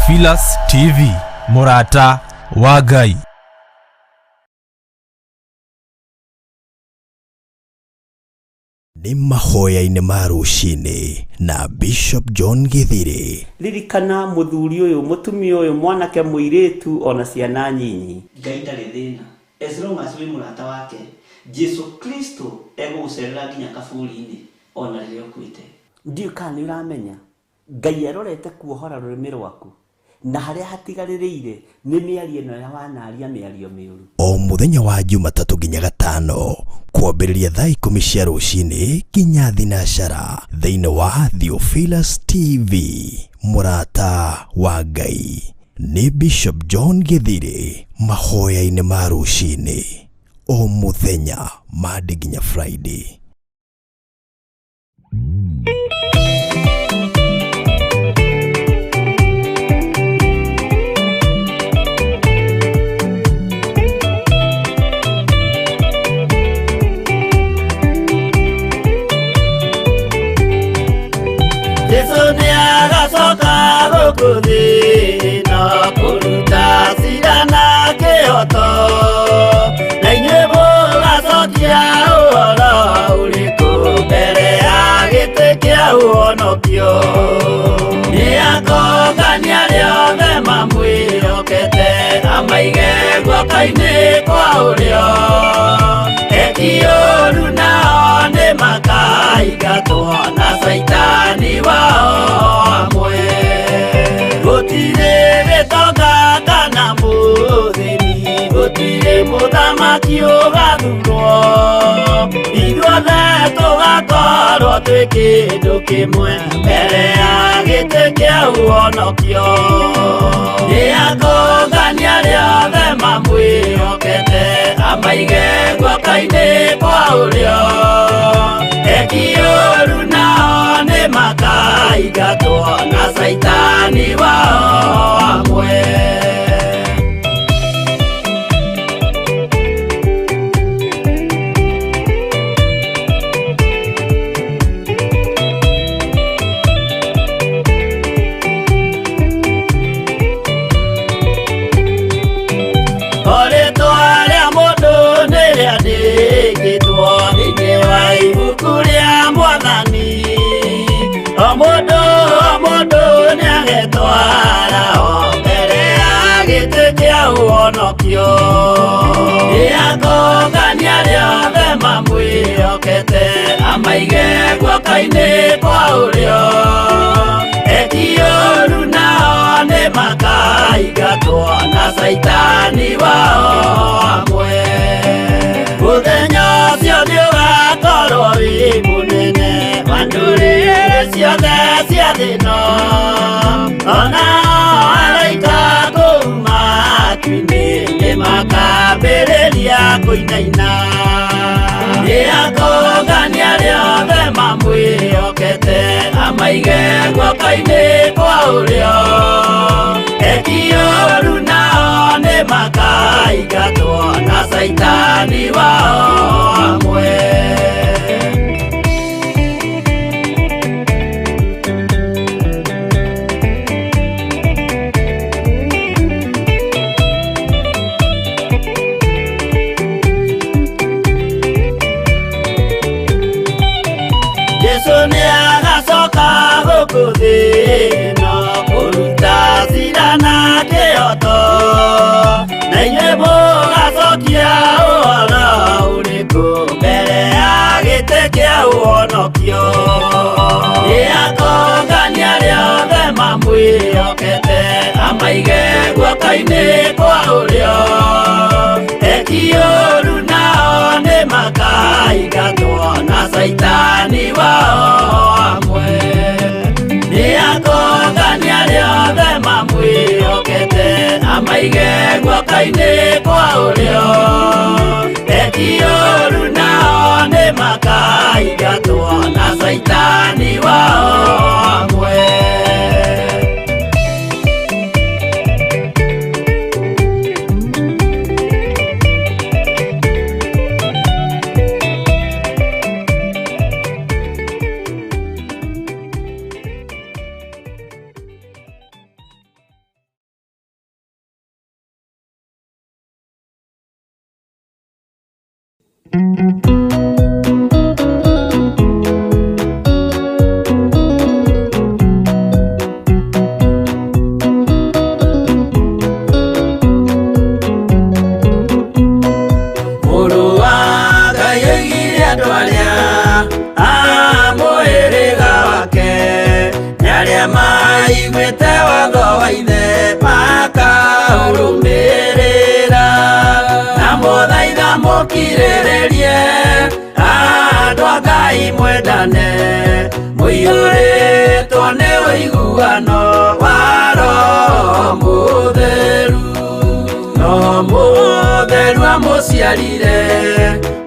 Theophilus TV, mũrata wa Ngai. Nĩ mahoya-inĩ ma rũcinĩ na Bishop John Githiri. Ririkana mũthuri ũyũ, mũtumia ũyũ, mwanake, mũirĩtu ona ciana nyinyi. Ngai ndarĩ thĩna as long as wĩ mũrata wake. Jesu Kristo egũgũcerera nginya kaburi-inĩ ona rĩrĩa ũkuĩte. Ndiũĩ kana nĩ ũramenya Ngai arorete kuohora rũrĩmĩ rwaku na harĩa hatigarĩrĩire nĩ mĩario ĩno ya wanaria mĩario mĩũru. O mũthenya wa Jumatatũ nginya Gatano kwambĩrĩria thaa 10 cia rũcinĩ nginya thinacara thĩinĩ wa Theophilus TV, mũrata wa Ngai. Nĩ Bishop John Githiri mahoya-inĩ ma rũcinĩ o mũthenya Monday nginya Friday. Jesu nĩ agacoka gũkũ thĩ na kũruta cira na kĩhoto, na inyuĩ mũgacokia ũhoro ũrĩkũ mbere ya gĩtĩ kĩa ũhonokio. Nĩ akongania arĩa othe mamwĩhokete, amaige guoko-inĩ kwa ũrĩo. Eki ũũru nao nĩ makaingatwo na caitani wao amwe. Gũtirĩ gĩtonga kana mũthĩni, gũtirĩ mũthamaki ũgathurwo. Ithuothe tũgakorwo twĩ kĩndũ kĩmwe mbere ya gĩtĩ kĩa ũhonokio. Nĩ akongania arĩa othe mamwĩhokete, amaige guoko-inĩ kwa ũrĩo. Eki ũũru nao nĩ makaingatwo na caitani wao amwe. O rĩtwa rĩa mũndũ nĩ rĩandĩkĩtwo thĩinĩ wa ibuku rĩa Mwathani. O mũndũ o mũndũ nĩagetwara o mbere ya gĩtĩ kĩa ũhonokio. Nĩ akongania arĩa othe mamwĩhokete, amaige guoko-inĩ kwa ũrĩo. Eki ũũru nao nĩ makaingatwo na caitani wao amwe. Mũthenya ũcio nĩ ũgakorwo wĩ mũnene wa ndũrĩrĩ ciothe cia thĩ ĩno. Ona araika kũu matu-inĩ nĩ makambĩrĩria kũinaina. Nĩ akongania arĩa othe mamwĩhokete, amaige guoko-inĩ kwa ũrĩo. Eki ũũru nao nĩ makaingatwo na caitani wao amwe. Jesu nĩ agacoka gũkũ thĩ ĩno kũruta cira na kĩhoto, na inyuĩ mũgacokia ũhoro ũrĩkũ mbere ya gĩtĩ kĩa ũhonokio. Nĩ akongania arĩa othe mamwĩhokete, amaige guoko-inĩ kwa ũrĩo. Eki ũũru nao nĩ makaingatwo na caitani wao amwe. Nĩ akongania arĩa othe mamwĩhokete, amaige guoko-inĩ kwa ũrĩo. Eki ũũru nao nĩ makaingatwo na caitani wao amwe. Mendete watho wa ithe makaũrũmĩrĩra na mũthaitha mũkirĩrĩrie andũ a Ngai mwendane mũiyũrĩtwo nĩ ũiguano wa Roho Mũtheru. Roho Mũtheru amũciarire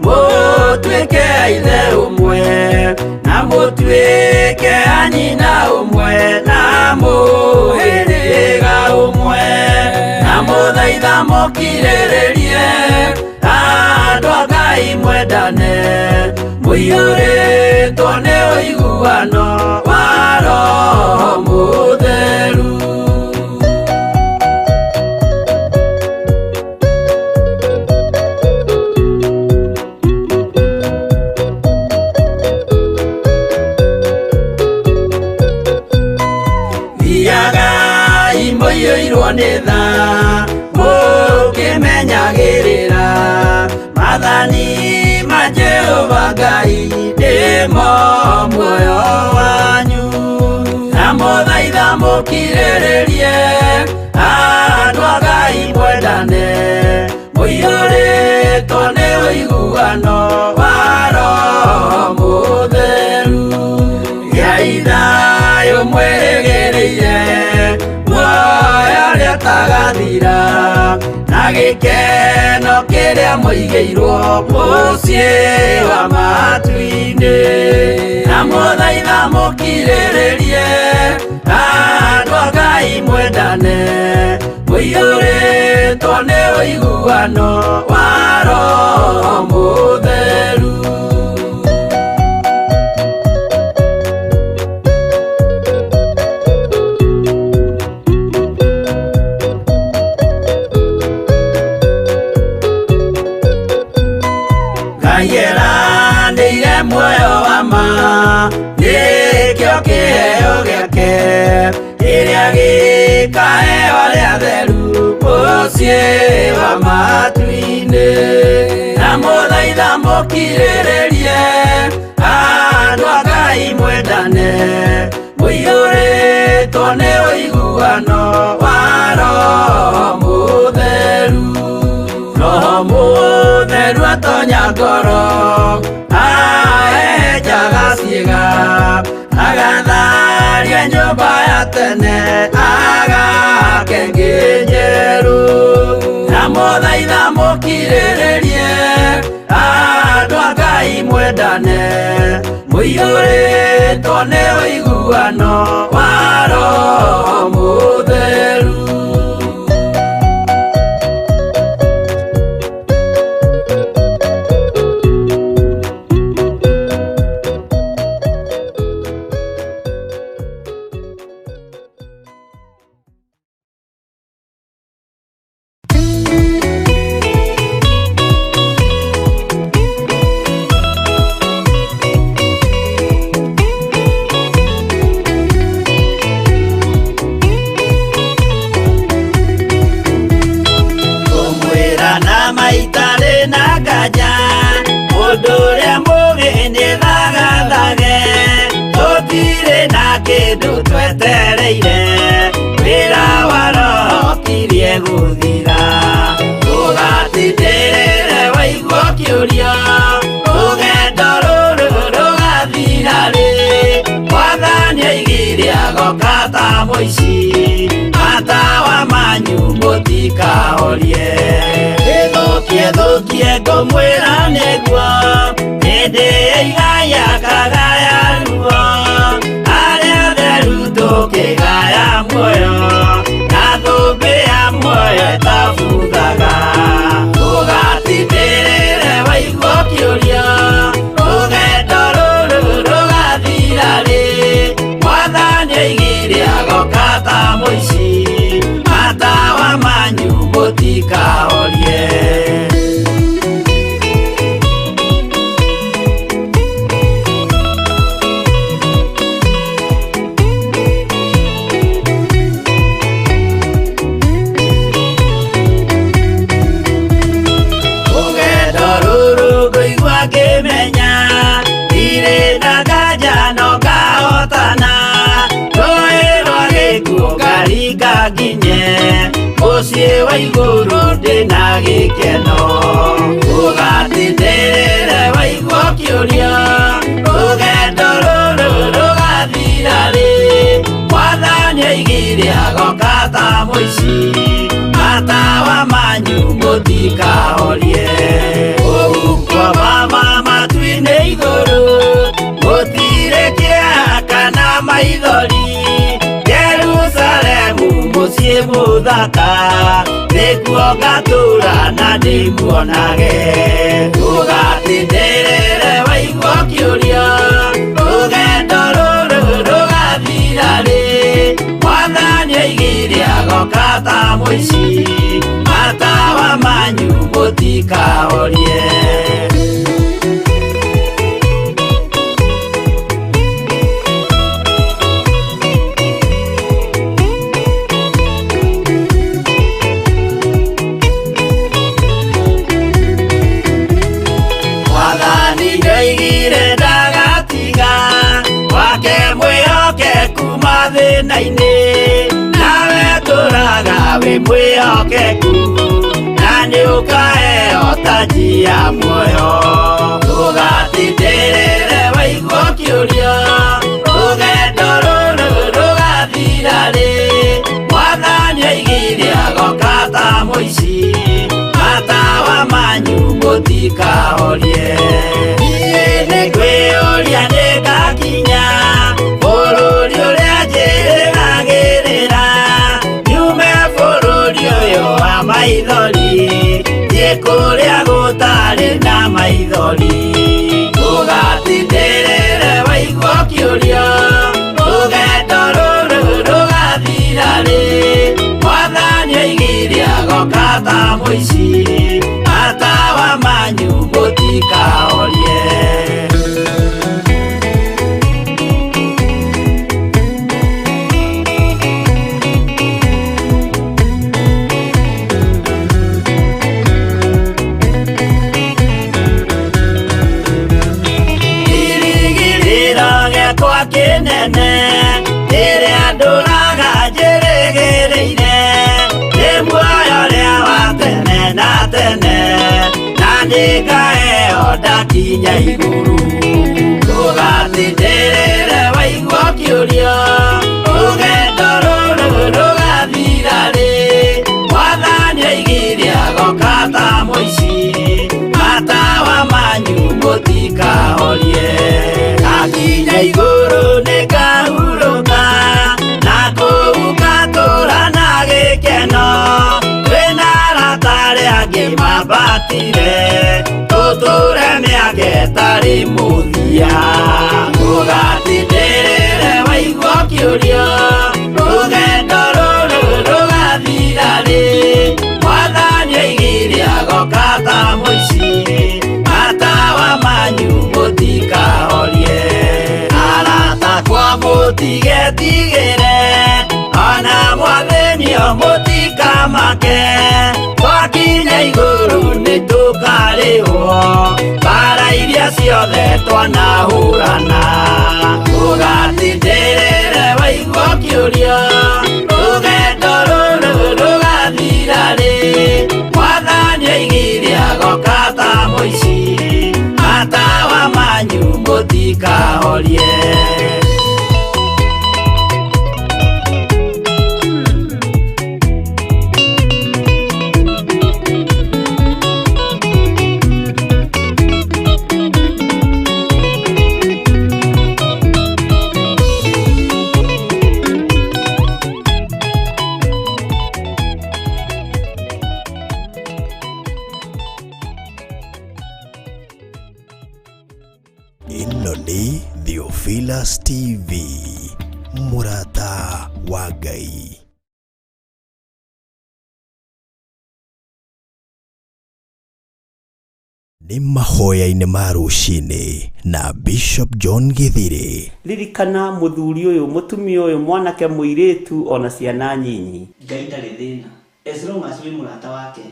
mũtuĩke a ithe ũmwe na mũtuĩke a nyina ũmwe na mũhĩrĩga ũmwe na mũthaitha mũkirĩrĩrie andũ a Ngai mwendane mũiyũrĩtwo nĩ ũiguano wa Roho Mũtheru. Thiagai mũiyũirwo nĩ tha mũkĩmenyagĩrĩra maathani ma Jehova Ngai nĩmo muoyo wanyu na mũthaitha mũkirĩrĩrie andũ a Ngai mwendane mũiyũrĩtwo nĩ ũiguano wa Roho Mũtheru. Gĩai thayũ mwĩrĩgĩrĩire muoyo ũrĩa ũtagathira na gĩkeno kĩrĩa mũigĩirwo mũciĩ wa matu-inĩ na mũthaitha mũkirĩrĩrie andũ a Ngai mwendane mũiyũrĩtwo nĩ ũiguano wa Roho Mũtheru. Ngai eranĩire muoyo wa ma nĩkĩo kĩheo gĩake kĩrĩa gĩkaheo arĩa atheru mũciĩ wa matu-inĩ na mũthaitha mũkirĩrĩrie andũ a Ngai mwendane mũiyũrĩtwo nĩ ũiguano wa Roho Mũtheru. Roho Mũtheru atonya ngoro ahehenjaga ciĩga agatharia nyũmba ya tene agake ĩngĩ njerũ na mũthaitha mũkirĩrĩrie andũ a Ngai mwendane mũiyũrĩtwo nĩ ũiguano wa Roho Mũtheru. Ngũmwĩra na maitarĩ na nganja mũndũ ũrĩa mũũgĩ nĩ thagathage tũtirĩ na kĩndũ twetereire wĩra wa Roho ũkirie gũthira ũgatindĩrĩre waigua ũkĩũria rũgendo rũrũ rũgathira rĩ Mwathani aigire agoka ta mũici matawa manyu mũtikahorie ĩthũkie thũkie ngũmwĩra nĩguo hĩndĩ ĩigaya kagaya ruo arĩa atheru tũkĩgaya muoyo na thũmbĩ ya muoyo ĩtabuthaga ũgatindĩrĩre waigua ũkĩũria rũgendo rũrũ rũgathira rĩ Mwathani aigire agoka ta mũici matawa manyu mũtikahorie. Igũrũ ndĩna gĩkeno. Ũgatindĩrĩre waigua ũkĩũria, rũgendo rũrũ rũgathira rĩ? Mwathani oigire agoka ta mũici, matawa manyu mũtikahorie. Kũu kwa mama matu-inĩ igũrũ, gũtirĩ kĩeha kana maithori. Jerusalemu mũciĩ mũthaka, nĩkuo ngatũũra na ndĩmuonage. Ũgatindĩrĩre waigua ũkĩũria, rũgendo rũrũ rũgathira rĩ? Mwathani oigire agoka ta mũici, matawa manyu mũtikahorie. Mwathani nĩoigire ndagatiga wake mwĩhokeku mathĩna-inĩ, nawe tũraga wĩ mwĩhokeku, na nĩũkaheo taji ya muoyo. Ũgatindĩrĩre waigua ũkĩũria, rũgendo rũrũ rũgathira rĩ? Mwathani oigire agoka ta mũici, matawa manyu mũtikahorie. Niĩ nĩngwĩyũria nĩngakinya bũrũri ũrĩa njĩrĩgagĩrĩra, nyume bũrũri ũyũ wa maithori, thiĩ kũrĩa gũtarĩ na maithori. Ũgatindĩrĩre waigua ũkĩũria, rũgendo rũrũ rũgathira rĩ? Mwathani oigire agoka ta mũici, matawa manyu mũtikahorie. Kĩrĩgĩrĩro gĩakwa kĩnene rĩrĩa ndũraga njĩrĩgĩrĩire, nĩ muoyo ũrĩa wa tene na tene, na nĩngaheo ndakinya igũrũ. Ũgatindĩrĩre waigua ũkĩũria, rũgendo rũrũ rũgathira rĩ? Mwathani oigire agoka ta mũici, matawa manyu mũtikahorie. Ndakinya igũrũ nĩngahurũka, na kũu ngatũũra na gĩkeno. Twĩna arata arĩa angĩ mambatire, tũtũũre mĩaka ĩtarĩ mũthia. Ũgatindĩrĩre waigua ũkĩũria, rũgendo rũrũ rũgathira rĩ? Mwathani oigire agoka ta mũici, matawa manyu mũtikahorie. Arata akwa mũtigetigĩre, ona mwathĩnio mũtikamake, twakinya igũrũ nĩtũkarĩhwo mbara iria ciothe twanahũrana. Ũgatindĩrĩre waigua ũkĩũria, rũgendo rũrũ rũgathira rĩ? Mwathani oigire agoka ta mũici, matawa manyu mũtikahorie. Ĩno nĩ Theophilus TV, mũrata wa Ngai. Nĩ mahoya-inĩ ma rũcinĩ na Bishop John Githiri. Ririkana mũthuri ũyũ, mũtumia ũyũ, mwanake mũirĩtu ona ciana nyinyi. Ngai ndarĩ thĩna as long as wĩ mũrata wake.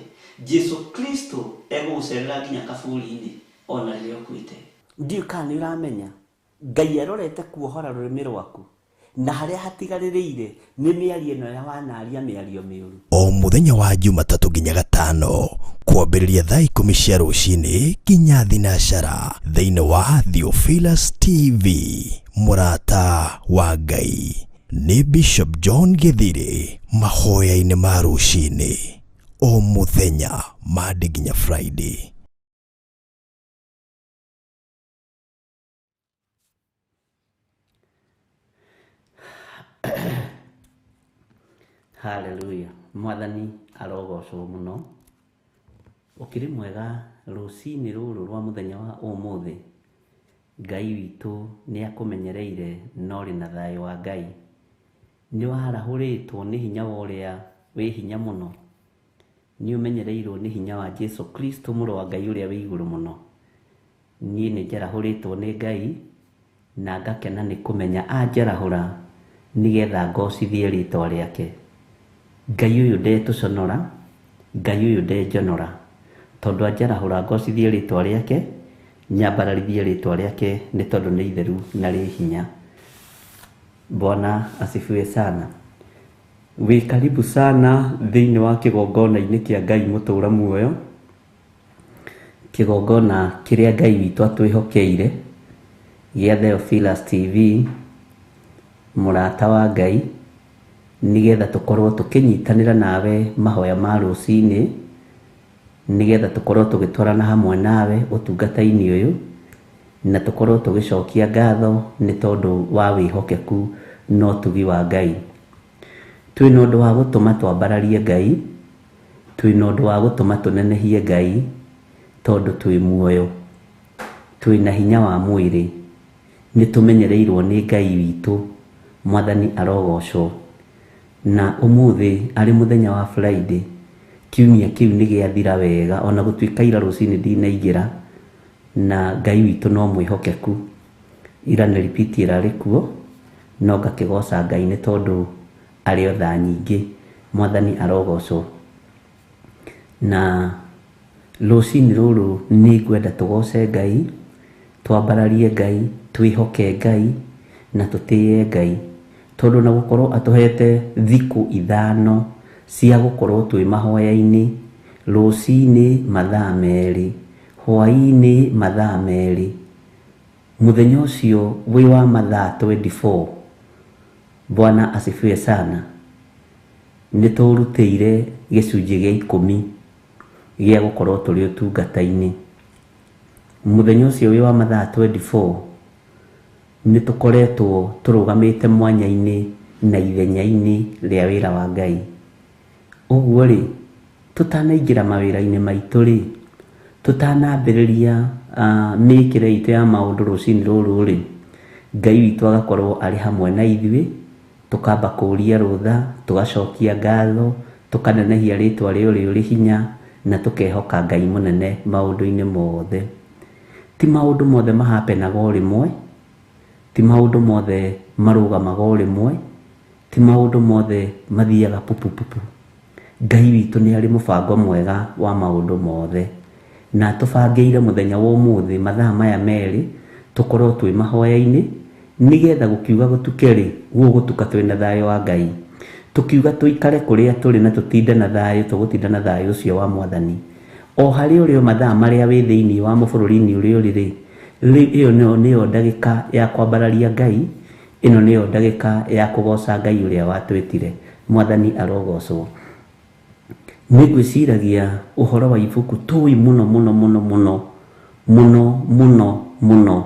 Jesu Kristo egũgũcerera nginya kaburi-inĩ ona rĩrĩa ũkuĩte. Ndiũĩ kana nĩ ũramenya Ngai arorete kuohora rũrĩmĩ rwaku, na harĩa hatigarĩrĩire nĩ mĩario ĩno ya wanaria mĩario mĩũru. O mũthenya wa Jumatatũ Jumatatu nginya Gatano kwambĩrĩria thaa 10 cia rũcinĩ nginya 12 thĩinĩ wa Theophilus TV Mũrata wa Ngai. Nĩ Bishop John Githiri mahoya-inĩ ma rũcinĩ o mũthenya Monday nginya Friday. Haleluya, Mwathani arogocwo mũno. Ũkĩrĩ mwega rũcinĩ rũrũ rwa mũthenya wa ũmũthĩ. Ngai witũ nĩ akũmenyereire na ũrĩ na thayũ wa Ngai. Nĩ warahũrĩtwo nĩ hinya wa ũrĩa wĩ hinya mũno. Nĩ ũmenyereirwo nĩ hinya wa Jesu Kristo mũrũ wa Ngai ũrĩa wĩ igũrũ mũno. Niĩ nĩ njarahũrĩtwo nĩ Ngai na ngakena nĩ kũmenya anjarahũra nĩgetha ngocithie rĩtwa rĩake. Ngai ũyũ ndetũconora, Ngai ũyũ ndenjonora, tondũ anjarahũra ngocithie rĩtwa rĩake, nyambararithie rĩtwa rĩake nĩ tondũ nĩ itheru na rĩ hinya. Bwana asifiwe sana. Wĩ karibu sana thĩinĩ wa kĩgongona-inĩ kĩa Ngai mũtũra muoyo, kĩgongona kĩrĩa Ngai witũ atwĩhokeire gĩa Theophilus TV Mũrata wa Ngai, nĩgetha tũkorwo tũkĩnyitanĩra nawe mahoya ma rũcinĩ, nĩgetha tũkorwo tũgĩtwarana hamwe nawe ũtungata-inĩ ũyũ, na tũkorwo tũgĩcokia ngatho nĩ tondũ wa wĩhokeku na ũtugi wa Ngai. Twĩna ũndũ wa gũtũma twambararie Ngai, twĩna ũndũ wa gũtũma tũnenehie Ngai, tondũ twĩ muoyo, twĩna hinya wa mwĩrĩ, nĩ tũmenyereirwo nĩ Ngai witũ. Mwathani arogocwo. Na ũmũthĩ arĩ mũthenya wa Friday, kiumia kĩu nĩ gĩathira wega ona gũtuĩka ira rũcinĩ ndinaingĩra, na Ngai witũ no mwĩhokeku. Ira nĩ repeat ĩrarĩ kuo, no ngakĩgoca Ngai nĩ tondũ arĩ o tha nyingĩ. Mwathani arogocwo. Na rũcinĩ rũrũ nĩ ngwenda tũgoce Ngai, twambararie Ngai, twĩhoke Ngai na tũtĩe Ngai, tondũ na gũkorwo atũhete thikũ 5 cia gũkorwo twĩ mahoya-inĩ, rũcinĩ mathaa 2, hwaĩ-inĩ mathaa 2, mũthenya ũcio wĩ wa mathaa 24. Bwana asifiwe sana. Nĩ tũrutĩire gĩcunjĩ gĩa 10 gĩa gũkorwo tũrĩ ũtungata-inĩ. Mũthenya ũcio wĩ wa mathaa 24 nĩ tũkoretwo tũrũgamĩte mwanya-inĩ na ithenya-inĩ rĩa wĩra wa Ngai. Ũguo rĩ, tũtanaingĩra mawĩra-inĩ maitũ rĩ, tũtanambĩrĩria mĩkĩre itũ ya maũndũ rũcinĩ rũrũ rĩ, Ngai witũ agakorwo arĩ hamwe na ithuĩ, tũkamba kũria rũtha, tũgacokia ngatho, tũkanenehia rĩtwa rĩa ũrĩa ũrĩ hinya, na tũkehoka Ngai mũnene maũndũ-inĩ mothe. Ti maũndũ mothe mahapenaga o rĩmwe, ti maũndũ mothe marũgamaga o rĩmwe, ti maũndũ mothe mathiaga pupupupu. Ngai witũ nĩ arĩ mũbango mwega wa maũndũ mothe, na atũbangĩire mũthenya wa ũmũthĩ mathaa maya 2 tũkorwo twĩ mahoya-inĩ, nĩgetha gũkiuga gũtuke rĩ, gũgũtuka twĩna thayũ wa Ngai. Tũkiuga tũikare kũrĩa tũrĩ na tũtinde na thayũ, tũgũtinda na thayũ ũcio wa Mwathani. O harĩa ũrĩ o mathaa marĩa wĩ thĩinĩ wa mũbũrũri-inĩ ũrĩa ũrĩ rĩ, ĩyo nĩyo ndagĩka ya kwambararia Ngai, ĩno nĩyo ndagĩka ya kũgoca Ngai ũrĩa watwĩtire. Mwathani arogocwo. Nĩ ngwĩciragia ũhoro wa ibuku tũĩ mũno mũno mũno mũno mũno mũno mũno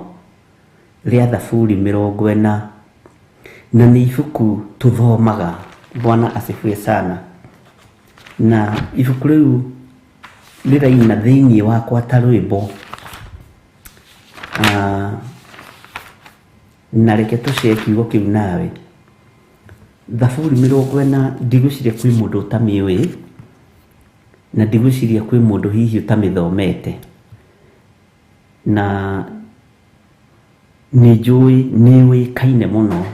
rĩa Thaburi 40, na nĩ ibuku tũthomaga. Bwana asifiwe sana. Na ibuku rĩu rĩraina thĩinĩ wakwa ta rwĩmbo. Na reke tũcee kiugo kĩu nawe. Thaburi 40 ndigwĩciria kwĩ mũndũ ũtamĩũĩ, na ndigwĩciria kwĩ mũndũ hihi ũtamĩthomete. Na nĩ njũĩ nĩ yũĩkaine mũno.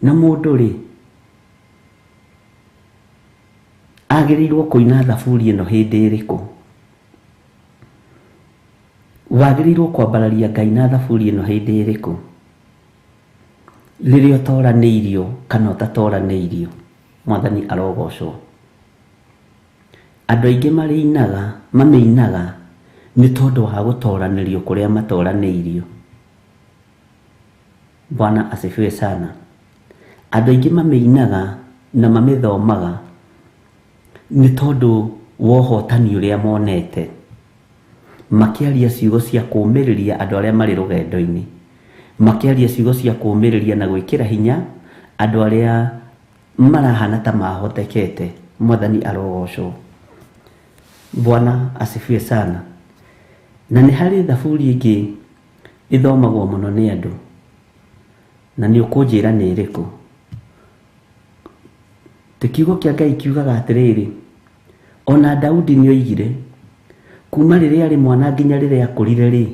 Na mũndũ rĩ, agĩrĩirwo kũina thaburi ĩno hĩndĩ ĩrĩkũ? Wagĩrĩirwo kwambararia Ngai na thaburi ĩno hĩndĩ ĩrĩkũ? Rĩrĩa ũtoranĩirio kana ũtatoranĩirio. Mwathani arogocwo. Andũ aingĩ marĩinaga, mamĩinaga nĩ tondũ wa gũtoranĩrio kũrĩa matoranĩirio. Bwana asifiwe sana. Andũ aingĩ mamĩinaga na mamĩthomaga nĩ tondũ wa ũhotani ũrĩa monete, makĩaria ciugo cia kũũmĩrĩria andũ arĩa marĩ rũgendo-inĩ, makĩaria ciugo cia kũũmĩrĩria na gwĩkĩra hinya andũ arĩa marahana ta mahotekete. Mwathani arogocwo. Bwana asifiwe sana. Na nĩ harĩ thaburi ĩngĩ ĩthomagwo mũno nĩ andũ, na nĩ ũkũnjĩra nĩ ĩrĩkũ. Ti kiugo kĩa Ngai kiugaga atĩrĩrĩ, ona Daudi nĩ oigire kuma rĩrĩa arĩ mwana nginya rĩrĩa akũrire rĩ,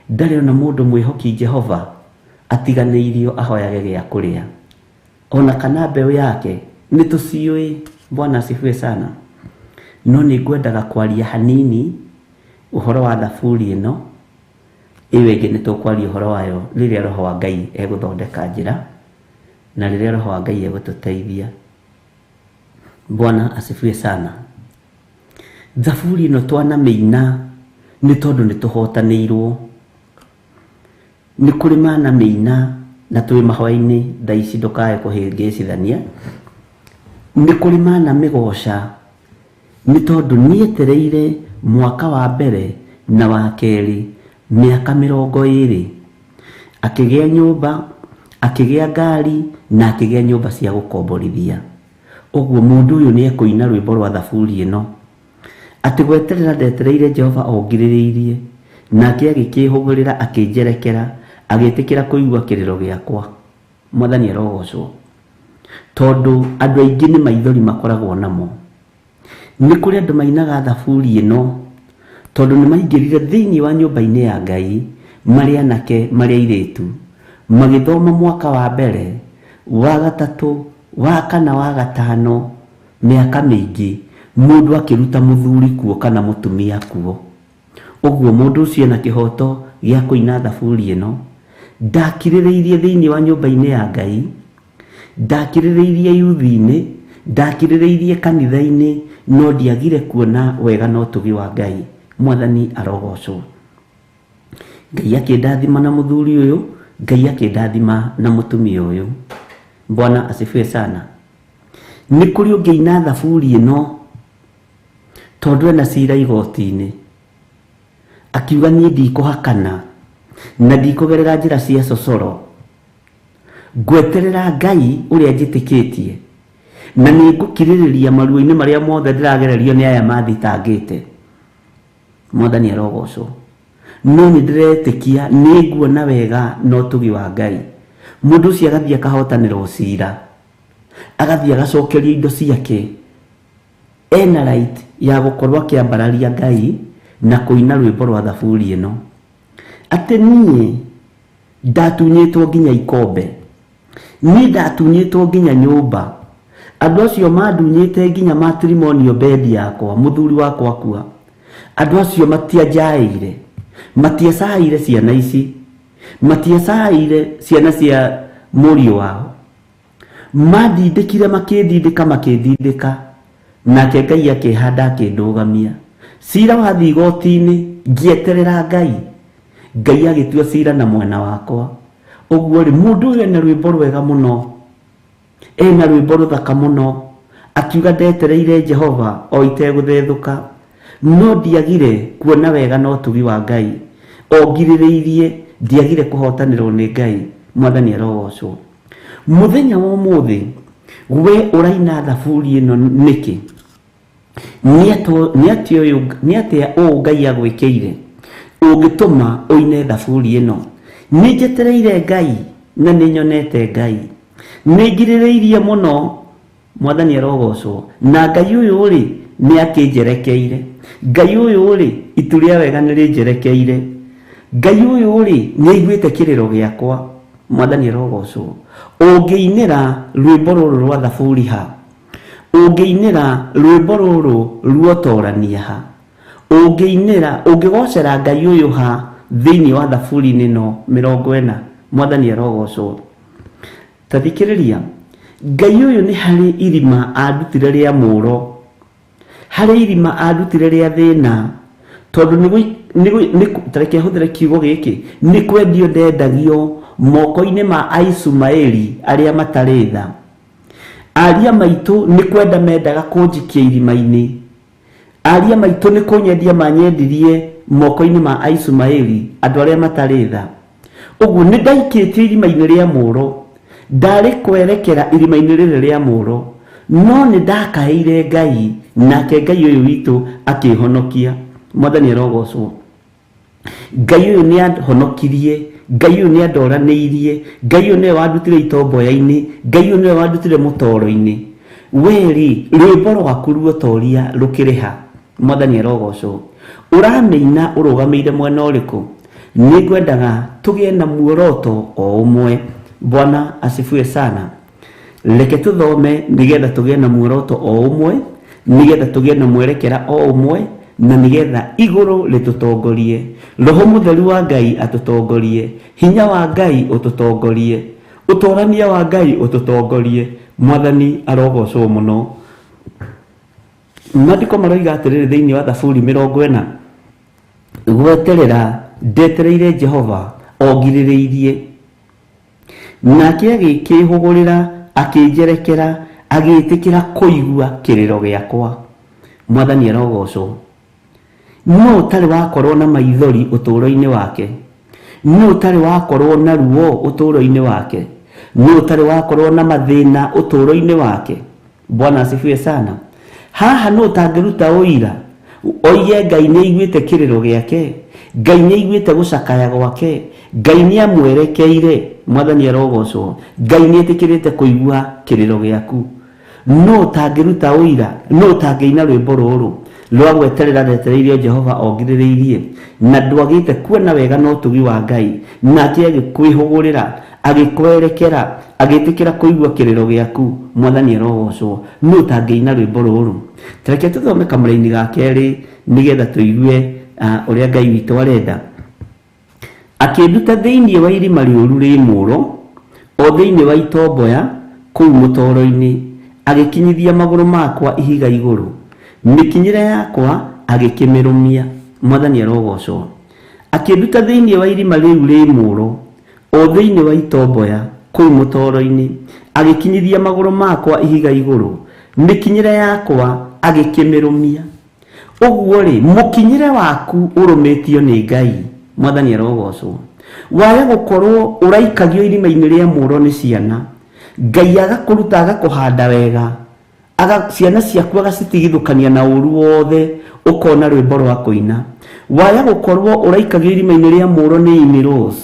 ndarĩ ona mũndũ mwĩhoki Jehova atiganĩirio ahoyage gĩa kũrĩa, ona kana mbeũ yake nĩ tũciũĩ. Bwana asifiwe sana. No nĩ ngwendaga kwaria hanini ũhoro wa thaburi ĩno. Ĩyo ĩngĩ nĩ tũkwaria ũhoro wayo rĩrĩa Roho wa Ngai egũthondeka njĩra na rĩrĩa Roho wa Ngai egũtũteithia. Bwana asifiwe sana. Thaburi ĩno twanamĩina nĩ tondũ nĩ tũhotanĩirwo. Nĩ kũrĩ manamĩina na twĩ mahoya-inĩ thaa ici, ndũkae kũhĩngĩcithania. Nĩ kũrĩ manamĩgoca nĩ tondũ nĩetereire mwaka wa mbere na wa kerĩ mĩaka 20, akĩgĩa nyũmba, akĩgĩa ngari na akĩgĩa nyũmba cia gũkomborithia. Ũguo mũndũ ũyũ nĩ ekũina rwĩmbo rwa thaburi ĩno atĩ gweterera ndetereire Jehova ongirĩrĩirie, nake agĩkĩhũgũrĩra akĩnjerekera, agĩtĩkĩra kũigua kĩrĩro gĩakwa. Mwathani arogocwo. Tondũ andũ aingĩ nĩ maithori makoragwo namo. Nĩ kũrĩ andũ mainaga thaburi ĩno tondũ nĩ maingĩrire thĩinĩ wa nyũmba-inĩ ya Ngai marĩ anake, marĩ airĩtu, magĩthoma mwaka wa mbere, wa gatatũ, wa kana, wa gatano, mĩaka mĩingĩ, mũndũ akĩruta mũthuri kuo kana mũtumia kuo. Ũguo mũndũ ũcio ena kĩhoto gĩa kũina thaburi ĩno. Ndakirĩrĩirie thĩinĩ wa nyũmba-inĩ ya Ngai, ndakirĩrĩirie yuthi-inĩ, ndakirĩrĩirie kanitha-inĩ, no ndiagire kuona wega na ũtugi wa Ngai. Mwathani arogocwo. Ngai akĩndathima na mũthuri ũyũ, Ngai akĩndathima na mũtumia ũyũ. Bwana asifiwe sana. Nĩ kũrĩ ũngĩina thaburi ĩno tondũ ena cira igoti-inĩ, akiuga niĩ ndikũhakana na ndikũgerera njĩra cia cocoro, ngweterera Ngai ũrĩa njĩtĩkĩtie, na nĩ ngũkirĩrĩria maruo-inĩ marĩa mothe ndĩragererio nĩ aya mathitangĩte. Mwathani arogocwo. No nĩ ndĩretĩkia nĩ nguona wega na ũtugi wa Ngai. Mũndũ ũcio agathiĩ akahotanĩra ũcira, agathiĩ agacokerio indo ciake, ena right ya gũkorwo akĩambararia Ngai na kũina rwĩmbo rwa thaburi ĩno atĩ niĩ ndatunyĩtwo nginya ikombe, niĩ ndatunyĩtwo nginya nyũmba, andũ acio mandunyĩte nginya matrimonial bed yakwa, mũthuri wakwa akua, andũ acio matianjaĩire, matiacaĩire ciana ici, matiacaĩire ciana cia mũriũ wao, mandindĩkire, makĩndindĩka, makĩndindĩka, nake Ngai akĩhanda akĩndũgamia. Cira wathiĩ igoti-inĩ, ngĩeterera Ngai, Ngai agĩtua cira na mwena wakwa. Ũguo rĩ, mũndũ ũyũ ena rwĩmbo rwega mũno, ena rwĩmbo rũthaka mũno, akiuga ndetereire Jehova o itegũthethũka, no ndiagire kuona wega na ũtugi wa Ngai, o ngirĩrĩirie ndiagire kũhotanĩrwo nĩ Ngai. Mwathani arogocwo. Mũthenya wa ũmũthĩ we ũraina thaburi ĩno nĩkĩ? Nĩ atĩa ũũ Ngai agwĩkĩire ũngĩtũma ũine thaburi ĩno? Nĩ njetereire Ngai na nĩ nyonete Ngai, nĩ ngirĩrĩirie mũno. Mwathani arogocwo. Na Ngai ũyũ rĩ, nĩ akĩnjerekeire. Ngai ũyũ rĩ, itu rĩa wega nĩ rĩnjerekeire. Ngai ũyũ rĩ, nĩ aiguĩte kĩrĩro gĩakwa. Mwathani arogocwo. Ũngĩinĩra rwĩmbo rũrũ rwa thaburi ha? Ũngĩinĩra rwĩmbo rũrũ ruotorania ha? Ũngĩinĩra, ũngĩgocera Ngai ũyũ ha thĩinĩ wa thaburi-inĩ ĩno 40? Mwathani arogocwo. Ta thikĩrĩria, Ngai ũyũ nĩ harĩ irima andutire rĩa mũro, Harĩ irima andutire rĩa thĩna, tondũ tareke hũthĩre kiugo gĩkĩ, nĩ kwendio ndendagio moko-inĩ ma Aisumaeli arĩa matarĩ tha. Aria maitũ nĩ kwenda mendaga kũnjikia irima-inĩ. Aria maitũ nĩ kũnyendia manyendirie moko-inĩ ma Aisumaeli andũ arĩa matarĩ tha. Ũguo nĩ ndaikĩtio irima-inĩ rĩa mũũro, ndarĩ kwerekera irima-inĩ rĩrĩ rĩa mũũro, no nĩ ndakaĩire Ngai, nake Ngai ũyũ witũ akĩhonokia. Mwathani arogocwo. Ngai ũyũ nĩ ahonokirie, Ngai ũyũ nĩ andoranĩirie, Ngai ũyũ nĩwe wandutire itomboya-inĩ, Ngai ũyũ nĩwe wandutire mũtoro-inĩ. We-rĩ, rwĩmbo rwaku ruotoria rũkĩrĩ ha? Mwathani arogocwo. Ũramĩina ũrũgamĩire mwena ũrĩkũ? Nĩ ngwendaga tũgĩe na muoroto o ũmwe. Bwana asifiwe sana. Reke tũthome nĩgetha tũgĩe na muoroto o ũmwe, nĩgetha tũgĩe na mwerekera o ũmwe, na nĩgetha igũrũ rĩtũtongorie. Roho Mũtheru wa Ngai atũtongorie, hinya wa Ngai ũtũtongorie, ũtorania wa Ngai ũtũtongorie. Mwathani arogocwo mũno. Maandĩko maroiga atĩrĩrĩ thĩinĩ wa Thaburi 40, gweterera ndetereire Jehova o ngirĩrĩirie, nake agĩkĩĩhũgũrĩra akĩnjerekera, agĩĩtĩkĩra kũigua kĩrĩro gĩakwa. Mwathani arogocwo. No ũtarĩ wakorwo na maithori ũtũũro-inĩ wake, no ũtarĩ wakorwo na ruo ũtũũro-inĩ wake, no ũtarĩ wakorwo na mathĩna ũtũũro-inĩ wake. Bwana asifiwe sana. Haha no ũtangĩruta ũira oige Ngai nĩ aiguĩte kĩrĩro gĩake, Ngai nĩ aiguĩte gũcakaya gwake, Ngai nĩ amwerekeire. Mwathani arogocwo. Ngai nĩ etĩkĩrĩte kũigua kĩrĩro gĩaku. No ũtangĩruta ũira, no ũtangĩina rwĩmbo rũrũ rwa gweterera ndetereirio Jehova ongirĩrĩirie, na ndwagĩte kuona wega na ũtugi wa Ngai, nake agĩkwĩhũgũrĩra, agĩkwerekera, agĩtĩkĩra kũigua kĩrĩro gĩaku. Mwathani arogocwo. No ũtangĩina rwĩmbo rũrũ. Tareke tũthome kamũraini ga kerĩ nĩgetha tũigue ũrĩa Ngai witũ arenda. Akĩnduta thĩinĩ wa irima rĩũru rĩ mũũro, o thĩinĩ wa itomboya kũu mũtoro-inĩ, agĩkinyithia magũrũ makwa ihiga igũrũ, mĩkinyĩre yakwa agĩkĩmĩrũmia. Mwathani arogocwo. Akĩnduta thĩinĩ wa irima rĩu rĩ mũũro, o thĩinĩ wa itomboya kũu mũtoro-inĩ, agĩkinyithia magũrũ makwa ihiga igũrũ, mĩkinyĩre yakwa agĩkĩmĩrũmia. Ũguo rĩ, mũkinyĩre waku ũrũmĩtio nĩ Ngai. Mwathani arogocwo. Waga gũkorwo ũraikagio irima-inĩ rĩa mũũro nĩ ciana, Ngai agakũruta agakũhanda wega, ciana ciaku agacitigithũkania na ũru wothe, ũkona rwĩmbo rwa kũina. Waga gũkorwo ũraikagio irima-inĩ rĩa mũũro nĩ in-laws,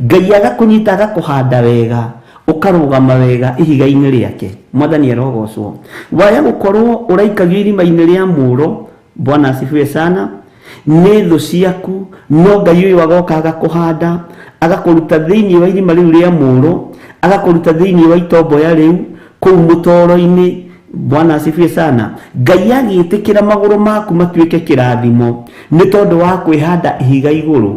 Ngai agakũnyita agakũhanda wega, ũkarũgama wega ihiga-inĩ rĩake. Mwathani arogocwo. Waga gũkorwo ũraikagio irima-inĩ rĩa mũũro, Bwana asifiwe sana, nĩ thũ ciaku, no Ngai ũyũ agoka agakũhanda, agakũruta thĩinĩ wa irima rĩu rĩa mũũro, agakũruta thĩinĩ wa itomboya rĩu kũu mũtoro-inĩ. Bwana asifiwe sana. Ngai agĩtĩkĩra magũrũ maku matuĩke kĩrathimo nĩ tondũ wa kwĩhanda ihiga igũrũ.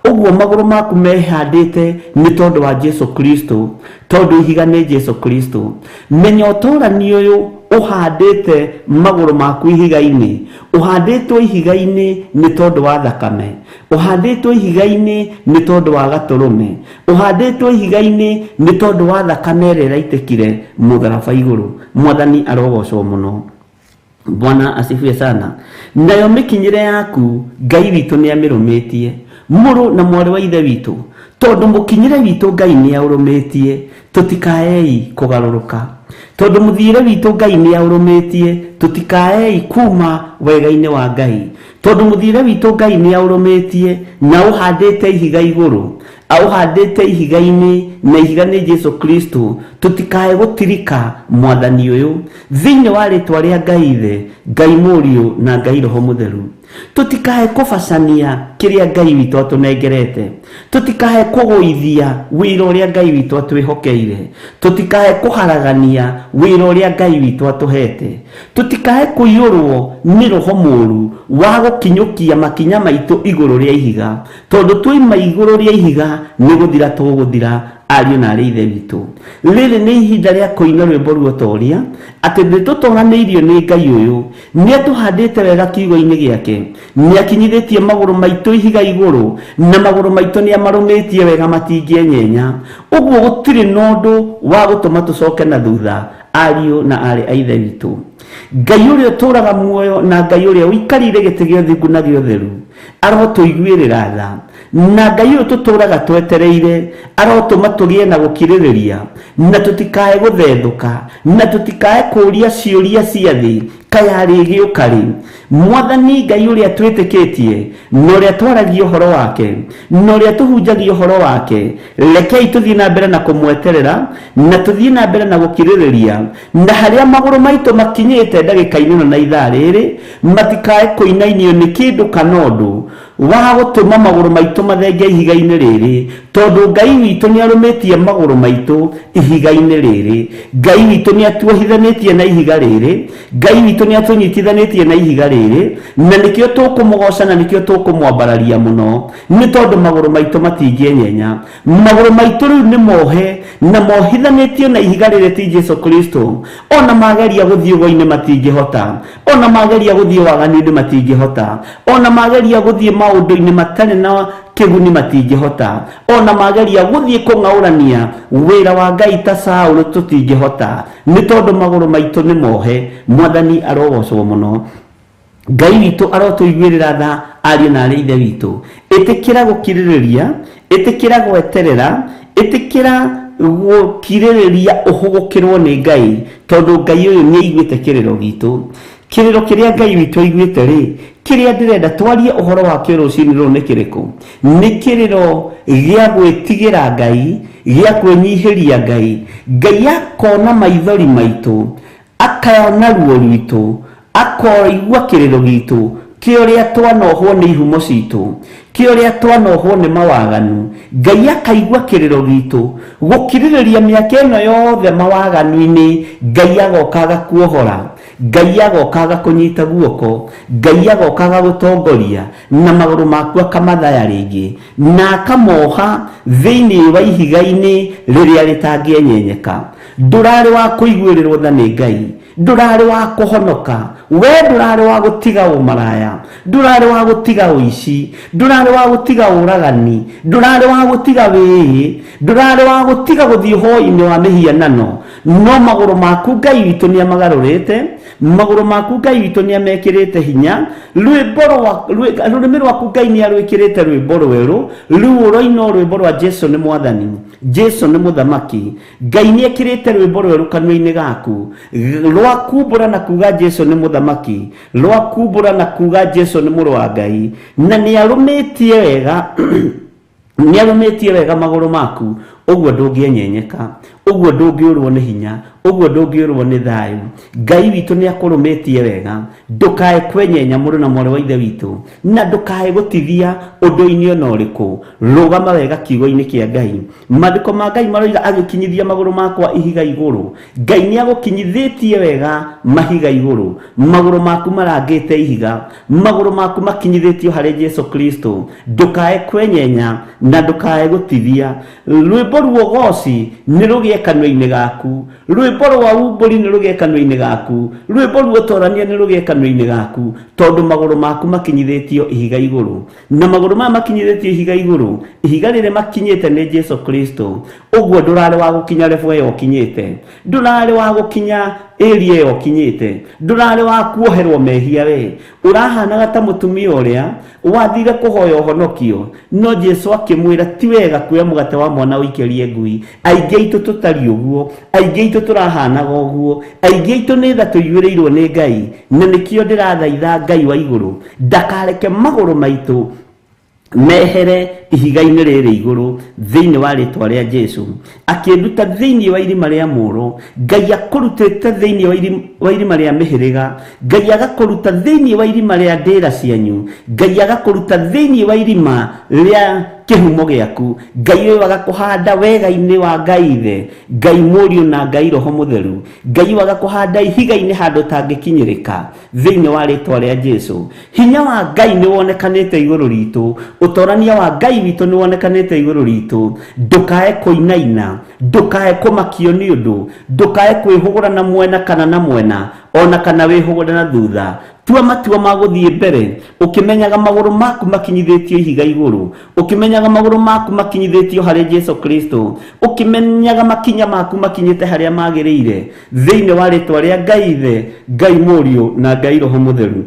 Ũguo magũrũ maku mehandĩte nĩ tondũ wa Jesu Kristo, tondũ ihiga nĩ Jesu Kristo. Menya ũtorani ũyũ ũhandĩte magũrũ maku ihiga-inĩ, ũhandĩtwo ihiga-inĩ nĩ tondũ wa thakame, ũhandĩtwo ihiga-inĩ nĩ tondũ wa gatũrũme, ũhandĩtwo ihiga-inĩ nĩ tondũ wa thakame ĩrĩa ĩraitĩkire mũtharaba igũrũ. Mwathani arogocwo mũno. Bwana asifiwe sana. Nayo mĩkinyĩre yaku Ngai witũ nĩ amĩrũmĩtie. Mũrũ na mwarĩ wa ithe witũ, tondũ mũkinyĩre witũ Ngai nĩ aũrũmĩtie, tũtikaei kũgarũrũka. Tondũ mũthiĩre witũ Ngai nĩ aũrũmĩtie, tũtikaei kuma wega-inĩ wa Ngai. Tondũ mũthiĩre witũ Ngai nĩ aũrũmĩtie na ũhandĩte ihiga igũrũ, aũhandĩte ihiga-inĩ, na ihiga nĩ Jesu Kristo, tũtikae gũtirika Mwathani ũyũ. Thĩinĩ wa rĩtwa rĩa Ngai Ithe, Ngai Mũriũ na Ngai Roho Mũtheru. Tũtikae kũbacania kĩrĩa Ngai witũ atũnengerete. Tũtikae kũgũithia wĩra ũrĩa Ngai witũ atwĩhokeire. Tũtikae kũharagania wĩra ũrĩa Ngai witũ atũhete. Tũtikae kũiyũrwo nĩ roho mũũru wa gũkinyũkia makinya maitũ igũrũ rĩa ihiga, tondũ twaima igũrũ rĩa ihiga nĩ gũthira tũgũthira. Ariũ na arĩ ithe witũ, rĩrĩ nĩ ihinda rĩa kũina rwĩmbo ruotoria atĩ nĩ tũtoranĩirio nĩ Ngai ũyũ. Nĩ atũhandĩte wega kiugo-inĩ gĩake, nĩ akinyithĩtie magũrũ maitũ ihiga igũrũ, na magũrũ maitũ nĩ amarũmĩtie wega, matingĩenyenya. Ũguo gũtirĩ na ũndũ wa gũtũma tũcoke na thutha. Ariũ na arĩ a ithe witũ, Ngai ũrĩa ũtũũraga muoyo na Ngai ũrĩa ũikarĩire gĩtĩ gĩa ũthingu na gĩa ũtheru arotũiguĩrĩra tha, na Ngai ũyũ tũtũũraga twetereire arotũma tũgĩe na gũkirĩrĩria, na tũtikae gũthethũka, na tũtikae kũũria ciũria cia thĩ kaya rĩgĩũka rĩ. Mwathani Ngai ũrĩa twĩtĩkĩtie na ũrĩa twaragia ũhoro wake na ũrĩa tũhunjagia ũhoro wake, rekei tũthiĩ na mbere na kũmweterera, na tũthiĩ na mbere na gũkirĩrĩria, na harĩa magũrũ maitũ makinyĩte ndagĩka-inĩ ĩno na ithaa rĩrĩ matikae kũinainio nĩ kĩndũ kana ũndũ wa gũtũma magũrũ maitũ mathenge ihiga-inĩ rĩrĩ, tondũ Ngai witũ nĩ arũmĩtie magũrũ maitũ ihiga-inĩ rĩrĩ. Ngai witũ nĩ atuohithanĩtie na ihiga rĩrĩ. Ngai witũ nĩ atũnyitithanĩtie na ihiga rĩrĩ, na nĩkĩo tũkũmũgoca na nĩkĩo tũkũmwambararia mũno, nĩ tondũ magũrũ maitũ matingĩenyenya. Magũrũ maitũ rĩu nĩ mohe na mohithanĩtio na ihiga rĩrĩ, ti Jesu Kristo. Ona mageria gũthiĩ ũgo-inĩ matingĩhota, ona mageria gũthiĩ waganu-inĩ matingĩhota, ona mageria gũthiĩ maũndũ-inĩ matarĩ na kĩguni matingĩhota, ona mageria gũthiĩ kũng'aũrania wĩra wa Ngai ta Saũlũ tũtingĩhota, nĩ tondũ magũrũ maitũ nĩ mohe. Mwathani arogocwo mũno. Ngai witũ arotũiguĩrĩra tha. Ariũ na arĩ ithe witũ, ĩtĩkĩra gũkirĩrĩria, ĩtĩkĩra gweterera, ĩtĩkĩra gũkirĩrĩria ũhũgũkĩrwo nĩ Ngai, tondũ Ngai ũyũ nĩ aiguĩte kĩrĩro gitũ. Kĩrĩro kĩrĩa Ngai witũ aiguĩte rĩ, kĩrĩa ndĩrenda twarie ũhoro wakĩo rũcinĩ rũrũ nĩ kĩrĩkũ? Nĩ kĩrĩro gĩa gwĩtigĩra Ngai, gĩa kwĩnyihĩria Ngai. Ngai akona maithori maitũ, akayona ruo rwitũ, akoigua kĩrĩro gitũ kĩa ũrĩa twanohwo nĩ ihumo citũ, kĩa ũrĩa twanohwo nĩ mawaganu. Ngai akaigua kĩrĩro gitũ gũkirĩrĩria mĩaka ĩno yothe mawaganu-inĩ. Ngai agoka agakuohora, Ngai agoka agakũnyita guoko, Ngai agoka agagũtongoria, na magũrũ maku akamathaya rĩngĩ na akamoha thĩinĩ wa ihiga-inĩ rĩrĩa rĩtangĩenyenyeka. Ndũrarĩ wa kũiguĩrĩrwo tha nĩ Ngai, ndũrarĩ wa kũhonoka we, ndũrarĩ wa gũtiga ũmaraya, ndũrarĩ wa gũtiga ũici, ndũrarĩ wa gũtiga ũragani, ndũrarĩ wa gũtiga wĩĩ, ndũrarĩ wa gũtiga gũthiĩ hoi-inĩ wa mĩhianano. No magũrũ maku Ngai witũ nĩ amagarũrĩte, magũrũ maku Ngai witũ nĩ amekĩrĩte hinya. Rwĩmbo rwa rũrĩmĩ rwaku Ngai nĩ arwĩkĩrĩte rwĩmbo rwerũ. Rĩu ũroina rwĩmbo rwa Jesu nĩ Mwathani, Jesu nĩ Mũthamaki. Ngai nĩ ekĩrĩte rwĩmbo rwerũ kanua-inĩ gaku rwa kumbũra na kuga Jesu nĩ Mũthamaki, rwa kumbũra na kuga Jesu nĩ Mũrũ wa Ngai, na nĩ arũmĩtie wega, nĩ arũmĩtie wega magũrũ maku. Ũguo ndũngĩenyenyeka, ũguo ndũngĩũrwo nĩ hinya, ũguo ndũngĩũrwo nĩ thayũ. Ngai witũ nĩ akũrũmĩtie wega, ndũkae kwenyenya, mũrũ na mwarĩ wa ithe witũ, na ndũkae gũtithia ũndũ-inĩ ona ũrĩkũ. Rũgama wega kiugo-inĩ kĩa Ngai. Maandĩko ma Ngai maroiga agĩkinyithia magũrũ makwa ihiga igũrũ. Ngai nĩ agũkinyithĩtie wega mahiga igũrũ. Magũrũ maku marangĩte ihiga, magũrũ maku makinyithĩtio harĩ Jesu Kristo. Ndũkae kwenyenya na ndũkae gũtithia. Rwĩmbo ruogoci nĩ rũgĩe kanua-inĩ gaku, rwĩmbo rwa umbũri nĩ rũgĩe kanua-inĩ gaku, rwĩmbo ruotorania nĩ rũgĩe kanua-inĩ gaku, tondũ magũrũ maku makinyithĩtio ihiga igũrũ. Na magũrũ maya makinyithĩtio ihiga igũrũ, ihiga rĩrĩ makinyĩte nĩ Jesu Kristo. Ũguo ndũrarĩ wa gũkinya level ĩyo ũkinyĩte, ndũrarĩ wa gũkinya area ĩyo ũkinyĩte, ndũrarĩ wa kuoherwo mehia. We ũrahanaga ta mũtumia ũrĩa wathire kũhoya ũhonokio, no Jesu akĩmwĩra ti wega kuoya mũgate wa mwana ũikĩrie ngui. Aingĩ aitũ tũtariĩ ũguo, aingĩ aitũ tũrahanaga ũguo, aingĩ aitũ nĩ tha tũiyũrĩirwo nĩ Ngai, na nĩkĩo ndĩrathaitha Ngai wa igũrũ ndakareke magũrũ maitũ mehere ihiga-inĩ rĩrĩ igũrũ thĩinĩ wa rĩtwa rĩa Jesu. Akĩnduta thĩinĩ wa irima rĩa mũro. Ngai akũrutĩte thĩinĩ wa irima rĩa mĩhĩrĩga, Ngai agakũruta thĩinĩ wa irima rĩa ndĩra cianyu, Ngai agakũruta thĩinĩ wa irima rĩa Kĩhumo gĩaku. Ngai ũyũ agakũhanda wega-inĩ wa Ngai Ithe, Ngai Mũriũ na Ngai Roho Mũtheru. Ngai ũyũ agakũhanda ihiga-inĩ handũ ũtangĩkinyĩrĩka thĩinĩ wa rĩtwa rĩa Jesu. Hinya wa Ngai nĩ wonekanĩte igũrũ ritũ, ũtorania wa Ngai witũ nĩ wonekanĩte igũrũ ritũ. Ndũkae kũinaina, ndũkae kũmakio nĩ ũndũ, ndũkae kwĩhũgũra na mwena kana na mwena, ona kana wĩhũgũre na thutha. Tua matua ma gũthiĩ mbere ũkĩmenyaga magũrũ maku makinyithĩtio ihiga igũrũ, ũkĩmenyaga magũrũ maku makinyithĩtio harĩ Jesu Kristo, ũkĩmenyaga makinya maku makinyĩte harĩa magĩrĩire thĩinĩ wa rĩtwa rĩa Ngai Ithe, Ngai Mũriũ na Ngai Roho Mũtheru.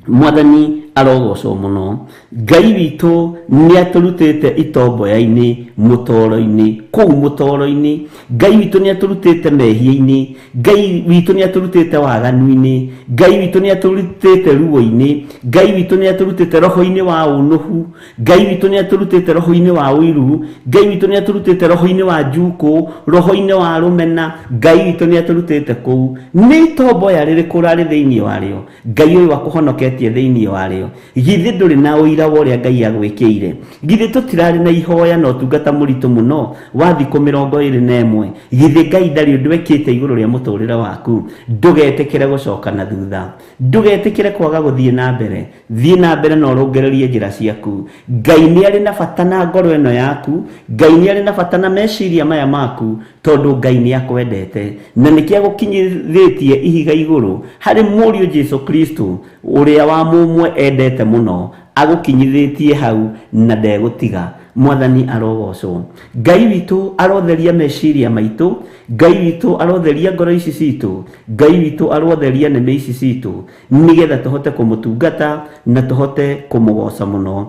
Mwathani arogocwo mũno. Ngai witũ nĩ atũrutĩte itomboya-inĩ, mũtoro-inĩ, kũu mũtoro-inĩ. Ngai witũ nĩ atũrutĩte mehia-inĩ. Ngai witũ nĩ atũrutĩte waganu-inĩ. Ngai witũ nĩ atũrutĩte ruo-inĩ. Ngai witũ nĩ atũrutĩte roho-inĩ wa ũnũhu. Ngai witũ nĩ atũrutĩte roho-inĩ wa ũiru. Ngai witũ nĩ atũrutĩte roho-inĩ wa njukũ, roho-inĩ wa rũmena. Ngai witũ nĩ atũrutĩte kũu. Nĩ itomboya rĩrĩkũ ũrarĩ thĩinĩ warĩo? Ngai ũyũ akũhonoketie thĩinĩ warĩo. Githĩ ndũrĩ na ũira wa ũrĩa Ngai agwĩkĩire? Githĩ tũtirarĩ na ihoya na ũtungata mũritũ mũno wa thikũ 21? Githĩ Ngai ndarĩ ũndũ ekĩte igũrũ rĩa mũtũrĩre waku? Ndũgetĩkĩre gũcoka na thutha. Ndũgetĩkĩre kwaga gũthiĩ na mbere. Thiĩ na mbere na ũrũngererie njĩra ciaku. Ngai nĩ arĩ na bata na ngoro ĩno yaku. Ngai nĩ arĩ na bata na meciria maya maku, tondũ Ngai nĩ akwendete. Na nĩkĩo agũkinyithĩtie ihiga igũrũ harĩ Mũriũ Jesu Kristo, ũrĩa wa mũmwe endete mũno. Agũkinyithĩtie hau na ndegũtiga. Mwathani arogocwo. Ngai witũ arotheria meciria maitũ. Ngai witũ arotheria ngoro ici citũ. Ngai witũ arotheria nĩmĩ ici citũ, nĩgetha tũhote kũmũtungata na tũhote kũmũgoca mũno.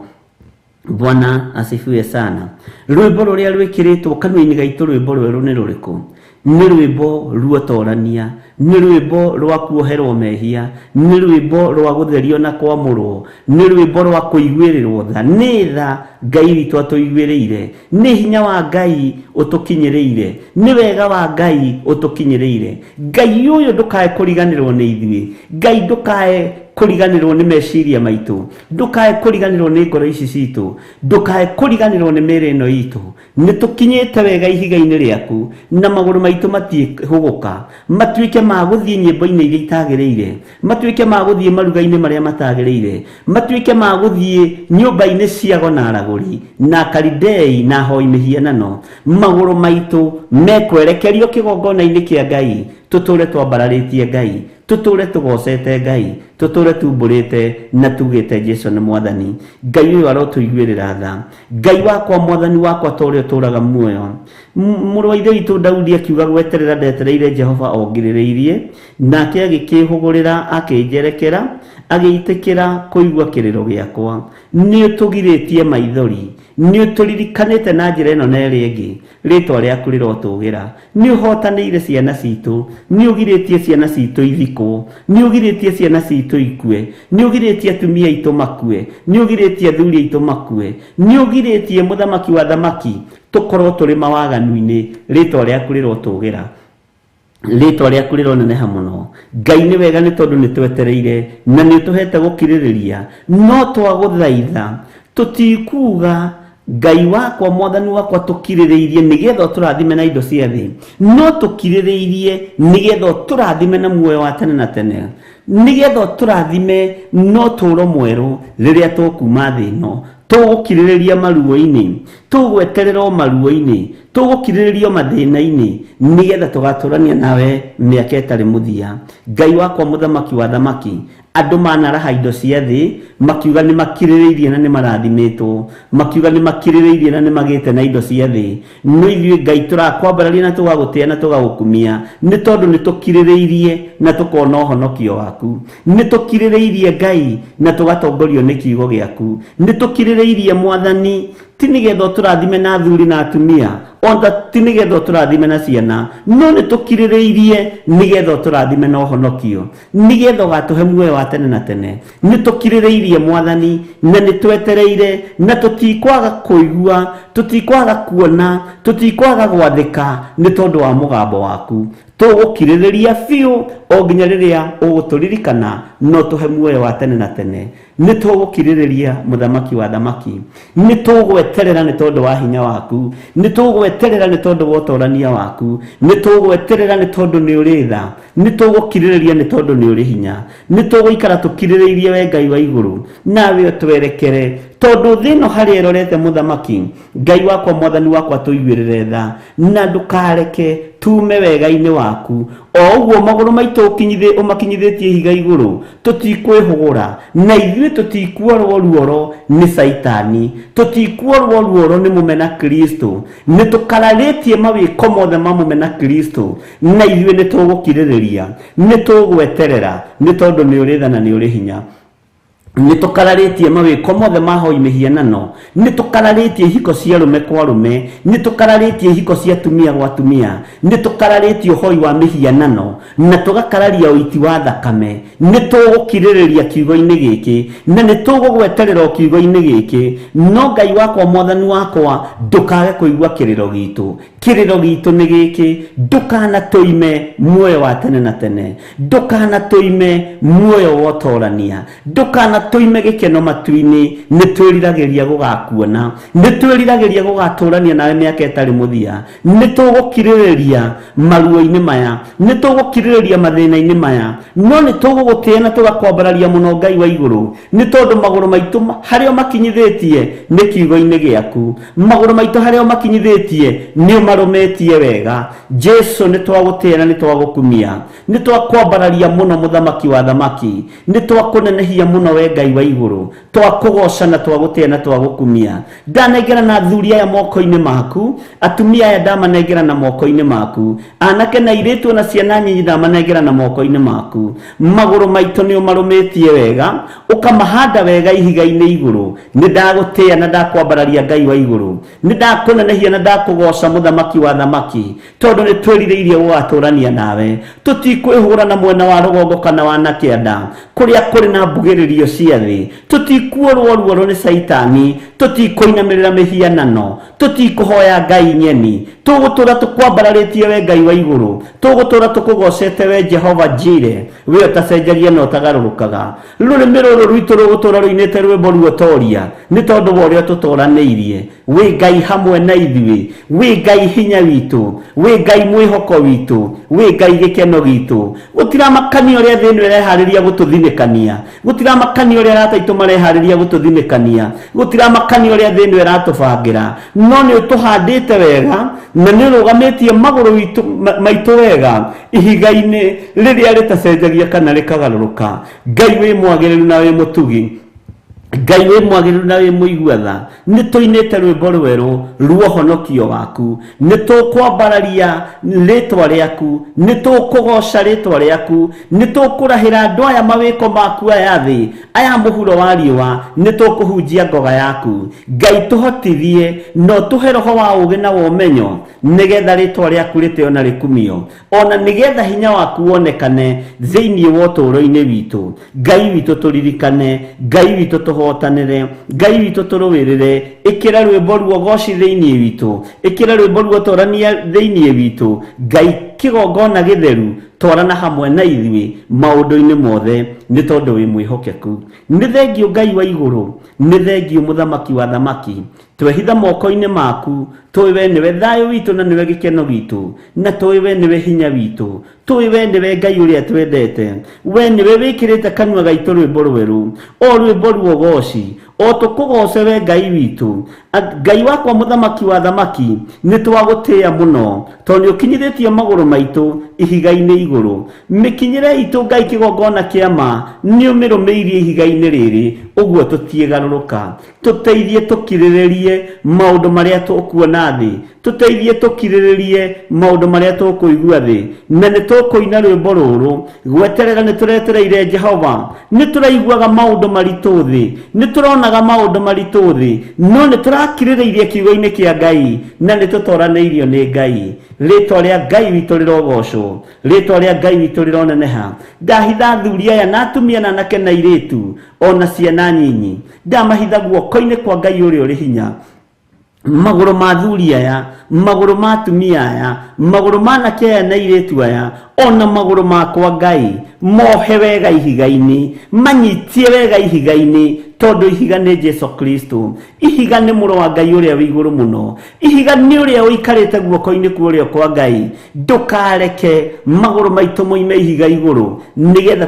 Bwana asifiwe sana. Rwĩmbo rũrĩa rwĩkĩrĩtwo kanua-inĩ gaitũ, rwĩmbo rwerũ nĩ rũrĩkũ? Nĩ rwĩmbo ruotorania, nĩ rwĩmbo rwa kuoherwo mehia, nĩ rwĩmbo rwa gũtherio na kwamũrwo, nĩ rwĩmbo rwa kũiguĩrĩrwo tha. Nĩ tha Ngai witũ atũiguĩrĩire, nĩ hinya wa Ngai ũtũkinyĩrĩire, nĩ wega wa Ngai ũtũkinyĩrĩire. Ngai ũyũ ndũkae kũriganĩrwo nĩ ithuĩ. Ngai ndũkae kũriganĩrwo nĩ meciria maitũ, ndũkae kũriganĩrwo nĩ ngoro ici citũ, ndũkae kũriganĩrwo nĩ mĩĩrĩ ĩno itũ. Nĩ tũkinyĩte wega ihiga-inĩ rĩaku, na magũrũ maitũ matiĩhũgũka, matuĩke ma gũthiĩ nyĩmbo-inĩ iria itagĩrĩire, matuĩke ma gũthiĩ maruga-inĩ marĩa matagĩrĩire, matuĩke ma gũthiĩ nyũmba-inĩ cia ago na aragũri, na Akalidei na ahoi mĩhianano. Magũrũ maitũ mekwerekerio kĩgongona-inĩ kĩa Ngai, tũtũre twambararĩtie Ngai, tũtũre tũgocete Ngai, tũtũre tumbũrĩte na tugĩte Jesu nĩ Mwathani. Ngai ũyũ arotũiguĩrĩra tha. Ngai wakwa, Mwathani wakwa, ta ũrĩa ũtũũraga muoyo. Mũrũ wa Ithe witũ Daudi akiuga, gweterera ndetereire Jehova ongirĩrĩirie, nake agĩkĩĩhũgũrĩra akĩnjerekera, agĩitĩkĩra kũigua kĩrĩro gĩakwa. Nĩ ũtũgirĩtie maithori, nĩ ũtũririkanĩte na njĩra ĩno na ĩrĩa ĩngĩ, rĩtwa rĩaku rĩrotũgĩra. Nĩ ũhotanĩire ciana citũ, nĩ ũgirĩtie ciana citũ ithikwo, nĩ ũgirĩtie ciana citũ ikue, nĩ ũgirĩtie atumia aitũ makue, nĩ ũgirĩtie athuri aitũ makue, nĩ ũgirĩtie mũthamaki wa thamaki tũkorwo tũrĩ mawaganu-inĩ, rĩtwa rĩaku rĩrotũgĩra. Rĩtwa rĩaku rĩroneneha mũno. Ngai nĩ wega nĩ tondũ nĩ twetereire na nĩ ũtũhete gũkirĩrĩria, no twagũthaitha tũtikuga Ngai wakwa, Mwathani wakwa, tũkirĩrĩirie nĩgetha ũtũrathime na indo cia thĩ, no tũkirĩrĩirie nĩgetha ũtũrathime na muoyo wa tene na tene, nĩgetha ũtũrathime na ũtũũro mwerũ rĩrĩa tũkuma thĩ ĩno. Tũgũkirĩrĩria maruo-inĩ, tũgweterera o maruo-inĩ, tũgũkirĩrĩria o mathĩna-inĩ, nĩgetha tũgatũrania nawe mĩaka ĩtarĩ mũthia. Ngai wakwa, mũthamaki wa thamaki, andũ manaraha indo cia thĩ makiuga nĩ makirĩrĩirie na nĩ marathimĩtwo, makiuga nĩ makirĩrĩirie na nĩ magĩte na indo cia thĩ, no ithuĩ Ngai tũrakwambararia na tũgagũtĩa na tũgagũkumia nĩ tondũ nĩ tũkirĩrĩirie na tũkona ũhonokio waku. Nĩ tũkirĩrĩirie Ngai na tũgatongorio nĩ kiugo gĩaku. Nĩ tũkirĩrĩirie Mwathani, ti nĩgetha ũtũrathime na athuri na atumia, ona ti nĩgetha ũtũrathime na ciana, no nĩ tũkirĩrĩirie nĩgetha ũtũrathime na ũhonokio, nĩgetha ũgatũhe muoyo wa tene na tene. Nĩ tũkirĩrĩirie Mwathani na nĩ twetereire na tũtikwaga kũigua Tũtikwaga kuona, tũtikwaga gwathĩka nĩ tondũ wa mũgambo waku. Tũgũkirĩrĩria biũ o nginya rĩrĩa ũgũtũririkana no tũhe muoyo wa tene na tene. Nĩ tũgũkirĩrĩria, mũthamaki wa thamaki. Nĩ tũgweterera nĩ tondũ wa hinya waku, nĩ tũgweterera nĩ tondũ wa ũtorania waku, nĩ tũgweterera nĩ tondũ nĩ ũrĩ tha, nĩ tũgũkirĩrĩria nĩ tondũ nĩ ũrĩ hinya. Nĩ tũgũikara tũkirĩrĩirie we Ngai wa igũrũ, nawe ũtwerekere, tondũ thĩ ĩno harĩa ĩrorete mũthamaki. Ngai wakwa, mwathani wakwa, tũiguĩrĩre tha na ndũkareke tume wega-inĩ waku. O ũguo magũrũ maitũ ũmakinyithĩtie ihiga igũrũ, tũtikwĩhũgũra, na ithuĩ tũtikuorwo ruoro nĩ Caitani, tũtikuorwo ruoro nĩ mũmena Kristo. Nĩ tũkararĩtie mawĩko mothe ma mũmena Kristo, na ithuĩ nĩ tũgũkirĩrĩria, nĩ tũgweterera nĩ tondũ nĩ ũrĩ tha na nĩ ũrĩ hinya. Nĩ tũkararĩtie mawĩko mothe ma hoi mĩhianano, nĩ tũkararĩtie ihiko cia rũme kwa rũme, nĩ tũkararĩtie ihiko cia atumia gwa atumia, nĩ tũkararĩtie ũhoi wa mĩhianano na tũgakararia ũiti wa thakame. Nĩ tũgũkirĩrĩria kiugo-inĩ gĩkĩ na nĩ tũgũgweterera o kiugo-inĩ gĩkĩ, no Ngai wakwa, mwathani wakwa, ndũkage kũigua kĩrĩro gitũ. Kĩrĩro gitũ nĩ gĩkĩ: ndũkanatũime muoyo wa tene na tene, ndũkanatũime muoyo wa ũtorania, ndũkanatũime gĩkeno matu-inĩ. Nĩ twĩriragĩria gũgakuona, nĩ twĩriragĩria gũgatũrania nawe mĩaka ĩtarĩ mũthia. Nĩ tũgũkirĩrĩria maruo-inĩ maya, nĩ tũgũkirĩrĩria mathĩna-inĩ maya, no nĩ tũgũgũtĩĩa na tũgakwambararia mũno, Ngai wa igũrũ, nĩ tondũ magũrũ maitũ harĩa ũmakinyithĩtie nĩ kiugo-inĩ gĩaku. Magũrũ maitũ harĩa ũmakinyithĩtie nĩ ũmarũmĩtie wega. Jesu, nĩ twagũtĩĩa na nĩ twagũkumia, nĩ twakwambararia mũno, mũthamaki wa thamaki, nĩ twakũnenehia mũno, we Ngai wa igũrũ. Twakũgoca na twagũtĩĩa na twagũkumia. Ndanengera na athuri aya moko-inĩ maku, atumia aya ndamanengera na moko-inĩ maku, anake na airĩtu na ciana nyinyi ndamanengera na moko-inĩ maku. Magũrũ maitũ nĩ ũmarũmĩtie wega, ũkamahanda wega ihiga-inĩ igũrũ. Nĩ ndagũtĩĩa na ndakwambararia, Ngai wa igũrũ. Nĩ ndakũnenehia na ndakũgoca, mũthamaki wa thamaki, tondũ nĩ twĩrirĩirie gũgatũrania nawe. Tũtikwĩhũra na mwena wa rũgongo kana wa na kĩanda kũrĩa kũrĩ na mbugĩrĩrio cia thĩ. Tũtikuorwo ruoro nĩ Caitani, tũtikũinamĩrĩra mĩhianano, tũtikũhoya ngai nyeni. Tũgũtũra tũkwambararĩtie we Ngai wa igũrũ, tũgũtũra tũkũgocete we Jehova Jire, we ũtacenjagia na ũtagarũrũkaga. Rũrĩmĩ rũrũ rwitũ rũgũtũra rũinĩte rwĩmbo ruotoria nĩ tondũ wa ũrĩa tũtoranĩirie. Wĩ Ngai hamwe na ithuĩ, wĩ Ngai hinya witũ, wĩ Ngai mwĩhoko witũ, wĩ Ngai gĩkeno gitũ. Gũtiramakania ũrĩa thĩ ĩno ĩreharĩria gũtũthinĩkania, gũtiramakania ũrĩa arata aitũ mareharĩria gũtũthinĩkania, gũtiramakania ũrĩa thĩ ĩno ĩratũbangĩra, no nĩ ũtũhandĩte wega na nĩ ũrũgamĩtie magũrũ maitũ wega ihiga-inĩ rĩrĩa rĩtacenjagia kana rĩkagarũrũka. Ngai wĩ mwagĩrĩru na wĩ mũtugi, Ngai wĩ mwagĩrĩru na wĩ mũigua tha, nĩ tũinĩte rwĩmbo rwerũ rwa ũhonokio waku. Nĩ tũkwambararia rĩtwa rĩaku, nĩ tũkũgoca rĩtwa rĩaku, nĩ tũkũrahĩra andũ aya mawĩko maku, aya thĩ aya mũhuro wa riũa, nĩ tũkũhunjia ngoga yaku. Ngai, tũhotithie na ũtũhe roho wa ũũgĩ na wa ũmenyo, nĩgetha rĩtwa rĩaku rĩtĩo na rĩkumio, ona nĩgetha hinya waku wonekane thĩinĩ wa ũtũũro-inĩ witũ. Ngai witũ, tũririkane. Ngai witũ, tũhotanĩre. Ngai witũ, tũrũĩrĩre. Ĩkĩra rwĩmbo ruogoci thĩinĩ witũ, ĩkĩra rwĩmbo ruotorania thĩinĩ witũ. Ngai kĩgongona gĩtheru, twarana hamwe na ithuĩ maũndũ-inĩ mothe nĩ tondũ wĩ mwĩhokeku. Nĩ thengiũ, Ngai wa igũrũ, nĩ thengiũ, mũthamaki wa thamaki. Twehitha moko-inĩ maku. Tũĩ we nĩwe thayũ witũ na nĩwe gĩkeno gitũ, na tũĩ we nĩwe hinya witũ. Tũĩ we nĩwe Ngai ũrĩa twendete. We nĩwe wĩkĩrĩte kanua gaitũ rwĩmbo rwerũ, o rwĩmbo ruogoci, o tũkũgoce we Ngai witũ. Ngai wakwa, mũthamaki wa thamaki, nĩ twagũtĩĩa mũno tondũ nĩ ũkinyithĩtie magũrũ maitũ ihiga-inĩ igũrũ. Mĩkinyĩre itũ, Ngai kĩgongona kĩa ma, nĩ ũmĩrũmĩirie ihiga-inĩ rĩrĩ, ũguo tũtiĩgarũrũka. Tũteithie tũkirĩrĩrie maũndũ marĩa tũkuona thĩ, tũteithie tũkirĩrĩrie maũndũ marĩa tũkũigua thĩ, na nĩ tũkũina rwĩmbo rũrũ: gweterera nĩ tũretereire Jehova. Nĩ tũraiguaga maũndũ maritũ thĩ, nĩ tũronaga maũndũ maritũ thĩ, no nĩ tũrakirĩrĩirie kiugo-inĩ kĩa Ngai na nĩ tũtoranĩirio nĩ Ngai. Rĩtwa rĩa Ngai witũ rĩrogocwo, rĩtwa rĩa Ngai witũ rĩroneneha. Ndahitha athuri aya na atumia na anake na airĩtu ona ciana nyinyi, ndamahitha guoko-inĩ kwa Ngai ũrĩa ũrĩ hinya. Magũrũ ma athuri aya, magũrũ ma atumia aya, magũrũ ma anake aya na airĩtu aya, ona magũrũ makwa Ngai, mohe wega ihiga-inĩ, manyitie wega ihiga-inĩ, tondũ ihiga nĩ Jesu Kristo. Ihiga nĩ mũrũ wa Ngai ũrĩa wĩ igũrũ mũno. Ihiga nĩ ũrĩa ũikarĩte guoko-inĩ kwa ũrĩo kwa Ngai. Ndũkareke magũrũ maitũ moime ihiga igũrũ, nĩgetha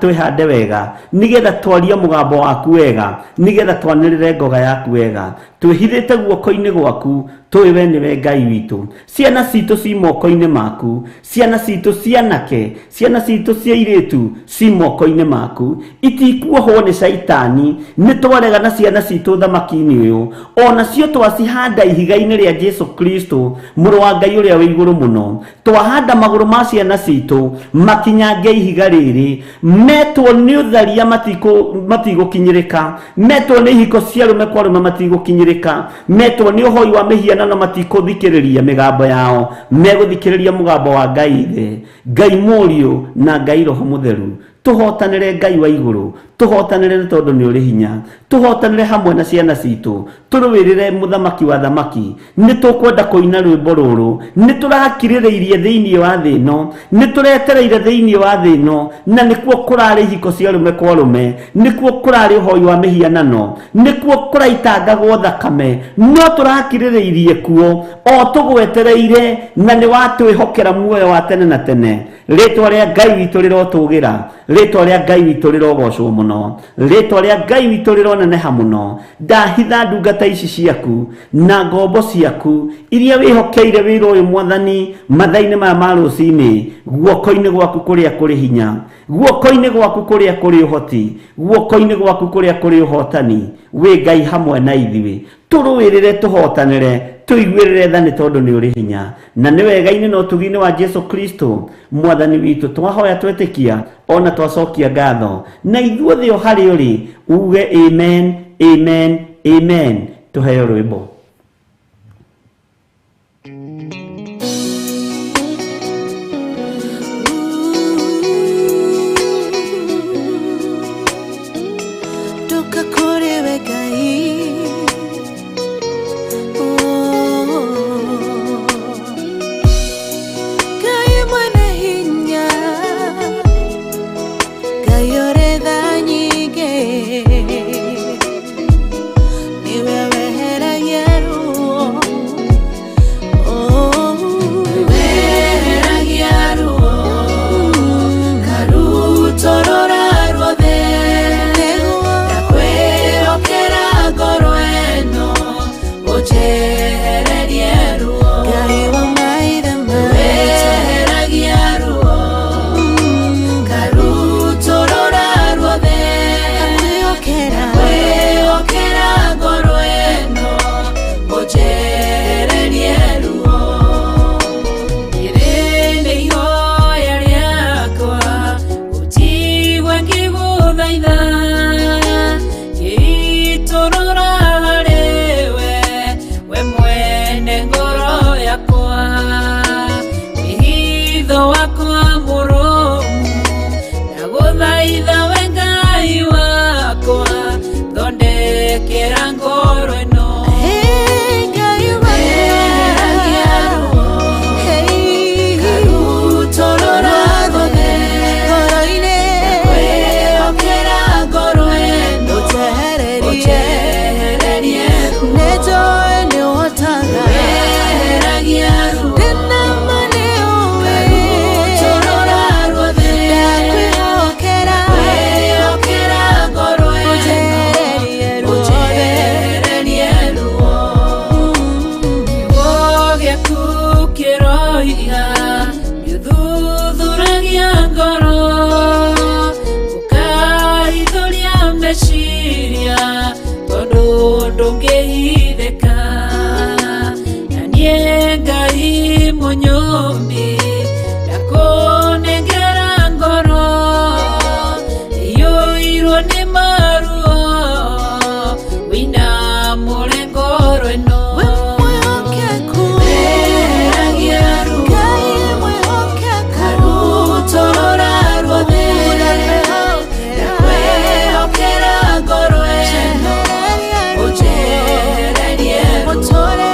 twĩhande wega, nĩgetha twarie mũgambo waku wega, nĩgetha twanĩrĩre ngoga yaku wega. Twĩhithĩte guoko-inĩ gwaku, tũĩ we nĩwe Ngai witũ. Ciana citũ ci moko-inĩ maku, ciana citũ cianake, ciana citũ cia airĩtu ci moko-inĩ maku. Itikuohwo nĩ caitani, nĩ twarega na ciana citũ thamaki-inĩ ũyũ. Onacio twacihanda ihiga-inĩ rĩa Jesu Kristo, mũrũ wa Ngai ũrĩa wĩ igũrũ mũno. Twahanda magũrũ ma ciana citũ makinyange ihiga rĩrĩ, metwo nĩ ũtharia matigũkinyĩrĩka, metwo nĩ ihiko cia arũme kwa arũme matigũkinyĩrĩka, metwo nĩ ũhoi wa mĩhianano matikũthikĩrĩria mĩgambo yao, megũthikĩrĩria mũgambo wa Ngai Ithe, Ngai Mũriũ na Ngai Roho Mũtheru. Tũhotanĩre Ngai wa igũrũ, tũhotanĩre nĩ tondũ nĩ ũrĩ hinya, tũhotanĩre hamwe na ciana citũ, tũrũĩrĩre mũthamaki wa thamaki. Nĩ tũkwenda kũina rwĩmbo rũrũ, nĩ tũrakirĩrĩirie thĩinĩ wa thĩ ĩno, nĩ tũretereire thĩinĩ wa thĩ ĩno, na nĩkuo kũrarĩ ihiko cia arũme kwa arũme, nĩkuo kũrarĩ ũhoi wa mĩhianano, nĩkuo kũraitangagwo thakame, no tũrakirĩrĩirie kuo o tũgwetereire, na nĩ watwĩhokera muoyo wa tene na tene. Rĩtwa rĩa Ngai witũ rĩrotũgĩra, rĩtwa rĩa Ngai witũ rĩrogocwo mũno, rĩtwa rĩa Ngai witũ rĩroneneha mũno. Ndahitha ndungata ici ciaku na ngombo ciaku iria wĩhokeire wĩra ũyũ Mwathani, mathaa-inĩ maya ma rũcinĩ, guoko-inĩ gwaku kũrĩa kũrĩ hinya, guoko-inĩ gwaku kũrĩa kũrĩ ũhoti, guoko-inĩ gwaku kũrĩa kũrĩ ũhotani. Wĩ Ngai hamwe na ithuĩ, tũrũĩrĩre, tũhotanĩre, tũiguĩrĩre tha nĩ tondũ nĩ ũrĩ hinya. Na nĩ wega-inĩ na ũtugi-inĩ wa Jesu Kristo Mwathani witũ twahoya twetĩkia ona twacokia ngatho, na ithuothe o harĩ ũrĩ uge amen, amen, amen. Tũheo rwĩmbo. Ndoka kũrĩ we Ngai. Oh. Ngai mwene hinya, Ngai ũrĩ tha nyingĩ, nĩwe weheragia ruo. Oh. Weheragia ruo, karutorora ruothe, Nĩguo. ndakwĩhokera ngoro ĩno, ũnjehererie ruo. Ngai wa maithe maitũ. Weheragia ruo, karutorora ruothe, Ndakwĩhokera. ndakwĩhokera ngoro ĩno, ũnjehererie ruo. Rĩrĩ nĩ ihoya rĩakwa, ũnjigue ngĩgũthaitha, ngĩitũrũra harĩwe, we mwene ngoro yakwa. Wĩhitho wakwa mũrũmu, ndagũthaitha we Ngai wakwa, thondekera ngoro ĩno. Hey, Ngai Weheragia ruo, Hey. karutorora ruothe, Ngoro-inĩ. ndakwĩhokera ngoro ĩno, Ũnjehererie. ũnjehererie ruo. Nĩnjũĩ nĩũhotaga. Weheragia ruo, Ndĩna ma nĩũĩ. karutorora ruothe, Ndakwĩhokera. ndakwĩhokera ngoro ĩno, Ũnjehererie ruothe. ũnjehererie ruo. Kiugo gĩaku kĩroiga nĩũthuthuragia ngoro, ũkaithũria meciria, tondũ ndũngĩhithĩka. Na niĩ Ngai mũnyũmbi, ndakũnengera ngoro ĩiyũirwo nĩ maruo, wĩinamũre ngoro ĩno. We mwĩhokeku. Weheragia ruo, Ngai mwĩhokeku. karutorora ruothe, ndakwĩhokera ngoro ĩno, Ũnjehererie ruo. ũnjehererie ruo.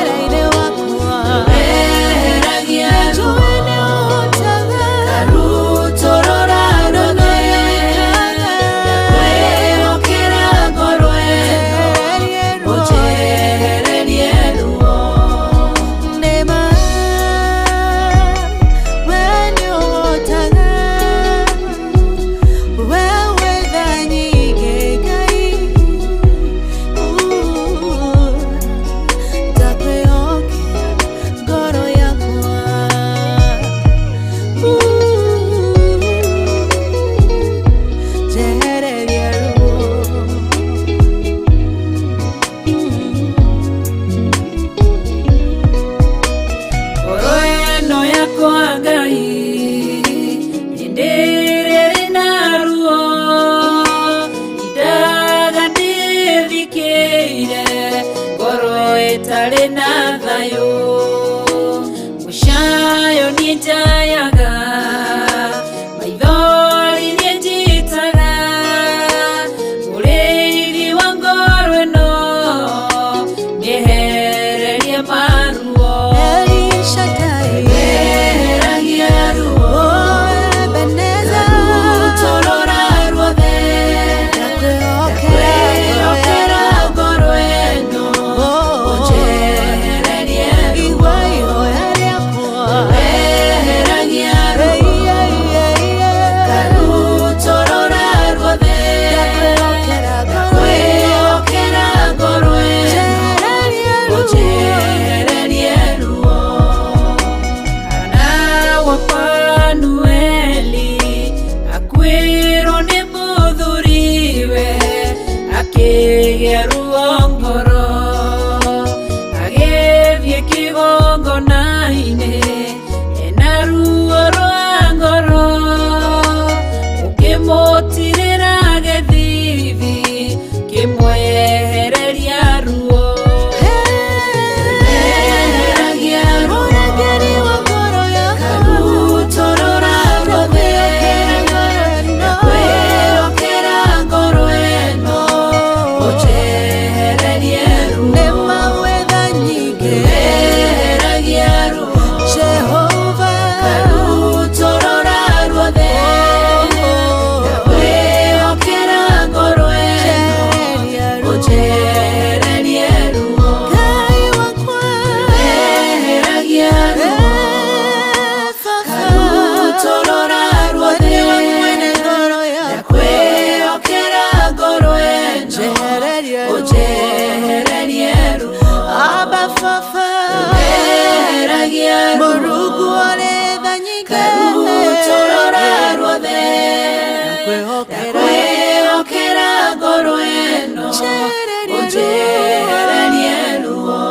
Ũnjehererie ruo.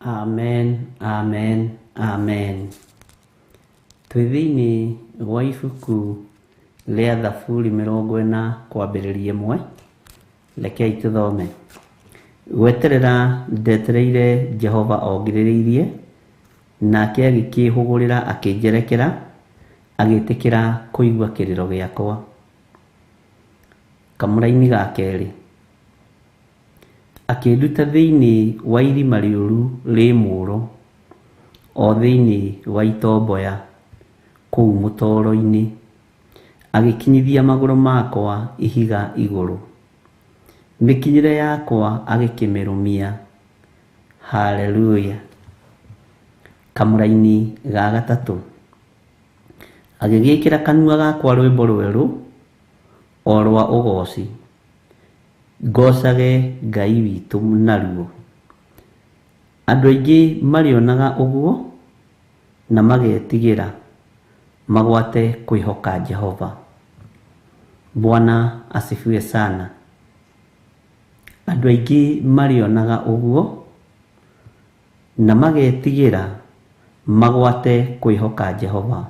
Amen, amen, amen. Twĩ thĩinĩ wa ibuku rĩa Thaburi 40 kwambĩrĩria 1. Rekei tũthome. Gweterera ndetereire Jehova ongirĩrĩirie, nake agĩkĩĩhũgũrĩra akĩnjerekera, agĩĩtĩkĩra kũigua kĩrĩro gĩakwa. Kamũraini ga kerĩ. Akĩnduta thĩinĩ wa irima rĩũru rĩ mũũro, o thĩinĩ wa itomboya kũu mũtoro-inĩ, agĩkinyithia magũrũ makwa ihiga igũrũ. Mĩkinyĩre yakwa agĩkĩmĩrũmia. Haleluya. Kamũraini ga gatatũ. Agĩgĩĩkĩra kanua gakwa rwĩmbo rwerũ, o rwa ũgooci, ngocage Ngai witũ naruo. Andũ aingĩ marĩonaga ũguo na magetigĩra, magwate kwĩhoka Jehova. Bwana asifiwe sana. Andũ aingĩ marĩonaga ũguo na magetigĩra, magwate kwĩhoka Jehova.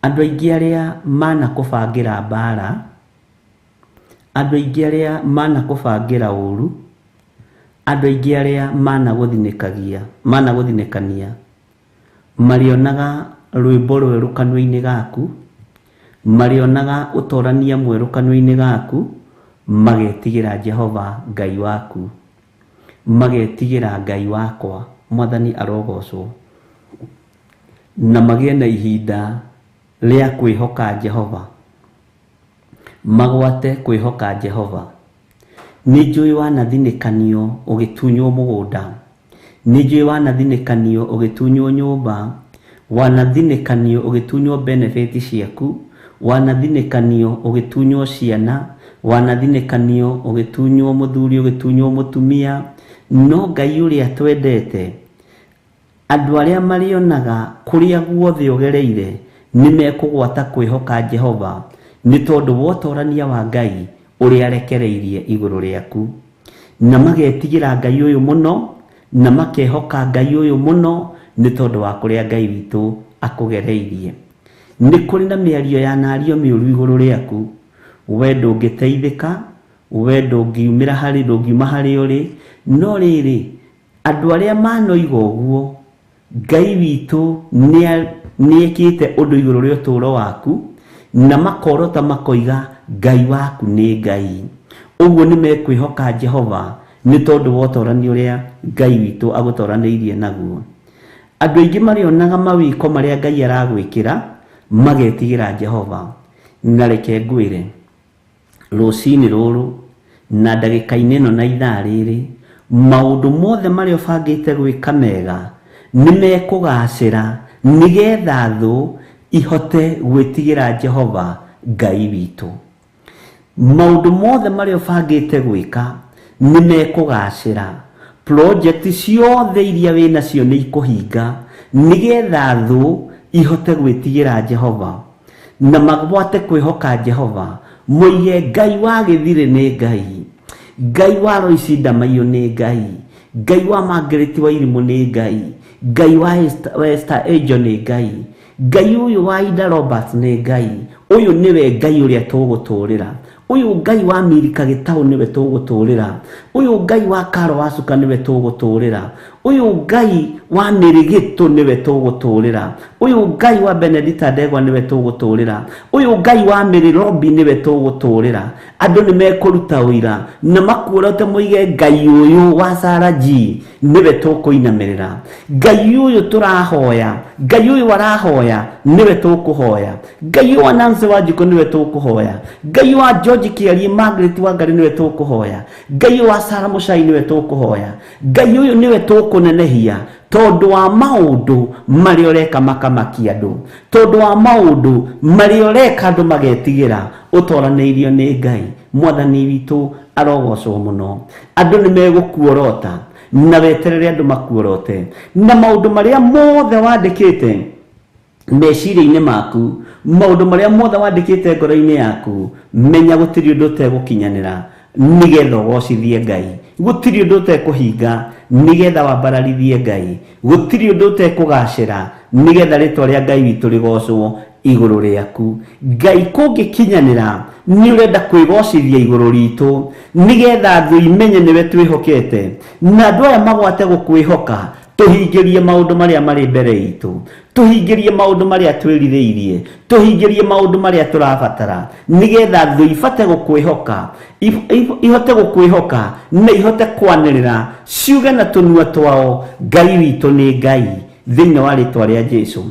Andũ aingĩ arĩa manakũbangĩra mbara, andũ aingĩ arĩa manakũbangĩra ũru, andũ aingĩ arĩa managũthinĩkagia, managũthinĩkania, marĩonaga rwĩmbo rwerũ kanua-inĩ gaku, marĩonaga ũtorania mwerũ kanua-inĩ gaku, magetigĩra Jehova Ngai waku, magetigĩra Ngai wakwa. Mwathani arogocwo. Na magĩe na ihinda rĩa kwĩhoka Jehova, magwate kwĩhoka Jehova. Nĩ njũĩ wanathinĩkanio ũgĩtunywo mũgũnda, nĩ njũĩ wanathinĩkanio ũgĩtunywo nyũmba, wanathinĩkanio ũgĩtunywo benefit ciaku, wanathinĩkanio ũgĩtunywo ciana, wanathinĩkanio ũgĩtunywo mũthuri, ũgĩtunywo mũtumia. No Ngai ũrĩa twendete, andũ arĩa marĩonaga kũrĩa guothe ũgereire nĩ mekũgwata kwĩhoka Jehova, nĩ tondũ wa ũtorania wa Ngai ũrĩa arekereirie igũrũ rĩaku. Na magetigĩra Ngai ũyũ mũno, na makehoka Ngai ũyũ mũno, nĩ tondũ wa kũrĩa Ngai witũ akũgereirie. Nĩ kũrĩ na mĩario ya nario mĩũru igũrũ rĩaku, we ndũngĩteithĩka, we ndũngiumĩra harĩ, ndũngiuma harĩ ũrĩ. No rĩrĩ, andũ arĩa manoiga ũguo, Ngai witũ nĩekĩte ũndũ igũrũ rĩa ũtũũro waku, na makorota makoiga Ngai waku nĩ Ngai. Ũguo nĩ mekwĩhoka Jehova nĩ tondũ wa ũtorani ũrĩa Ngai witũ agũtoranĩirie naguo. Andũ aingĩ marĩonaga mawĩko marĩa Ngai aragwĩkĩra, magetigĩra Jehova. Na reke ngwĩre, rũcinĩ rũrũ na ndagĩka-inĩ ĩno na ithaa rĩrĩ, maũndũ mothe marĩa ũbangĩte gwĩka mega nĩ mekũgacĩra, nĩgetha thũ ihote gwĩtigĩra Jehova Ngai witũ. Maũndũ mothe marĩa ũbangĩte gwĩka nĩ mekũgacĩra. Project ciothe iria wĩnacio nĩ ikũhinga, nĩgetha thũ ihote gwĩtigĩra Jehova na magwate kwĩhoka Jehova. Moige Ngai wa Gĩthirĩ nĩ Ngai, Ngai wa Royce Ndamaiyũ nĩ Ngai, Ngai wa Margaret Wairimũ nĩ Ngai, Ngai wa Esther Angel nĩ Ngai, Ngai ũyũ wa Ida Roberts nĩ Ngai. Ũyũ nĩwe Ngai ũrĩa tũgũtũrĩra. Ũyũ Ngai wa Milika Gĩtaũ nĩwe tũgũtũrĩra. Ũyũ Ngai wa Karo Wacuka nĩwe tũgũtũrĩra. Ũyũ Ngai wa Mĩrĩgĩtũ nĩwe tũgũtũrĩra. Ũyũ Ngai wa Benedita Ndegwa nĩwe tũgũtũrĩra. Ũyũ Ngai wa Mary Robi nĩwe tũgũtũrĩra. Andũ nĩ mekũruta ũira na makuorote moige Ngai ũyũ wa Sarah G nĩwe tũkũinamĩrĩra. Ngai ũyũ tũrahoya, Ngai ũyũ arahoya nĩwe tũkũhoya. Ngai ũyũ wa Nancy Wanjikũ nĩwe tũkũhoya. Ngai wa George Kĩarie Margaret Wangari nĩwe tũkũhoya. Ngai ũyũ wa Sarah Mũcai nĩwe tũkũhoya. Ngai ũyũ nĩwe tũkũnenehia, tondũ wa maũndũ marĩa ũreka makamakia andũ, tondũ wa maũndũ marĩa ũreka andũ magetigĩra. Ũtoranĩirio nĩ Ngai. Mwathani witũ arogocwo mũno. Andũ nĩ megũkuorota na weterere andũ makuorote, na maũndũ marĩa mothe wandĩkĩte Meciria-inĩ maku, maũndũ marĩa mothe wandĩkĩte ngoro-inĩ yaku, menya gũtirĩ ũndũ ũtegũkinyanĩra nĩgetha ũgocithie Ngai. Gũtirĩ ũndũ ũtekũhinga nĩgetha wambararithie Ngai. Gũtirĩ ũndũ ũtekũgacĩra nĩgetha rĩtwa rĩa Ngai witũ rĩgocwo igũrũ rĩaku. Ngai kũngĩkinyanĩra nĩ ũrenda kwĩgocithia igũrũ ritũ nĩgetha thũ imenye nĩwe twĩhokete, na andũ aya magwate gũkwĩhoka. Tũhingĩrie maũndũ marĩa marĩ mbere itũ, tũhingĩrie maũndũ marĩa twĩrirĩirie, tũhingĩrie maũndũ marĩa tũrabatara, nĩgetha thũ ibate gũkwĩhoka, ihote gũkwĩhoka na ihote kwanĩrĩra ciuge na tũnua twao, Ngai witũ nĩ Ngai, thĩinĩ wa rĩtwa rĩa Jesu.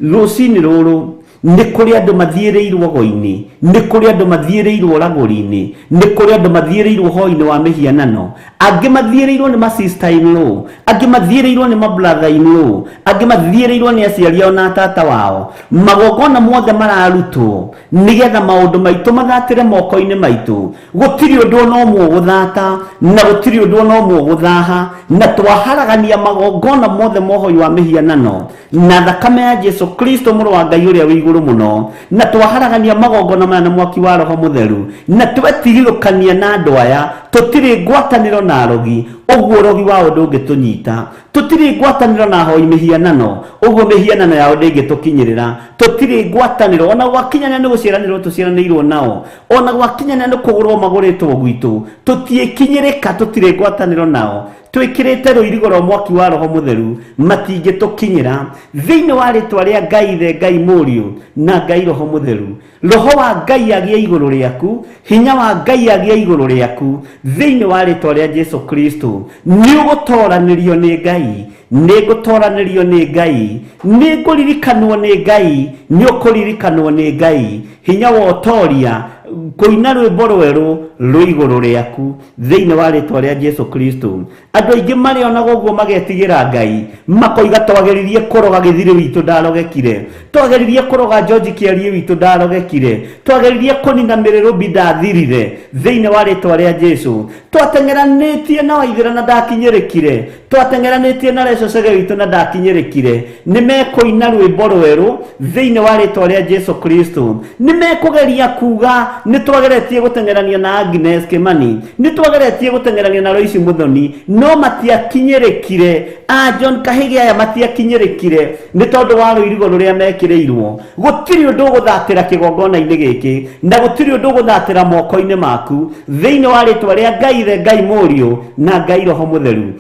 Rũcinĩ rũrũ nĩ kũrĩ andũ mathiĩrĩirwo go-inĩ, nĩ kũrĩ andũ mathiĩrĩirwo ragũri-inĩ, nĩ kũrĩ andũ mathiĩrĩirwo hoi-inĩ wa mĩhianano, angĩ mathiĩrĩirwo nĩ ma sister in law, angĩ mathiĩrĩirwo nĩ ma brother in law, angĩ mathiĩrĩirwo nĩ aciari ao na tata wao. Magongona mothe mararutwo nĩgetha maũndũ maitũ mathatĩre moko-inĩ maitũ. Gũtirĩ ũndũ ona ũmwe ũgũthata na gũtirĩ ũndũ ona ũmwe ũgũthaha, na twaharagania magongona mothe mohoi wa mĩhianano na thakame ya Jesu Kristo mũrũ wa Ngai ũrĩa wĩ igũrũ mũno, na twaharagania magongona maya na mwaki wa Roho Mũtheru, na twetigithũkania na andũ aya. Tũtirĩ ngwatanĩro na arogi, ũguo ũrogi wao ndũngĩtũnyita. Tũtirĩ ngwatanĩro na ahoi mĩhianano, ũguo mĩhianano yao ndĩngĩtũkinyĩrĩra. Tũtirĩ ngwatanĩro ona gwakinyania nĩ gũciaranĩrwo tũciaranĩirwo nao, ona gwakinyania nĩ kũgũrwo magũrĩtwo gwitũ, tũtiĩkinyĩrĩka, tũtirĩ ngwatanĩro nao. Twĩkĩrĩte rũirigo rwa mwaki wa Roho Mũtheru, matingĩtũkinyĩra. Thĩinĩ wa rĩtwa rĩa Ngai Ithe, Ngai Mũriũ na Ngai Roho Mũtheru, Roho wa Ngai agĩe igũrũ rĩaku, hinya wa Ngai agĩe igũrũ rĩaku, thĩinĩ wa rĩtwa rĩa Jesu Kristo. Nĩ ũgũtoranĩrio nĩ Ngai, nĩ ngũtoranĩrio nĩ Ngai, nĩ ngũririkanwo nĩ Ngai, nĩ ũkũririkanwo nĩ Ngai. Hinya wa ũtoria kũina rwĩmbo rwerũ rwĩ igũrũ rĩaku, thĩinĩ wa rĩtwa rĩa Jesu Kristo. Andũ aingĩ marĩonaga ũguo magetigĩra Ngai, makoiga twageririe kũroga gĩthirĩ witũ ndarogekire, twageririe kũroga George Kĩariĩ witũ ndarogekire, twageririe kũnina mĩrĩrũmbi ndathirire, thĩinĩ wa rĩtwa rĩa Jesu. Twateng'eranĩtie na Waithĩra na ndakinyĩrĩkire, twateng'eranĩtie na Reco Chege witũ na ndakinyĩrĩkire. Nĩ mekũina rwĩmbo rwerũ thĩinĩ wa rĩtwa rĩa Jesu Kristo. Nĩ mekũgeria kuga nĩ twageretie gũteng'erania na Agnes Kimani, nĩ twageretie gũteng'erania na Lois Muthoni, no matiakinyĩrĩkire. A John Kahĩgĩ aya matiakinyĩrĩkire nĩ tondũ wa rũirigo rũrĩa mekĩrĩirwo. Gũtirĩ ũndũ ũgũthatĩra kĩgongona-inĩ gĩkĩ, na gũtirĩ ũndũ ũgũthatĩra moko-inĩ maku, thĩinĩ wa rĩtwa rĩa Ngai Ithe, Ngai Mũriũ na Ngai Roho Mũtheru.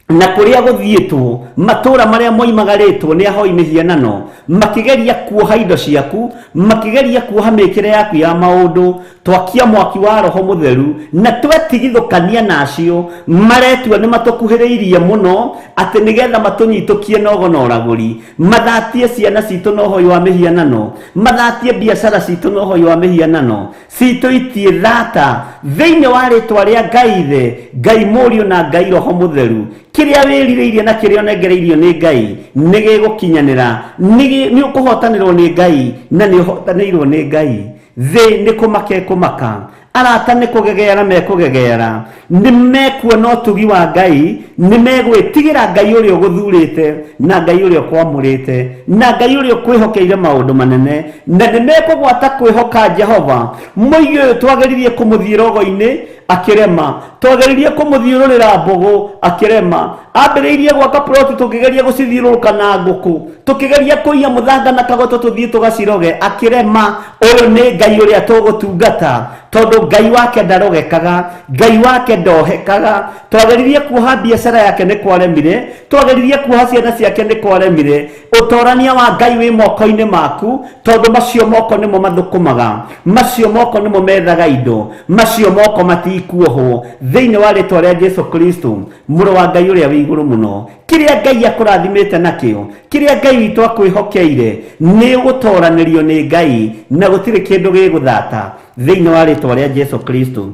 Na kũrĩa gũthiĩtwo, matũũra marĩa moimagarĩtwo nĩ ahoi mĩhianano, makĩgeria kuoha indo ciaku, makĩgeria kuoha mĩkĩre yaku ya maũndũ, twakia mwaki wa Roho Mũtheru na twetigithũkania nacio, maretua nĩ matũkuhĩrĩirie mũno atĩ nĩgetha matũnyitũkie nogo na ũragũri, mathatie ciana citũ na ũhoi wa mĩhianano, mathatie biacara citũ na ũhoi wa mĩhianano. Citũ itiĩ thata thĩinĩ wa rĩtwa rĩa Ngai Ithe, Ngai Mũriũ na Ngai Roho Mũtheru. Kĩrĩa wĩrirĩirie na kĩrĩa ũnengereirio nĩ Ngai nĩ gĩgũkinyanĩra, nĩ ũkũhotanĩrwo nĩ Ngai na nĩ ũhotanĩirwo nĩ Ngai. Thĩ nĩ kũmaka ĩkũmaka, arata nĩ kũgegeara mekũgegeara, nĩ mekuona ũtugi wa Ngai, nĩ megwĩtigĩra Ngai ũrĩa ũgũthurĩte na Ngai ũrĩa ũkwamũrĩte na Ngai ũrĩa ũkwĩhokeire maũndũ manene, na nĩ mekũgwata kwĩhoka Jehova. Mũigi ũyũ twageririe kũmũthiĩ rogo-inĩ akĩrema, twageririe kũmũthiũrũrĩra mbũgũ akĩrema, ambĩrĩirie gwaka ploti tũkĩgeria gũcithiũrũrũka na ngũkũ, tũkĩgeria kũiya mũthanga na kagoto tũthiĩ tũgaciroge akĩrema. Ũyũ nĩ Ngai ũrĩa tũgũtungata, tondũ Ngai wake ndarogekaga, Ngai wake ndohekaga. Twageririe kuoha biacara yake nĩ kwaremire, twageririe kuoha ciana ciake nĩ kwaremire. Ũtorania wa Ngai wĩ moko-inĩ maku, tondũ macio moko nĩmo mathũkũmaga, macio moko nĩmo methaga indo, macio moko matikuohwo, thĩinĩ wa rĩtwa rĩa Jesu Kristo, mũrũ wa Ngai ũrĩa wĩ igũrũ mũno. Kĩrĩa Ngai akũrathimĩte nakĩo, kĩrĩa Ngai witũ akwĩhokeire, nĩ ũgũtoranĩrio nĩ Ngai na gũtirĩ kĩndũ gĩgũthata, thĩinĩ wa rĩtwa rĩa Jesu Kristo.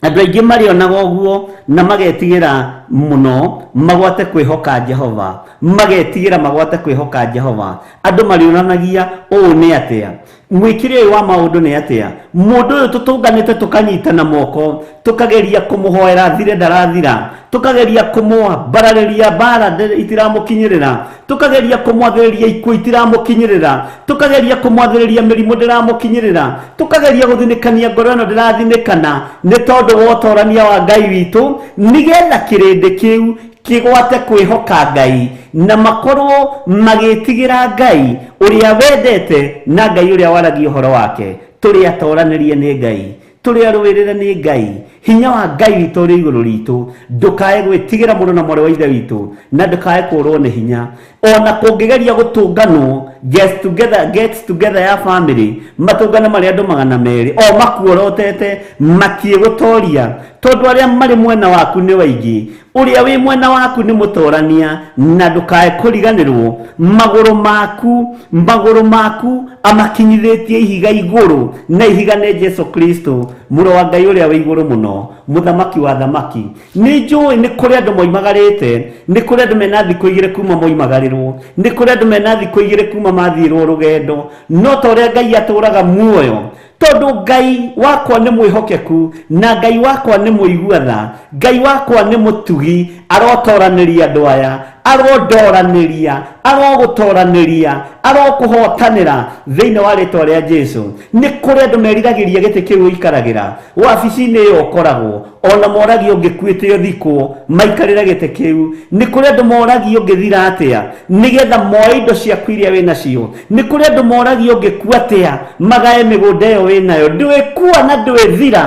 Andũ aingĩ marĩonaga ũguo na magetigĩra mũno magwate kwĩhoka Jehova, magetigĩra magwate kwĩhoka Jehova. Andũ marĩonanagia ũũ nĩ atĩa? Mwĩkĩre ũyũ wa maũndũ nĩ atĩa? Mũndũ ũyũ tũtũnganĩte tũkanyitana moko, tũkageria kũmũhoera thire ndarathira, tũkageria kũmwambararĩria mbara itiramũkinyĩrĩra, tũkageria kũmwathĩrĩria ikuũ itiramũkinyĩrĩra, tũkageria kũmwathĩrĩria mĩrimũ ndĩramũkinyĩrĩra, tũkageria gũthinĩkania ngoro ĩno ndĩrathinĩkana nĩ tondũ wa ũtorania wa Ngai witũ, nĩgetha kĩrĩndĩ kĩu kĩgwate kwĩhoka Ngai na makorwo magĩtigĩra Ngai ũrĩa wendete na Ngai ũrĩa waragia ũhoro wake. Tũrĩ atoranĩrie nĩ Ngai, tũrĩ arũĩrĩre nĩ Ngai, hinya wa Ngai witũ ũrĩ igũrũ ritũ. Ndũkae gwĩtigĩra mũrũ na mwarĩ wa ithe witũ, na ndũkae kũrwo nĩ hinya. Ona kũngĩgeria gũtũnganwo get together, get together ya family, matũngane marĩ andũ 200 o makuorotete, matiĩgũtoria tondũ arĩa marĩ mwena waku nĩ waingĩ. Ũrĩa wĩ mwena waku nĩ mũtorania, na ndũkae kũriganĩrwo magũrũ maku, magũrũ maku amakinyithĩtie ihiga igũrũ, na ihiga nĩ Jesu Kristo, mũrũ wa Ngai ũrĩa wĩ igũrũ mũno, mũthamaki wa thamaki. Nĩ njũĩ nĩ kũrĩ andũ moimagarĩte, nĩ kũrĩ andũ mena thikũ igĩrĩ kuma moimagarĩrwo, nĩ kũrĩ andũ mena thikũ igĩrĩ kuma mathiĩrwo rũgendo, no ta ũrĩa Ngai atũraga muoyo, tondũ Ngai wakwa nĩ mwĩhokeku na Ngai wakwa nĩ mũigua tha, Ngai wakwa nĩ mũtugi, arotoranĩria andũ aya, arondoranĩria, arogũtoranĩria, arokũhotanĩra thĩinĩ wa rĩtwa rĩa Jesu. Nĩ kũrĩ andũ meriragĩria gĩtĩ kĩu ũikaragĩra, wabici-inĩ ĩyo ũkoragwo, ona moragio ũngĩkuĩte ũthikwo maikarĩre gĩtĩ kĩu. Nĩ kũrĩ andũ moragio ũngĩthira atĩa nĩgetha moe indo ciaku iria wĩnacio. Nĩ kũrĩ andũ moragio ũngĩkua atĩa magae mĩgũnda ĩyo wĩnayo. Ndwĩkua na ndwĩthira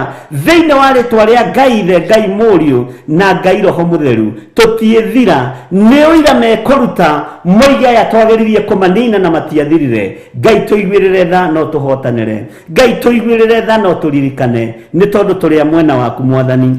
thĩinĩ wa rĩtwa rĩa Ngai Ithe, Ngai Mũriũ na Ngai Roho Mũtheru. Tũtiĩthira, nĩ ũira mekũruta moige aya twageririe kũmanina na matiathirire. Ngai tũiguĩrĩre tha no tũhotanĩre, Ngai tũiguĩrĩre tha no tũririkane, nĩ tondũ tũrĩ a mwena waku Mwathani.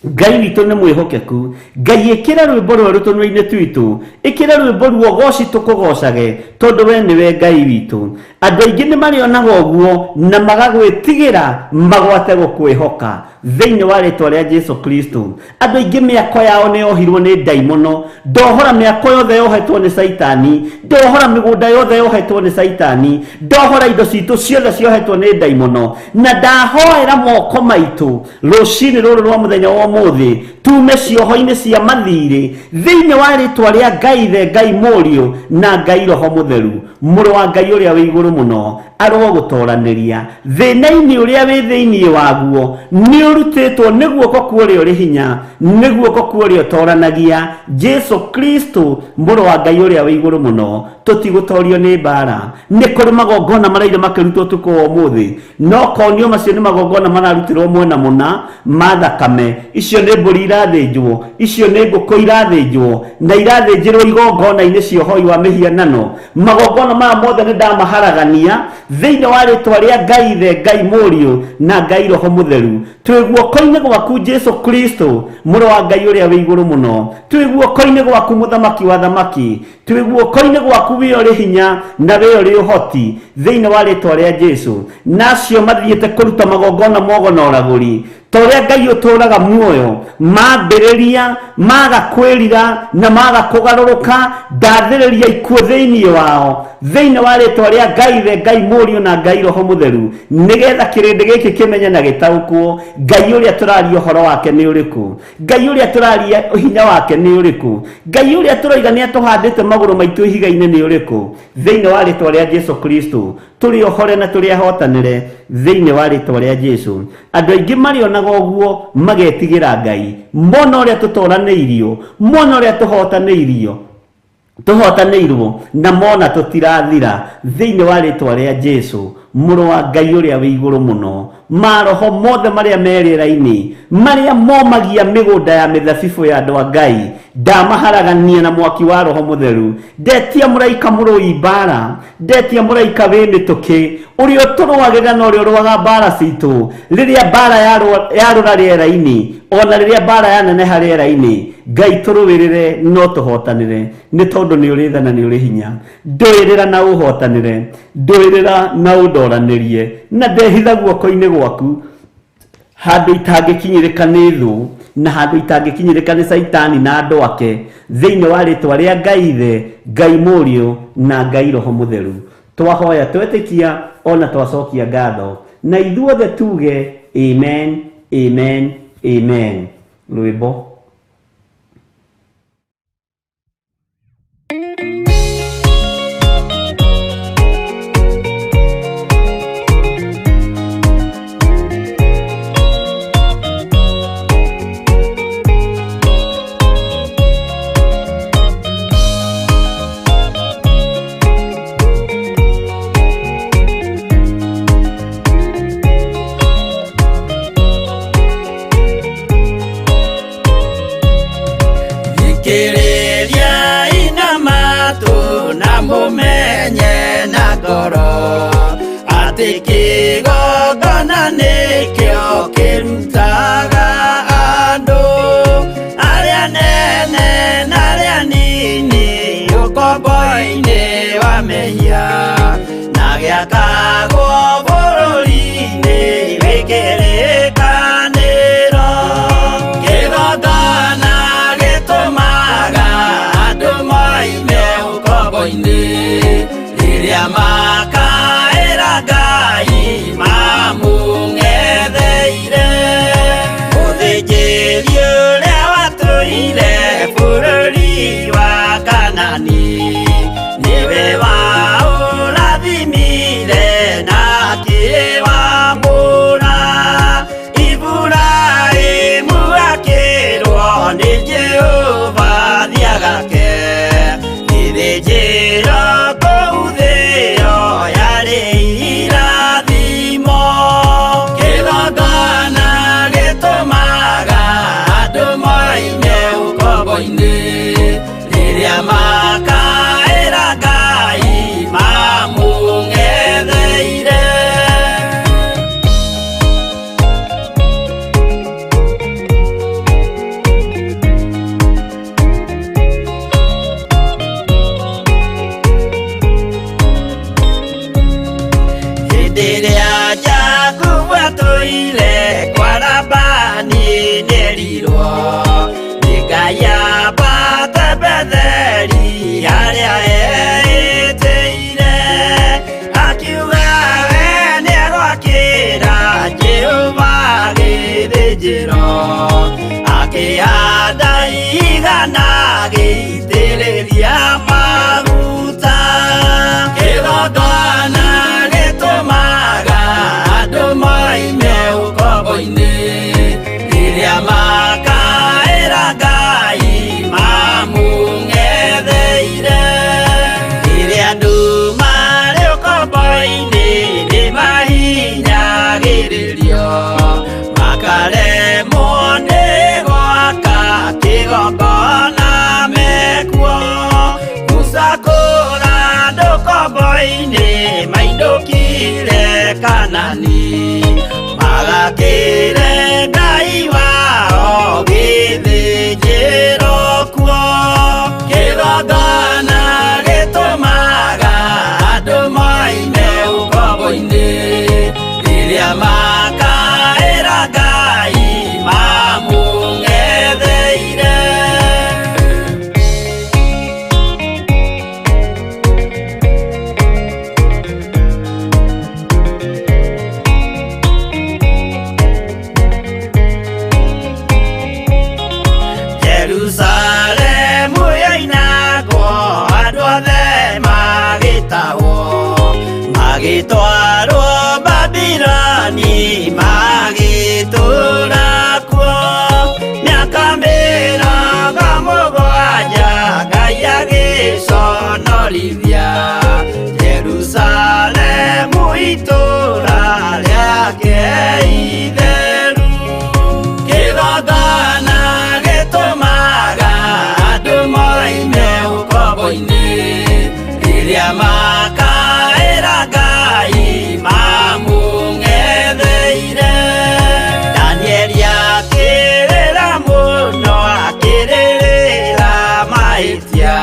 Ngai witũ nĩ mwĩhokeku. Ngai ĩkĩra rwĩmbo rwerũ tũnua-inĩ twitũ, ĩkĩra rwĩmbo ruogoci tũkũgocage, tondũ we nĩwe Ngai witũ. Andũ aingĩ nĩ marĩonaga ũguo na magagwĩtigĩra magwate gũkwĩhoka thĩinĩ wa rĩtwa rĩa Jesu Kristo. Andũ aingĩ mĩako yao nĩ yohirwo nĩ ndaimono. Ndohora mĩako yothe yohetwo nĩ Caitani, ndohora mĩgũnda yothe yohetwo nĩ Caitani, ndohora indo citũ ciothe ciohetwo nĩ ndaimono, na ndahoera moko maitũ rũcinĩ rũrũ rwa mũthenya wa ũmũthĩ tume cioho-inĩ cia mathirĩ thĩinĩ wa rĩtwa rĩa Ngai Ithe, Ngai Mũriũ na Ngai Roho Mũtheru. Mũrũ wa Ngai ũrĩa wĩ igũrũ mũno arogũtoranĩria thĩna-inĩ ũrĩa wĩ thĩinĩ waguo, nĩ ũrutĩtwo nĩ guoko kwa ũrĩa ũrĩ hinya, nĩ guoko kwa ũrĩa ũtoranagia, Jesu Kristo mũrũ wa Ngai ũrĩa wĩ igũrũ mũno. Tũtigũtorio nĩ mbara. Nĩ kũrĩ magongona maraire makĩrutwo ũtukũ wa ũmũthĩ, no konio macio nĩ magongona mararutĩrwo mwena mũna ma thakame. Icio nĩ mbũri irathĩnjwo, icio nĩ ngũkũ irathĩnjwo, na irathĩnjĩrwo igongona-inĩ cia ũhoi wa mĩhianano. Magongona maya mothe nĩ ndamaharagania thĩinĩ wa rĩtwa rĩa Ngai Ithe, Ngai Mũriũ na Ngai Roho Mũtheru. Twĩ guoko-inĩ gwaku Jesu Kristo, mũrũ wa Ngai ũrĩa wĩ igũrũ mũno. Twĩ guoko-inĩ gwaku mũthamaki wa thamaki. Twĩ guoko-inĩ gwaku wĩ ũrĩ hinya na wĩ ũrĩ ũhoti thĩinĩ wa rĩtwa rĩa Jesu. Na acio mathiĩte kũruta magongona mogo na ũragũri, ta ũrĩa Ngai ũtũũraga muoyo, mambĩrĩria maga kwĩrira na maga kũgarũrũka, ndathĩrĩria ikuũ thĩinĩ wao thĩinĩ wa rĩtwa rĩa Ngai Ithe, Ngai Mũriũ na Ngai Roho Mũtheru, nĩgetha kĩrĩndĩ gĩkĩ kĩmenye na gĩtaũkwo Ngai ũrĩa tũraria ũhoro wake nĩ ũrĩkũ, Ngai ũrĩa tũraria hinya wake nĩ ũrĩkũ, Ngai ũrĩa tũroiga nĩ atũhandĩte magũrũ maitũ ihiga-inĩ nĩ ũrĩkũ. Thĩinĩ wa rĩtwa rĩa Jesu Kristo tũrĩ ohore na tũrĩ ahotanĩre thĩinĩ wa rĩtwa rĩa Jesu. Andũ aingĩ marĩonaga ũguo magetigĩra Ngai, mona ũrĩa tũtoranĩirio, mona ũrĩa tũhotanĩirio, tũhotanĩirwo, na mona tũtirathira thĩinĩ wa rĩtwa rĩa Jesu, mũrũ wa Ngai ũrĩa wĩ igũrũ mũno. Maroho mothe marĩa me rĩera-inĩ, marĩa momagia mĩgũnda ya mĩthabibũ ya andũ a Ngai, ndamaharagania na mwaki wa Roho Mũtheru. Ndetia mũraika mũrũi mbara, ndetia mũraika wĩ mĩtũkĩ, ũrĩa ũtũrũagĩrĩra na ũrĩa ũrũaga mbara citũ, rĩrĩa mbara yarũra rĩera-inĩ, ona rĩrĩa mbara yaneneha rĩera-inĩ, Ngai tũrũĩrĩre no tũhotanĩre, nĩ tondũ nĩ ũrĩ tha na nĩ ũrĩ hinya. Ndũĩrĩra na ũhotanĩre, ndũĩrĩra na ũndoranĩrie, na ndehitha guoko-inĩ gwaku handũ itangĩkinyĩrĩka nĩ thũ, na handũ itangĩkinyĩrĩka nĩ Caitani na andũ ake, thĩinĩ wa rĩtwa rĩa Ngai Ithe, Ngai Mũriũ na Ngai Roho Mũtheru. Twahoya twetĩkia Ona twacokia ngatho na ithuothe tuge amen, amen, amen. Rwĩmbo. Thikĩrĩria ina matũ na mũmenye na ngoro atĩ kĩgongona nĩkĩo kĩrutaga andũ arĩa nene na arĩa nini ũkombo-inĩ wa mehia na gĩakagwo bũrũri-inĩ wĩ kĩrĩkanĩro. Kĩgongona gĩtũmaga andũ moime ũkombo-inĩ rĩrĩa makaĩra Ngai mamũng'etheire. Mũthĩnjĩri ũrĩa watũire bũrũri wa Kanani nĩwe waũrathimire na akĩwamũra. Iburahĩmu akĩrwo nĩ Jehova thiagake gĩthĩnjĩro kũu thĩo yarĩ irathimo. Kĩgongona gĩtũmaga andũ moime ũkombo-inĩ rĩrĩa makaĩra Ngai mamũng'etheire. Hĩndĩ ĩrĩa Jakubu atũire kwa Labani nĩerirwo nĩ Ngai ambate Betheli harĩa eĩtĩire, akiuga we nĩegwakĩra Jehova gĩthĩnjĩro, akĩhanda igana agĩitĩrĩria maguta. Kĩgongona gĩtũmaga andũ moime ũkombo-inĩ rĩrĩa makaĩra Ngai mamũng'etheire. Rĩrĩa andũ marĩ ũkombo-inĩ nĩmahinyagĩrĩrio makaremwo nĩ gwaka kĩgongona mekuo. Musa kũra andũ ũkombo-inĩ mainũkire Kanani magakĩre Ngai wao gĩthĩnjĩro kuo. Kĩgongona gĩtũmaga andũ moime ũkombo-inĩ rĩrĩa makaĩra Ngai mamũng'etheire. Jerusalemu yoinagwo andũ othe magĩtahwo magĩtwarwo Babiloni magĩtũũra kuo mĩaka mĩrongo mũgwanja Ngai agĩconorithia Jerusalemu itũũra rĩake itheru. Kĩgongona gĩtũmaga andũ moime ũkombo-inĩ rĩrĩa makaĩra Ngai mamũng'etheire. Danieli akĩrĩra mũno akĩrĩrĩra mahĩtia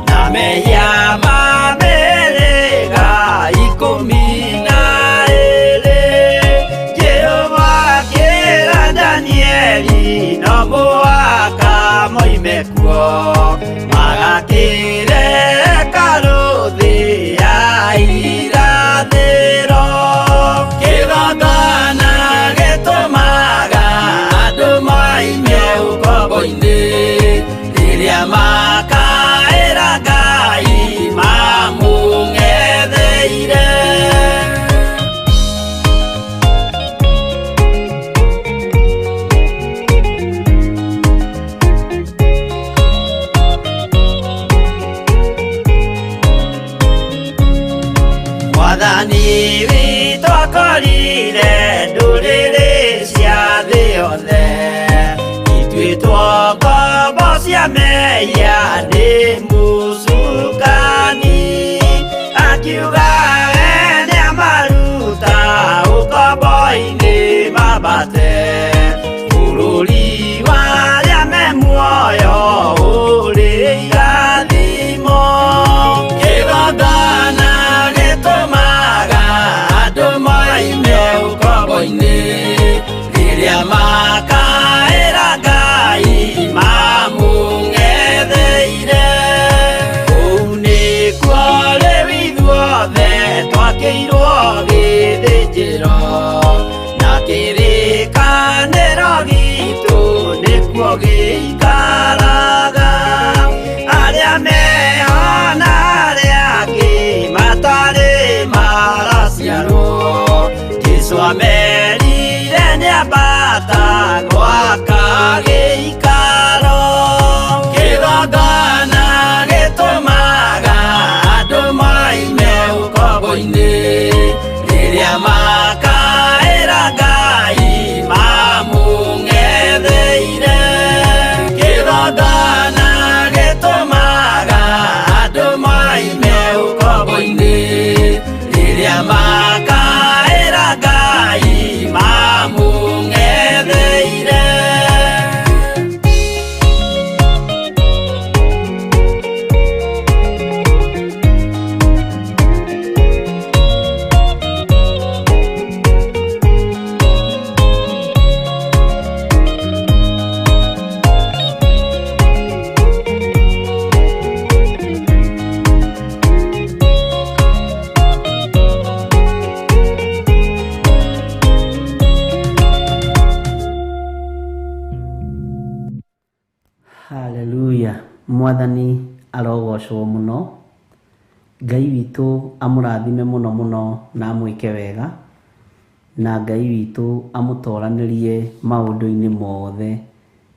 na mehia ma mĩhĩrĩga 12. Jehova akĩra Danieli no mũhaka moime kuo magakĩre hekarũ thĩ ya irathĩro. ciothe ituĩtwo ngombo cia mehia nĩ mũcukani akiuga we nĩamaruta ũkombo-inĩ mambate bũrũri wa arĩa me muoyo ũrĩ irathimo kĩgongona gĩtũmaga andũ moime ũkombo-inĩ rĩrĩa makaĩra Ngai mamũng'etheire kũu nĩkuo rĩu ithuothe twakĩirwo gĩthĩnjĩro na kĩrĩkanĩro gitũ nĩkuo gĩikaraga arĩa meho na arĩa angĩ matarĩ maraciarwo Jesũ amerire nĩambata gwaka gĩikaro kĩgongona gĩtũmaga andũ moime ũkombo-inĩ rĩrĩa makaĩra Ngai mamũng'etheire kĩgongona gĩtũmaga andũ moime ũkombo-inĩ rĩrĩa makaĩra Ngai mamũng'etheire. Haleluya, mwathani arogocwo mũno. Ngai witũ amũrathime mũno mũno na amwĩke wega, na Ngai witũ amũtoranĩrie maũndũ-inĩ mothe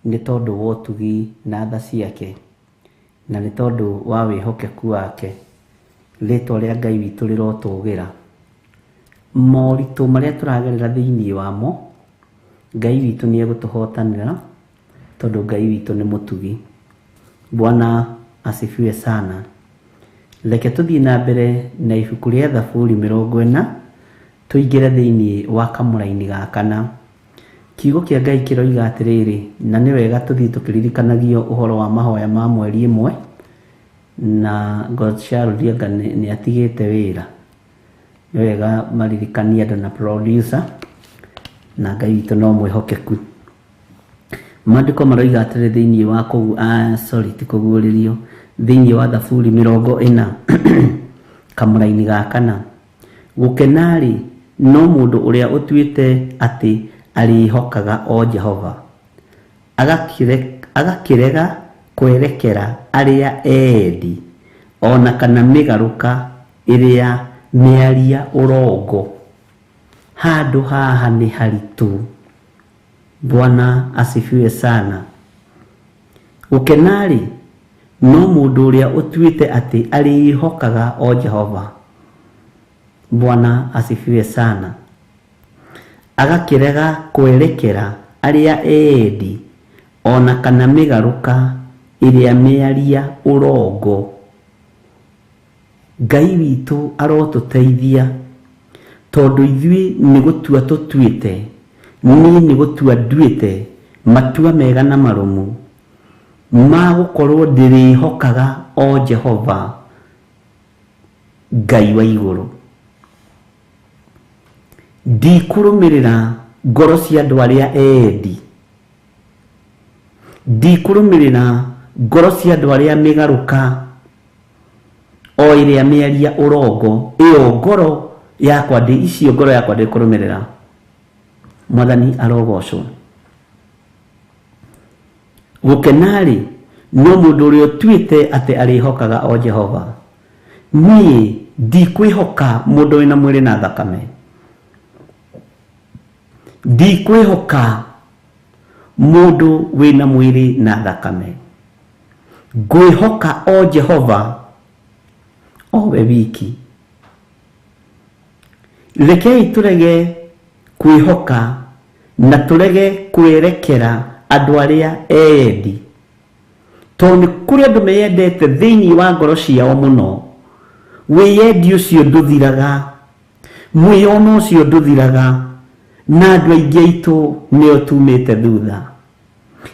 nĩ tondũ wa ũtugi na tha ciake, na nĩ tondũ wa wĩhokeku wake. Rĩtwa rĩa Ngai witũ rĩrotũgĩra. Moritũ marĩa tũragerera thĩinĩ wamo, Ngai witũ nĩ egũtũhotanĩra tondũ Ngai witũ nĩ mũtugi. Bwana asifiwe sana. Reke tũthiĩ na mbere na ibuku rĩa Thaburi 40 tũingĩre thĩinĩ wa kamũraini ga kana. Kiugo kĩa Ngai kĩroiga atĩrĩrĩ, na nĩ wega tũthiĩ tũkĩririkanagio ũhoro wa mahoya ma mweri ĩmwe, na Godchild anga nĩ atigĩte wĩra. Nĩ wega maririkanie andũ na producer, na Ngai witũ no mwĩhokeku. Maandĩko maroiga atĩrĩ thĩinĩ wa kũu, sorry, ti kũguũrĩrio, thĩinĩ wa Thaburi 40 kamũraini ga kana. Gũkena-rĩ, no mũndũ ũrĩa ũtuĩte atĩ arĩĩhokaga o Jehova, agakĩrega kwerekera arĩa eendi, ona kana mĩgarũka ĩrĩa mĩaria ũrongo. Handũ haha nĩ haritũ. Bwana asifiwe sana. Gũkena-rĩ, no mũndũ ũrĩa ũtuĩte atĩ arĩĩhokaga o Jehova. Bwana asifiwe sana. Agakĩrega kwerekera arĩa eendi, ona kana mĩgarũka ĩrĩa mĩaria ũrongo. Ngai witũ arotũteithia, tondũ ithuĩ nĩ gũtua tũtuĩte, niĩ nĩ gũtua nduĩte matua mega na marũmu ma gũkorwo ndĩrĩhokaga o Jehova Ngai wa igũrũ. Ndikũrũmĩrĩra ngoro cia andũ arĩa eendi, ndikũrũmĩrĩra ngoro cia andũ arĩa mĩgarũka o ĩrĩa mĩaria ũrongo. Ĩyo ngoro yakwa ndĩ icio ngoro yakwa ndĩkũrũmĩrĩra. Mwathani arogocwo. Gũkena-rĩ, no mũndũ ũrĩa ũtuĩte atĩ arĩhokaga o Jehova. Niĩ ndikwĩhoka mũndũ wĩna mwĩrĩ na thakame, ndikwĩhoka mũndũ wĩna mwĩrĩ na thakame. Ngwĩhoka o Jehova o we wiki. Rekei tũrege kwĩhoka Na tũrege kwerekera andũ arĩa eyendi, tondũ nĩ kũrĩ andũ meyendete thĩinĩ wa ngoro ciao mũno. Wĩyendi ũcio ndũthiraga, mwĩyono ũcio ndũthiraga, na andũ aingĩ aitũ nĩo tumĩte thutha.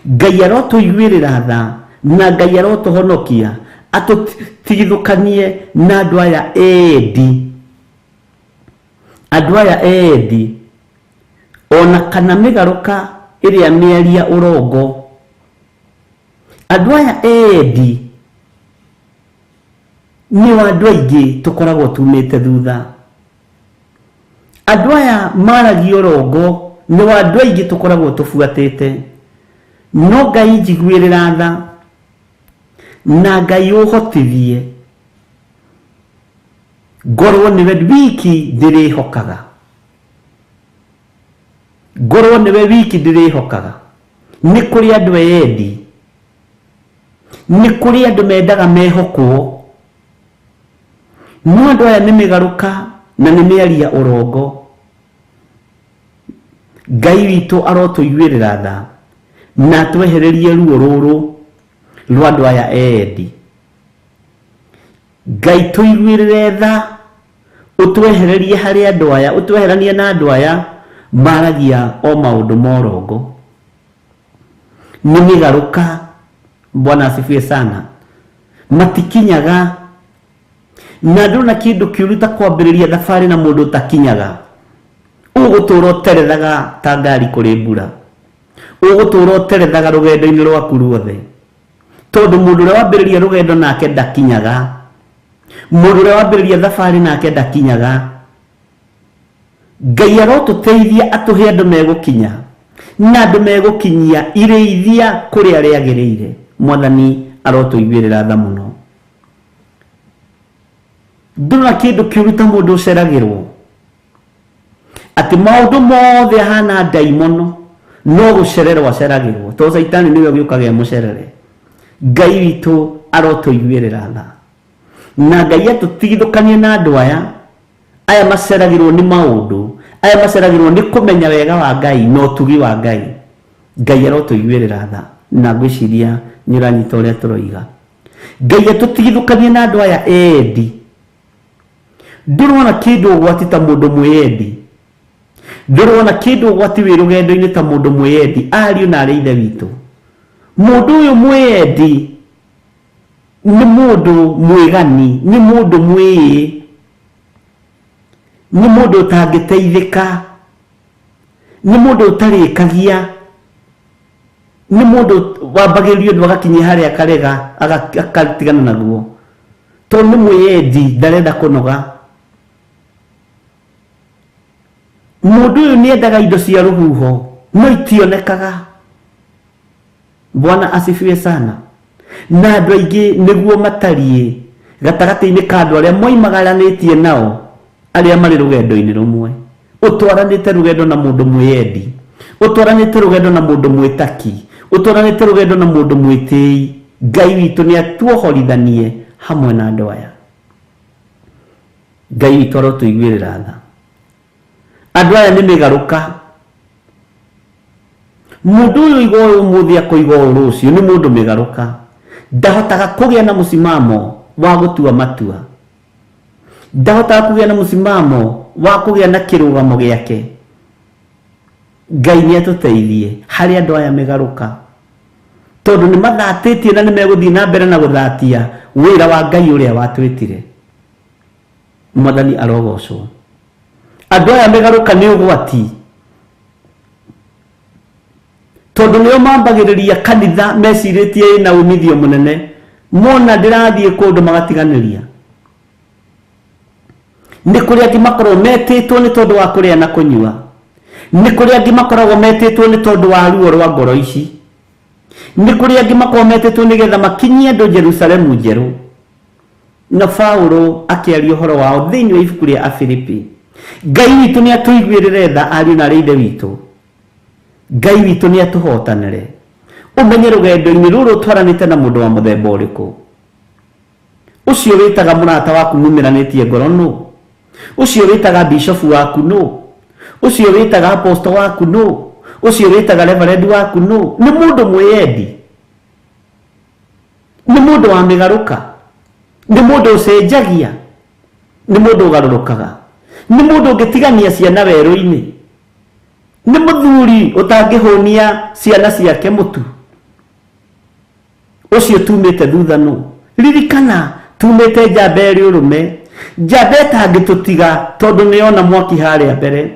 Ngai arotũiguĩrĩra tha na Ngai arotũhonokia, atũtigithũkanie na andũ aya endi, andũ aya endi ona kana mĩgarũka ĩrĩa mĩaria ũrongo. Andũ aya endi nĩo andũ aingĩ tũkoragwo tumĩte thutha. Andũ aya maragia ũrongo nĩo andũ aingĩ tũkoragwo tũbuatĩte. No Ngai njiguĩrĩra tha na Ngai ũhotithie ngorwo nĩwe wiki ndĩrĩhokaga, ngorwo nĩwe wiki ndĩrĩhokaga. Nĩ kũrĩ andũ eyendi, nĩ kũrĩ andũ mendaga mehokwo, no andũ aya nĩ mĩgarũka na nĩ mĩaria ũrongo. Ngai witũ arotũiguĩrĩra tha na atwehererie ruo rũrũ rwa andũ aya eyendi. Ngai tũiguĩrĩre tha, ũtwehererie harĩ andũ aya, ũtweheranie na andũ aya maragia o maũndũ ma ũrongo. Nĩ mĩgarũka. Bwana asifiwe sana. Matikinyaga na ndũna kĩndũ kĩũru ta kwambĩrĩria thabarĩ na mũndũ ũtakinyaga. Ũgũtũra ũterethaga ta ngari kũrĩ mbura, ũgũtũra ũterethaga rũgendo-inĩ rwaku ruothe, tondũ mũndũ ũrĩa wambĩrĩria rũgendo nake ndakinyaga, mũndũ ũrĩa wambĩrĩria thabarĩ nake ndakinyaga. Ngai arotũteithia atũhe andũ megũkinya na andũ megũkinyia irĩithia kũrĩa rĩagĩrĩire. Mwathani arotũiguĩrĩra tha mũno. Ndũrona kĩndũ kĩũru ta mũndũ ũceragĩrwo atĩ maũndũ mothe ahana ndaimono, no gũcererwo aceragĩrwo, tondũ caitani nĩwe ũgĩũkaga emũcerere. Ngai witũ arotũiguĩrĩra tha na Ngai atũtigithũkanie na andũ aya aya maceragĩrwo nĩ maũndũ, aya maceragĩrwo nĩ kũmenya wega wa Ngai na ũtugi wa Ngai. Ngai arotũiguĩrĩra tha, na ngwĩciria nĩ ũranyita ũrĩa tũroiga. Ngai atũtigithũkanie na andũ aya endi. Ndũrona kĩndũ ũgwati ta mũndũ mwĩyendi, ndũrona kĩndũ ũgwati wĩ rũgendo-inĩ ta mũndũ mwĩyendi. Ariũ na arĩ ithe witũ, mũndũ ũyũ mwĩyendi nĩ mũndũ mwĩgani, nĩ mũndũ mwĩĩ, nĩ mũndũ ũtangĩteithĩka, nĩ mũndũ ũtarĩkagia, nĩ mũndũ wambagĩrĩria ũndũ agakinyia harĩa akarega, agatigana naguo, tondũ nĩ mwĩyendi, ndarenda kũnoga. Mũndũ ũyũ nĩ endaga indo cia rũhuho no itionekaga. Bwana asifiwe sana. Na andũ aingĩ nĩguo matariĩ gatagatĩ-inĩ ka andũ arĩa moimagaranĩtie nao, arĩa marĩ rũgendo-inĩ rũmwe. Ũtwaranĩte rũgendo na mũndũ mwĩyendi, ũtwaranĩte rũgendo na mũndũ mwĩtaki, ũtwaranĩte rũgendo na mũndũ mwĩtĩi. Ngai witũ nĩ atuohorithanie hamwe na andũ aya. Ngai witũ arotũiguĩrĩra tha. Andũ aya nĩ mĩgarũka. Mũndũ ũyũ oiga ũyũ ũmũthĩ akoiga ũũ rũciũ, nĩ mũndũ mĩgarũka. Ndahotaga kũgĩa na mũcimamo wa gũtua matua, ndahotaga kũgĩa na mũcimamo wa kũgĩa na kĩrũgamo gĩake. Ngai nĩ atũteithie harĩ andũ aya mĩgarũka, tondũ nĩ mathatĩtie na nĩ megũthiĩ na mbere na gũthatia wĩra wa Ngai ũrĩa watwĩtire. Mwathani arogocwo. Andũ aya mĩgarũka nĩ ũgwati, tondũ nĩo mambagĩrĩria kanitha mecirĩtie ĩna umithio mũnene, mona ndĩrathiĩ kũndũ magatiganĩria. Nĩ kũrĩ angĩ makoragwo metĩtwo nĩ tondũ wa kũrĩa na kũnyua, nĩ kũrĩ angĩ makoragwo metĩtwo nĩ tondũ wa ruo rwa ngoro ici, nĩ kũrĩ angĩ makoragwo metĩtwo nĩgetha makinyie andũ Jerusalemu njerũ. Na Paulo akĩaria ũhoro wao thĩinĩ wa ibuku rĩa Afilipi. Ngai witũ nĩ atũiguĩrĩre tha, ariũ na arĩ ithe witũ. Ngai witũ nĩ atũhotanĩre. Ũmenye rũgendo-inĩ rũrũ ũtwaranĩte na mũndũ wa mũthemba ũrĩkũ. Ũcio wĩtaga mũrata waku mumĩranĩtie ngoro nũ? Ũcio wĩtaga bishofu waku nũ? Ũcio wĩtaga apostle waku nũ? Ũcio wĩtaga reverend waku nũ? Nĩ mũndũ mwĩyendi, nĩ mũndũ wa mĩgarũka, nĩ mũndũ ũcenjagia, nĩ mũndũ ũgarũrũkaga, nĩ mũndũ ũngĩtigania ciana werũ-inĩ, nĩ mũthuri ũtangĩhũnia ciana ciake mũtu. Ũcio tumĩte thutha nũ? Ririkana tumĩte njamba ĩrĩ ũrũme, njamba ĩtangĩtũtiga tondũ nĩyona mwaki harĩa mbere,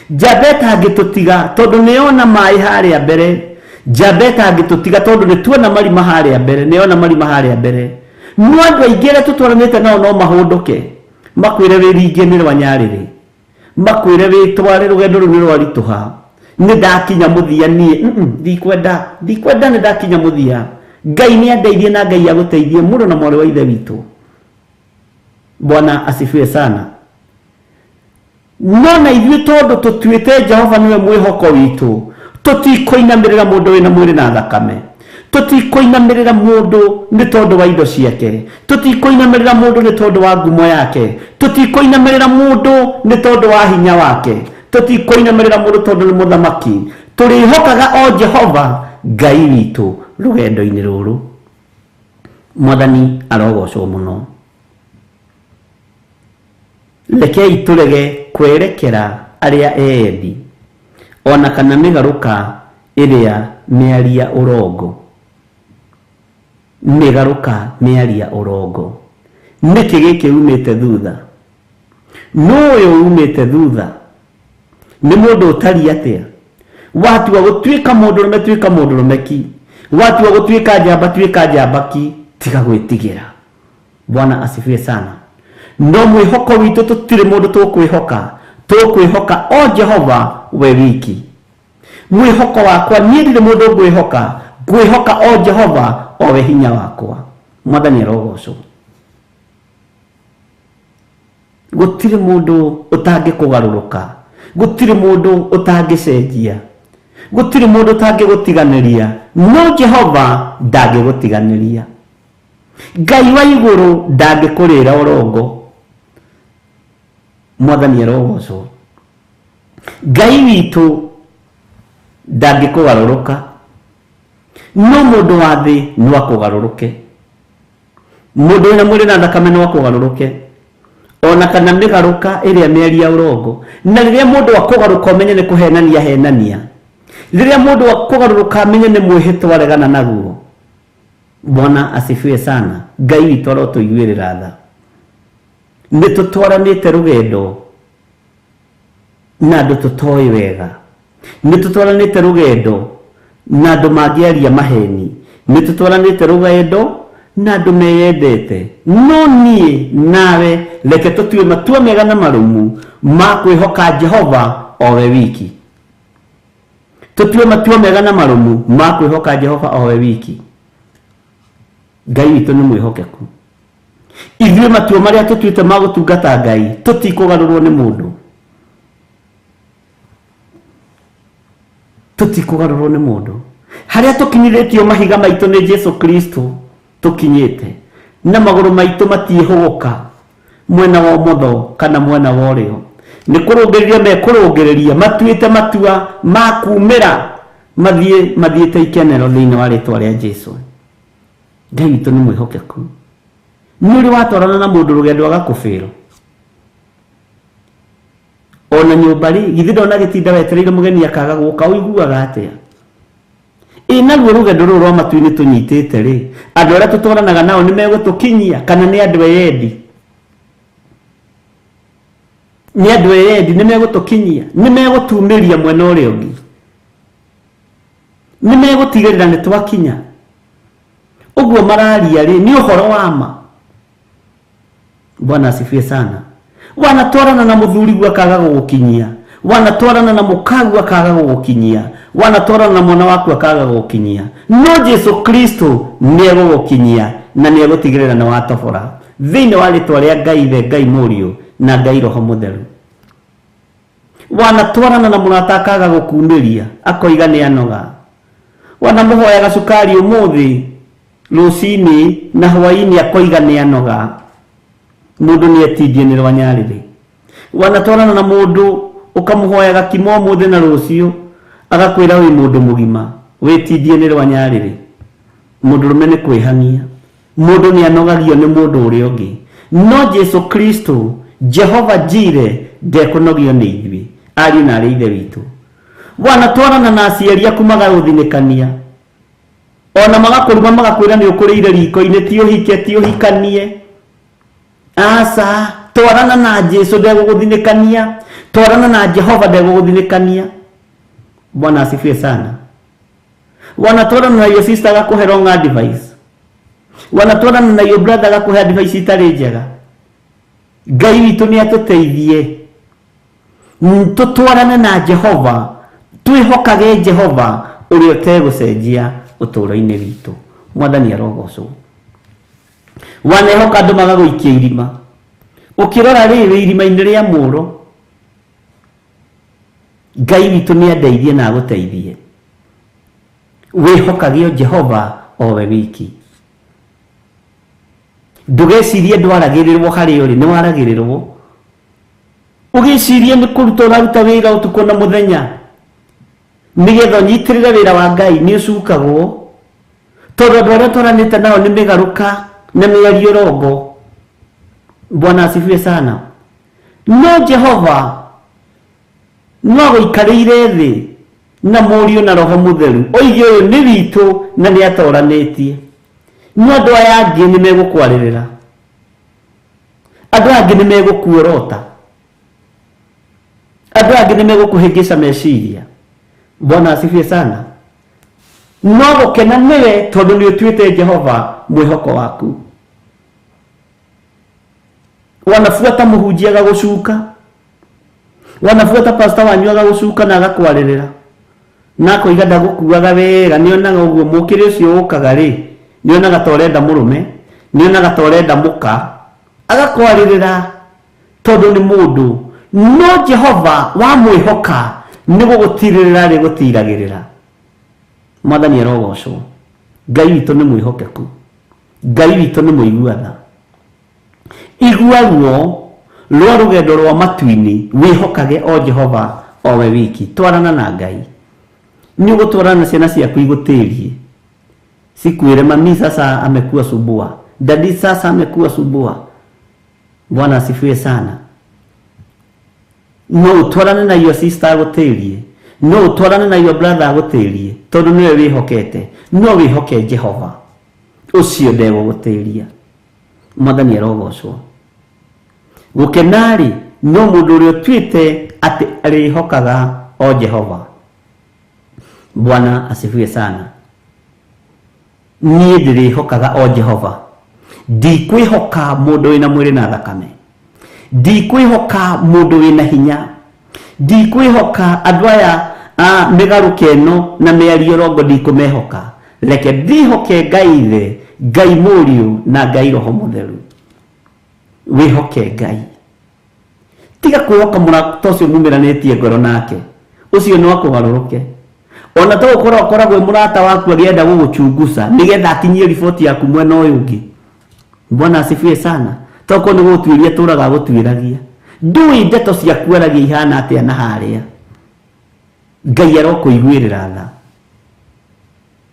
njamba ĩtangĩtũtiga tondũ nĩyona maĩ harĩa mbere, njamba ĩtangĩtũtiga tondũ nĩtuona marima harĩa mbere, nĩyona marima harĩa mbere. No andũ aingĩ arĩa tũtwaranĩte nao no mahũndũke makwĩre wĩringie nĩ rwa nyarĩrĩ, makwĩre wĩtware rũgendo rũu nĩ rwaritũha, nĩ ndakinya mũthia niĩ, ndikwenda, ndikwenda, nĩ ndakinya mũthia. Ngai nĩ andeithie na Ngai agũteithie mũrũ na mwarĩ wa ithe witũ. Bwana asifiwe sana. No na ithuĩ tondũ tũtuĩte Jehova nĩwe mwĩhoko witũ, tũtikũinamĩrĩra mũndũ wĩna mwĩrĩ na thakame, tũtikũinamĩrĩra mũndũ nĩ tondũ wa indo ciake, tũtikũinamĩrĩra mũndũ nĩ tondũ wa ngumo yake, tũtikũinamĩrĩra mũndũ nĩ tondũ wa hinya wake, tũtikũinamĩrĩra mũndũ tondũ nĩ mũthamaki. Tũrĩhokaga o Jehova Ngai witũ rũgendo-inĩ rũrũ. Mwathani arogocwo mũno. Rekei tũrege kwerekera arĩa eyendi, ona kana mĩgarũka ĩrĩa mĩaria ũrongo. Mĩgarũka mĩaria ũrongo. Nĩkĩ gĩkĩ umĩte thutha? Nũ ũyũ umĩte thutha? Nĩ mũndũ ũtariĩ atĩa? Watua gũtuĩka mũndũrũme, tuĩka mũndũrũme ki. Watua gũtuĩka njamba, tuĩka njamba ki. Tiga gwĩtigĩra. Bwana asifiwe sana. No mwĩhoko witũ tũtirĩ mũndũ tũkwĩhoka, tũkwĩhoka o Jehova we wiki. Mwĩhoko wakwa niĩ ndirĩ mũndũ ngwĩhoka, ngwĩhoka o Jehova o we hinya wakwa. Mwathani arogocwo. Gũtirĩ mũndũ ũtangĩkũgarũrũka, gũtirĩ mũndũ ũtangĩcenjia, gũtirĩ mũndũ ũtangĩgũtiganĩria, no Jehova ndangĩgũtiganĩria. Ngai wa igũrũ ndangĩkũrĩra ũrongo. Mwathani arogocwo. Ngai witũ ndangĩkũgarũrũka, no mũndũ wa thĩ no akũgarũrũke. Mũndũ wĩna mwĩrĩ na thakame no akũgarũrũke, ona kana mĩgarũka ĩrĩa mĩaria ũrongo. Na rĩrĩa mũndũ akũgarũka ũmenye nĩ kũhenania henania, rĩrĩa mũndũ akũgarũrũka amenye nĩ mwĩhĩtwa aregana naguo. Bwana asifiwe sana. Ngai witũ arotũiguĩrĩra tha. Nĩ tũtwaranĩte rũgendo na andũ tũtoĩ wega, nĩ tũtwaranĩte rũgendo na andũ mangĩaria maheni, nĩ tũtwaranĩte rũgendo na andũ meyendete. No niĩ nawe reke tũtue matua mega na marũmu ma kwĩhoka Jehova o we wiki. Tũtue matua mega na marũmu ma kwĩhoka Jehova o we wiki. Ngai witũ nĩ mwĩhokeku. Ithuĩ matua marĩa tũtuĩte ma gũtungata Ngai tũtikũgarũrwo nĩ mũndũ, tũtikũgarũrwo nĩ mũndũ. Harĩa tũkinyithĩtio mahiga maitũ nĩ Jesu Kristo tũkinyĩte, na magũrũ maitũ matiĩhũgũka mwena wa ũmotho kana mwena wa ũrĩo. Nĩ kũrũngĩrĩria mekũrũngĩrĩria, matuĩte matua ma kumĩra mathiĩ mathiĩte ikenero thĩinĩ wa rĩtwa rĩa Jesu. Ngai witũ nĩ mwĩhokeku. Nĩ ũrĩ watwarana na mũndũ rũgendo agakũbĩrwo ona nyũmba rĩ, githĩ ndona gĩtinda wetereire mũgeni akaga gũka, ũiguaga atĩa? Ĩ naruo rũgendo rũrũ rwa matu-inĩ tũnyitĩte rĩ, andũ arĩa tũtwaranaga nao nĩ megũtũkinyia kana nĩ andũ eyendi? Nĩ andũ eyendi, nĩ megũtũkinyia, nĩ megũtumĩria mwena ũrĩa ũngĩ, nĩ megũtigĩrĩra nĩ twakinya. Ũguo mararia rĩ, nĩ ũhoro wa ma. Bwana asifiwe sana. Wanatwarana na mũthuriguo akaga gũgũkinyia, wanatwarana na mũkaguo akaga gũgũkinyia, wanatwarana na mwana waku akaga gũgũkinyia, no Jesu Kristo nĩ egũgũkinyia na nĩ egũtigĩrĩra nĩ watobora thĩinĩ wa rĩtwa rĩa Ngai Ithe, Ngai Mũriũ na Ngai Roho Mũtheru. Wanatwarana na mũrata akaga gũkumĩria, akoiga nĩ anoga. Wanamũhoyaga cukari ũmũthĩ rũcinĩ na hwaĩ-inĩ akoiga nĩ anoga. Mũndũ nĩ etindie nĩ rwa nyarĩrĩ. Wanatwarana na mũndũ ũkamũhoyaga kimo ũmũthĩ na rũciũ, Agakwĩra wĩ mũndũ mũgima, wĩtindie nĩ rwa nyarĩrĩ. Mũndũrũme nĩ kwĩhang'ia. Mũndũ nĩ anogagio nĩ mũndũ ũrĩa ũngĩ. No Jesu Kristo, Jehova Jire, ndekũnogio nĩ ithuĩ, ariũ na arĩ ithe witũ. Wanatwarana na aciari aku magagũthinĩkania. Ona magakũruma magakwĩra nĩ ũkũrĩire riko-inĩ, ti ũhike, ti ũhikanie. Aca, twarana na Jesu ndegũgũthinĩkania. Twarana na Jehova ndegũgũthinĩkania. Bwana asifiwe sana. Wanatwarana na your sister agakũhe wrong advice. Wanatwarana na your brother agakũhe advice itarĩ njega. Ngai witũ nĩ atũteithie. Tũtwarane na Jehova, twĩhokage Jehova ũrĩa ũtegũcenjia ũtũũro-inĩ witũ. Mwathani arogocwo. Wanehoka andũ magagũikia irima. Ũkĩrora rĩ wĩ irima-inĩ rĩa mũro. Ngai witũ nĩ andeithie na agũteithie. Wĩhokage o Jehova o we wiki. Ndũgecirie ndwaragĩrĩrwo harĩa ũrĩ, nĩ waragĩrĩrwo. Ũgĩcirie nĩ kũruta ũraruta wĩra ũtukũ na mũthenya nĩgetha ũnyitĩrĩre wĩra wa Ngai, nĩ ũcukagwo. Tondũ andũ arĩa twaranĩte nao nĩ mĩgarũka na mĩario rongo. Bwana asifiwe sana. No Jehova no agũikarĩire thĩ na Mũriũ na Roho Mũtheru, oige ũyũ nĩ witũ na nĩ atoranĩtie. No andũ aya angĩ nĩ megũkwarĩrĩra, andũ aya angĩ nĩ megũkuorota, andũ aya angĩ nĩ megũkũhĩngĩca meciria. Bwana asifiwe sana. No gũkena nĩwe tondũ nĩ ũtuĩte Jehova mwĩhoko waku. Wanabuata mũhunjia agagũcuka, wanabuata pastor wanyu agagũcuka na agakwarĩrĩra na akoiga ndagũkuaga wega, nĩonaga ũguo mũkĩrĩ ũcio ũkaga rĩ, nĩonaga ta ũrenda mũrũme, nĩonaga ta ũrenda mũka, agakwarĩrĩra tondũ nĩ mũndũ. No Jehova wamwĩhoka nĩ gũgũtirĩrĩra rĩgũtiragĩrĩra. Mwathani arogocwo. Ngai witũ nĩ mwĩhokeku, Ngai witũ nĩ mũigua tha. Igua ruo rwa rũgendo rwa matu-inĩ, wĩhokage o Jehova o we wiki. Twarana na Ngai. Nĩ ũgũtwarana na ciana ciaku igũtĩrie, cikwĩre mami sasa amekuwa subua, dadi sasa amekuwa subua. Bwana asifiwe sana. No ũtwarane na your sister agũtĩrie, no ũtwarane na your brother agũtĩrie, tondũ nĩwe wĩhokete. No wĩhoke Jehova ũcio ndegũgũtĩria. Mwathani arogocwo. Gũkena-rĩ, no mũndũ ũrĩa ũtuĩte atĩ arĩhokaga o Jehova. Bwana asifiwe sana. Niĩ ndĩrĩhokaga o Jehova. Ndikwĩhoka mũndũ wĩna mwĩrĩ na thakame, ndikwĩhoka mũndũ wĩna hinya, ndikwĩhoka andũ aya a mĩgarũka ĩno na mĩario rongo, ndikũmehoka. Reke ndĩhoke Ngai Ithe, Ngai Mũriũ na Ngai Roho Mũtheru. Wĩhoke Ngai, tiga kwĩhoka mũrata ũcio mumĩranĩtie ngoro nake, ũcio no akũgarũrũke. Ona to gũkorwo akoragwo mũrata waku agĩenda gũgũchunguza nĩgetha akinyie riboti yaku mwena ũyũ ũngĩ. Bwana asifiwe sana. Tokorwo nĩ gũgũtuĩria tũraga agũtuĩragia, ndũĩ ndeto ciaku aragia ihana atĩa na harĩa. Ngai arokũiguĩrĩra tha,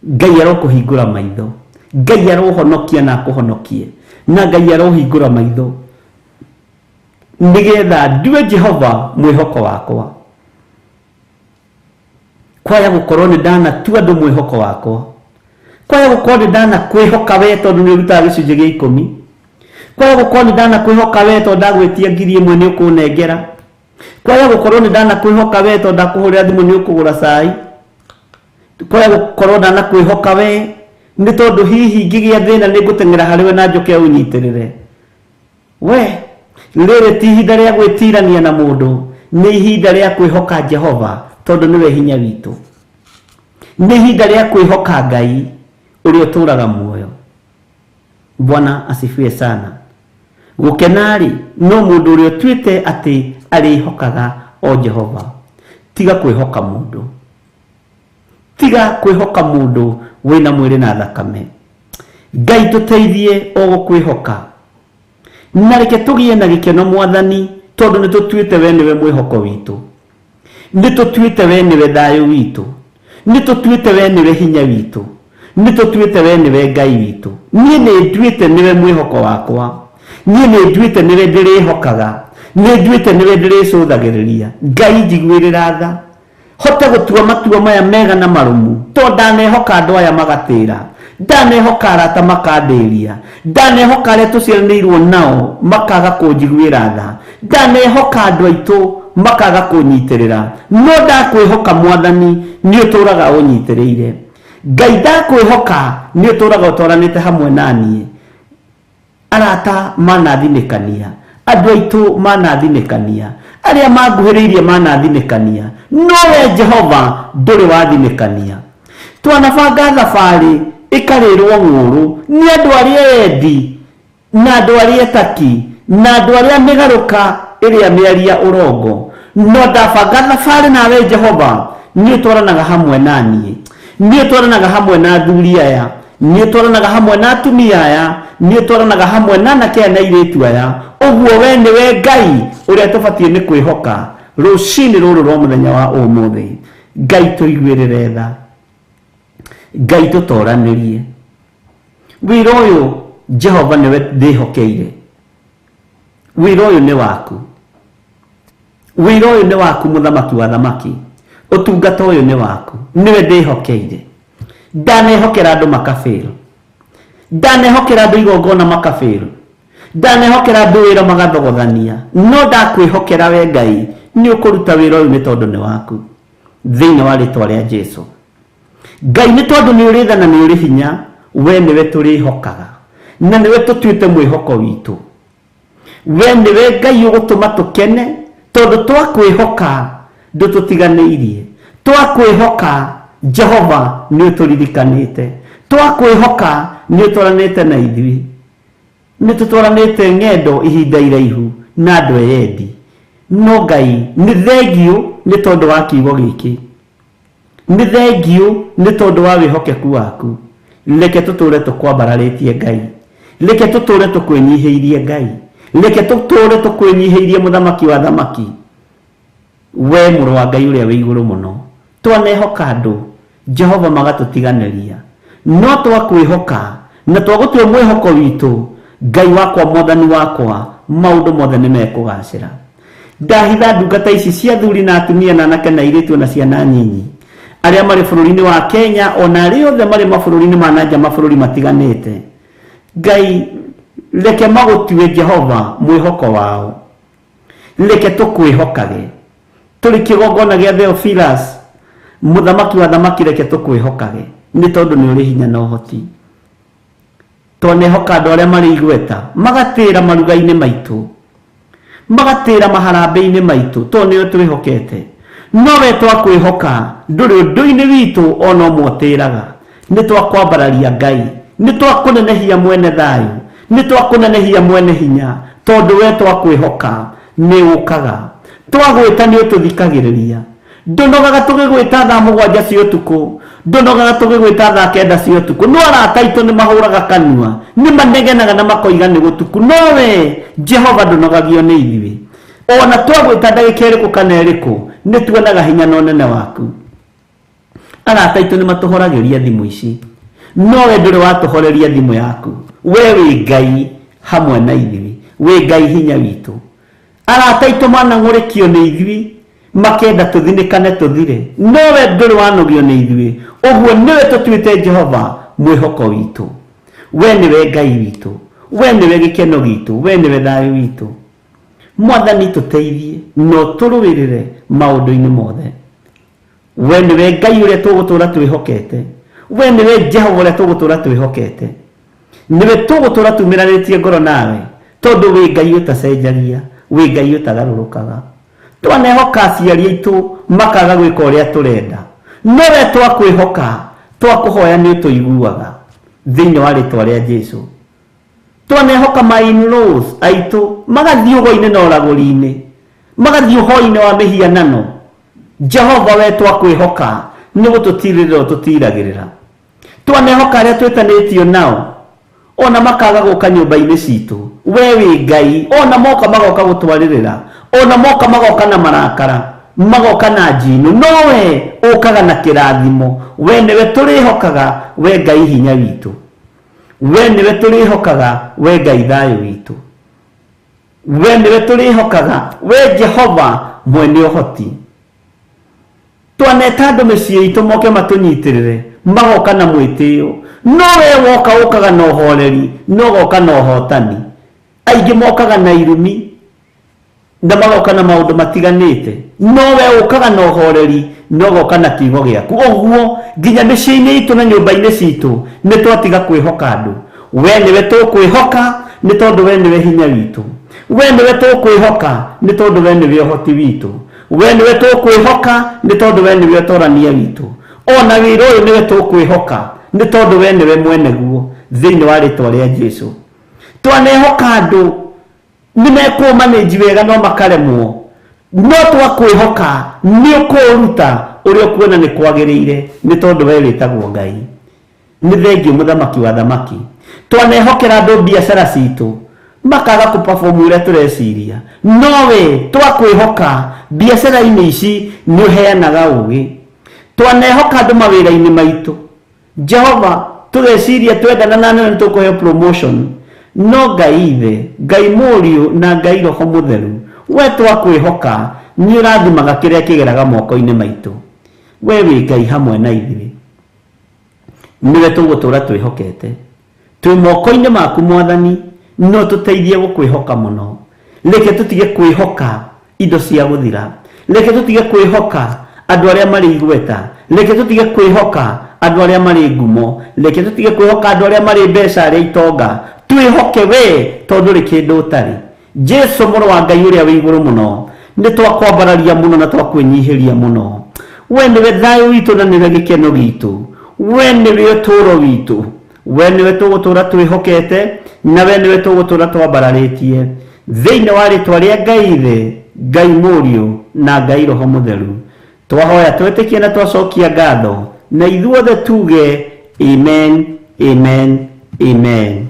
Ngai arokũhingũra maitho, Ngai arohonokia na akũhonokie, na Ngai arohingũra maitho nĩgetha ndue Jehova mwĩhoko wakwa. Kwaya gũkorwo nĩ ndanatua andũ mwĩhoko wakwa, kwaya gũkorwo nĩ ndanakwĩhoka we tondũ nĩ ũrutaga gĩcunjĩ gĩa ikũmi, kwaya gũkorwo nĩ ndanakwĩhoka we tondũ ndagwĩtia 1000 nĩ ũkũnengera, kwaya gũkorwo nĩ ndanakwĩhoka we tondũ ndakũhũrĩra thimũ nĩ ũkũgũra cai, kwaya gũkorwo ndanakwĩhoka we nĩ tondũ hihi ngĩgĩa thĩna nĩ ngũteng'era harĩ we na njũke ũnyitĩrĩre we. Rĩrĩ ti ihinda rĩa gwĩtirania na mũndũ, nĩ ihinda rĩa kwĩhoka Jehova tondũ nĩwe hinya witũ. Nĩ ihinda rĩa kwĩhoka Ngai ũrĩa ũtũũraga muoyo. Bwana asifiwe sana. Gũkena-rĩ, no mũndũ ũrĩa ũtuĩte atĩ arĩhokaga o Jehova. Tiga kwĩhoka mũndũ, tiga kwĩhoka mũndũ wĩna mwĩrĩ na thakame. Ngai tũteithie o gũkwĩhoka, na reke tũgĩe na gĩkeno Mwathani, tondũ nĩ tũtuĩte we nĩwe mwĩhoko witũ. Nĩ tũtuĩte we nĩwe thayũ witũ, nĩ tũtuĩte we nĩwe hinya witũ, nĩ tũtuĩte we nĩwe Ngai witũ. Niĩ nĩ nduĩte nĩwe mwĩhoko wakwa, niĩ nĩ nduĩte nĩwe ndĩrĩhokaga, nĩ nduĩte nĩwe ndĩrĩcũthagĩrĩria. Ngai njiguĩrĩra tha, hote gũtua matua maya mega na marũmu, to ndanehoka andũ aya magatĩra, ndanehoka arata makandĩria, ndanehoka arĩa tũciaranĩirwo nao makaga kũnjiguĩra tha, ndanehoka andũ aitũ makaga kũnyitĩrĩra, no ndakwĩhoka Mwathani, nĩ ũtũraga ũnyitĩrĩire. Ngai ndakwĩhoka, nĩ ũtũraga ũtwaranĩte hamwe na niĩ. Arata manathinĩkania, andũ aitũ manathinĩkania, arĩa manguhĩrĩirie manathinĩkania, no we Jehova ndũrĩ wathinĩkania. Twanabanga thabarĩ ĩkarĩrwo ng'ũrũ nĩ andũ arĩa endi na andũ arĩa etaki na andũ arĩa mĩgarũka ĩrĩa mĩaria ũrongo, no ndabanga thabarĩ nawe Jehova, nĩ ũtwaranaga hamwe na niĩ, nĩ ũtwaranaga hamwe na athuri aya, nĩ ũtwaranaga hamwe na atumia aya, nĩ ũtwaranaga hamwe na anake aya na airĩtu aya. Ũguo we nĩwe Ngai ũrĩa tũbatiĩ nĩ kwĩhoka rũcinĩ rũrũ rwa mũthenya wa ũmũthĩ. Ngai tũiguĩrĩre tha, Ngai tũtoranĩrie wĩra ũyũ. Jehova nĩwe ndĩhokeire wĩra ũyũ, nĩ waku wĩra ũyũ, nĩ waku mũthamaki wa thamaki. Ũtungata ũyũ nĩ waku, nĩwe ndĩhokeire. Ndanehokera andũ makabĩrũ, ndanehokera andũ igongona makabĩrũ, ndanehokera andũ wĩra magathogothania, no ndakwĩhokera we Ngai, nĩ ũkũruta wĩra ũyũ nĩ tondũ nĩ waku, thĩinĩ wa rĩtwa rĩa Jesu. Ngai, nĩ tondũ nĩ ũrĩ tha na nĩ ũrĩ hinya, we nĩwe tũrĩhokaga na nĩwe tũtuĩte mwĩhoko witũ. We nĩwe Ngai ũgũtũma tũkene, tondũ twakwĩhoka ndũtũtiganĩirie, twakwĩhoka Jehova nĩ ũtũririkanĩte, twakwĩhoka nĩ ũtwaranĩte na ithuĩ. Nĩ tũtwaranĩte ng'endo ihinda iraihu na andũ eyendi, no Ngai nĩ thengiũ nĩ tondũ wa kiugo gĩkĩ, nĩ thengiũ nĩ tondũ wa wĩhokeku waku. Reke tũtũre tũkwambararĩtie Ngai, reke tũtũre tũkwĩnyihĩirie Ngai, reke tũtũre tũkwĩnyihĩirie mũthamaki wa thamaki, we mũrũ wa Ngai ũrĩa wĩ igũrũ mũno. Twanehoka andũ Jehova magatũtiganĩria, no twakwĩhoka na twagũtua mwĩhoko witũ, Ngai wakwa, Mwathani wakwa, maũndũ mothe nĩ mekũgacĩra. Ndahitha ndungata ici cia athuri na atumia na anake na airĩtu na ciana nyinyi arĩa marĩ bũrũri-inĩ wa Kenya ona arĩa othe marĩ mabũrũri-inĩ ma na nja, mabũrũri matiganĩte. Ngai, reke magũtue Jehova mwĩhoko wao, reke tũkwĩhokage tũrĩ kĩgongona gĩa Theophilus. Mũthamaki wa thamaki, reke tũkwĩhokage nĩ tondũ nĩ ũrĩ hinya na ũhoti. Twanehoka andũ arĩa marĩ igweta magatĩra maruga-inĩ maitũ, magatĩra maharambĩ-inĩ maitũ, tondũ nĩo twĩhokete, no we twakwĩhoka ndũrĩ ũndũ-inĩ witũ ona ũmwe ũtĩraga. Nĩ twakwambararia Ngai, nĩ twakũnenehia mwene thayũ, nĩ twakũnenehia mwene hinya, tondũ we twakwĩhoka nĩ ũkaga, twagwĩta nĩ ũtũthikagĩrĩria. Ndũnogaga tũgĩgwĩta thaa 7 cia ũtukũ, ndũnogaga tũgĩgwĩta thaa 9 cia ũtukũ. No arata aitũ nĩ mahũraga kanua, nĩ manegenaga na makoiga nĩ gũtuku, no we Jehova ndũnogagio nĩ ithuĩ. Ona twagwĩta ndagĩka ĩrĩkũ kana ĩrĩkũ, nĩ tuonaga hinya na ũnene waku. Arata aitũ nĩ matũhoragĩria thimũ ici, no we ndũrĩ watũhoreria thimũ yaku. We wĩ Ngai hamwe na ithuĩ, wĩ Ngai hinya witũ. Arata aitũ manang'ũrĩkio nĩ ithuĩ, makenda tũthinĩkane tũthire, no we ndũrĩ wanogio nĩ ithuĩ. Ũguo nĩwe tũtuĩte Jehova mwĩhoko witũ. We nĩwe Ngai witũ, we nĩwe gĩkeno gitũ, we nĩwe thayũ witũ. Mwathani, tũteithie na ũtũrũĩrĩre maũndũ-inĩ mothe. We nĩwe Ngai ũrĩa tũgũtũra twĩhokete, we nĩwe Jehova ũrĩa tũgũtũra twĩhokete, nĩwe tũgũtũra tumĩranĩtie ngoro nawe, tondũ wĩ Ngai ũtacenjagia, wĩ Ngai ũtagarũrũkaga. Twanehoka aciari aitũ makaga gwĩka ũrĩa tũrenda, no we twakwĩhoka, twakũhoya nĩ ũtũiguaga, thĩinĩ wa rĩtwa rĩa Jesu. Twanehoka my in-laws aitũ magathiĩ ũgo-inĩ na ũragũri-inĩ, magathiĩ ũhoi-inĩ wa mĩhianano, Jehova we twakwĩhoka nĩ gũtũtirĩrĩra ũtũtiragĩrĩra. Twanehoka arĩa twĩtanĩtio nao ona makaga gũka nyũmba-inĩ citũ, we wĩ Ngai, ona moka magoka gũtwarĩrĩra, ona moka magoka na marakara. Magoka na njino, nowe ũkaga na kĩrathimo. We nĩwe tũrĩhokaga, we Ngai hinya witũ. We nĩwe tũrĩhokaga, we Ngai thayũ witũ. We nĩwe tũrĩhokaga, we Jehova mwene ũhoti. Twaneta andũ mĩciĩ itũ moke matũnyitĩrĩre, magoka na mwĩtĩo, no we woka ũkaga na ũhoreri, no ũgoka na ũhotani. Aingĩ mokaga na irumi na magoka na maũndũ matiganĩte, no we ũkaga na ũhoreri, no ũgoka na kiugo gĩaku. Ũguo nginya mĩciĩ-inĩ itũ na nyũmba-inĩ citũ nĩ twatiga kwĩhoka andũ. We nĩwe tũkwĩhoka, nĩ tondũ we nĩwe hinya witũ. We nĩwe tũkwĩhoka, nĩ tondũ we nĩwe ũhoti witũ. We nĩwe tũkwĩhoka, nĩ tondũ we nĩwe ũtorania witũ. Ona wĩra ũyũ nĩwe tũkwĩhoka, nĩ tondũ we nĩwe mwene guo, thĩinĩ wa rĩtwa rĩa Jesu. Twanehoka andũ nĩ mekũmanĩnji wega no makaremwo, no twakwĩhoka nĩ ũkũruta ũrĩa ũkuona nĩ kwagĩrĩire, nĩ tondũ we wĩtagwo Ngai. Nĩ thengio mũthamaki wa thamaki. Twanehokera andũ biacara citũ makaga kũperform ũrĩa tũreciria, no we twakwĩhoka biacara-inĩ ici nĩ ũheanaga ũgĩ. Twanehoka andũ mawĩra-inĩ maitũ, Jehova, tũgeciria twendana na nene tũkũheo promotion, no Ngai Ithe, Ngai Mũriũ na Ngai Roho Mũtheru, we twakwĩhoka nĩ ũrathimaga kĩrĩa kĩgeraga moko-inĩ maitũ. We wĩ Ngai hamwe na ithuĩ, nĩwe tũgũtũra twĩhokete. Twĩ moko-inĩ maku Mwathani, no tũteithie gũkwĩhoka mũno. Reke tũtige kwĩhoka indo cia gũthira, reke tũtige kwĩhoka andũ arĩa marĩ igweta, reke tũtige kwĩhoka andũ arĩa marĩ ngumo, reke tũtige kwĩhoka andũ arĩa marĩ mbeca, arĩa itonga. Twĩhoke we, tondũ rĩ kĩndũ ũtarĩ. Jesu mũrũ wa Ngai ũrĩa wĩ igũrũ mũno, nĩ twakwambararia mũno na twakwĩnyihĩria mũno. We nĩwe thayũ witũ na nĩwe gĩkeno gitũ, we nĩwe ũtũũro witũ, we nĩwe tũgũtũũra twĩhokete, na we nĩwe tũgũtũũra twambararĩtie, thĩinĩ wa rĩtwa rĩa Ngai Ithe, Ngai Mũriũ na Ngai Roho Mũtheru. Twahoya twetĩkie na twacokia ngatho, na ithuothe tuge amen, amen, amen.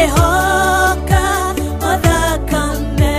Nĩngwĩhoka o thakame.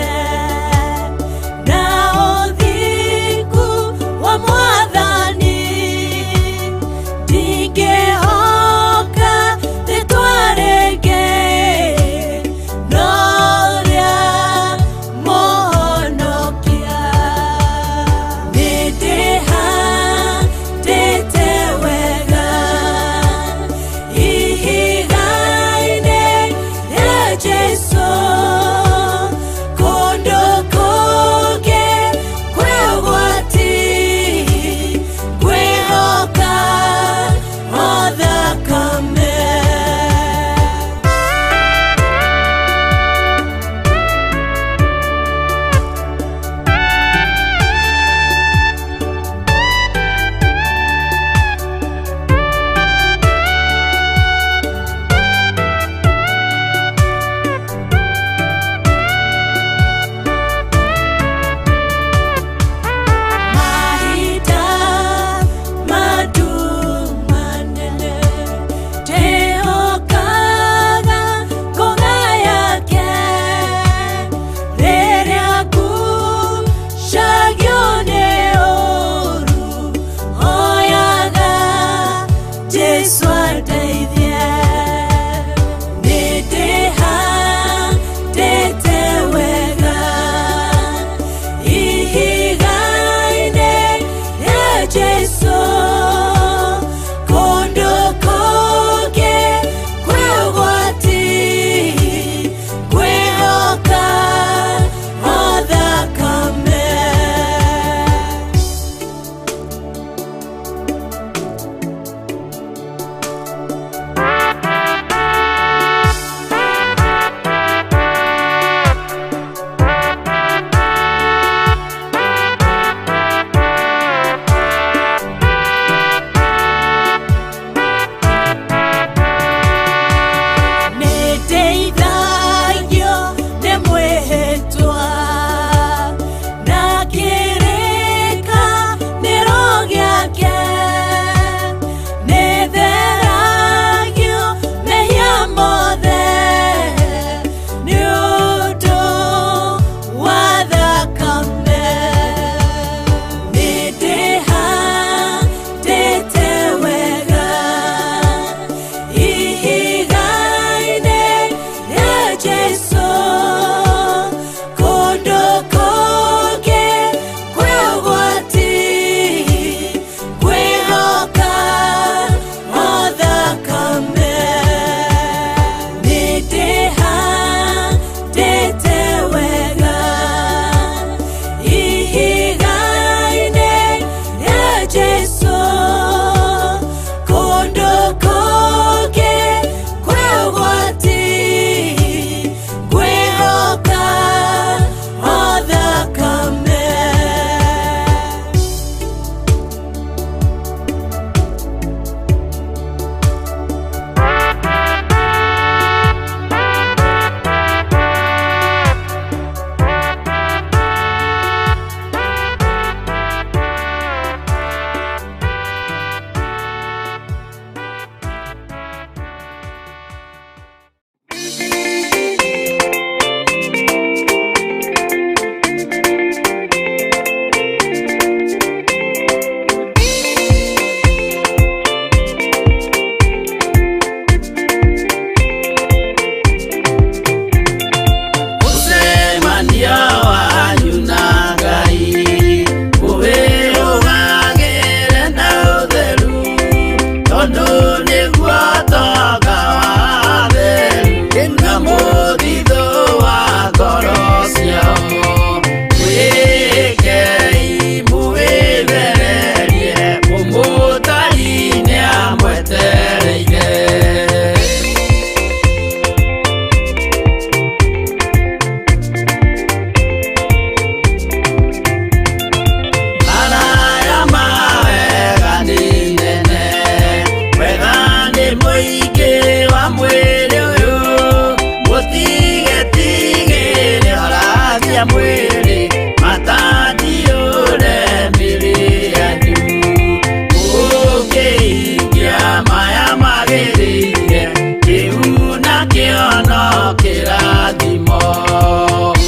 kĩrathimo.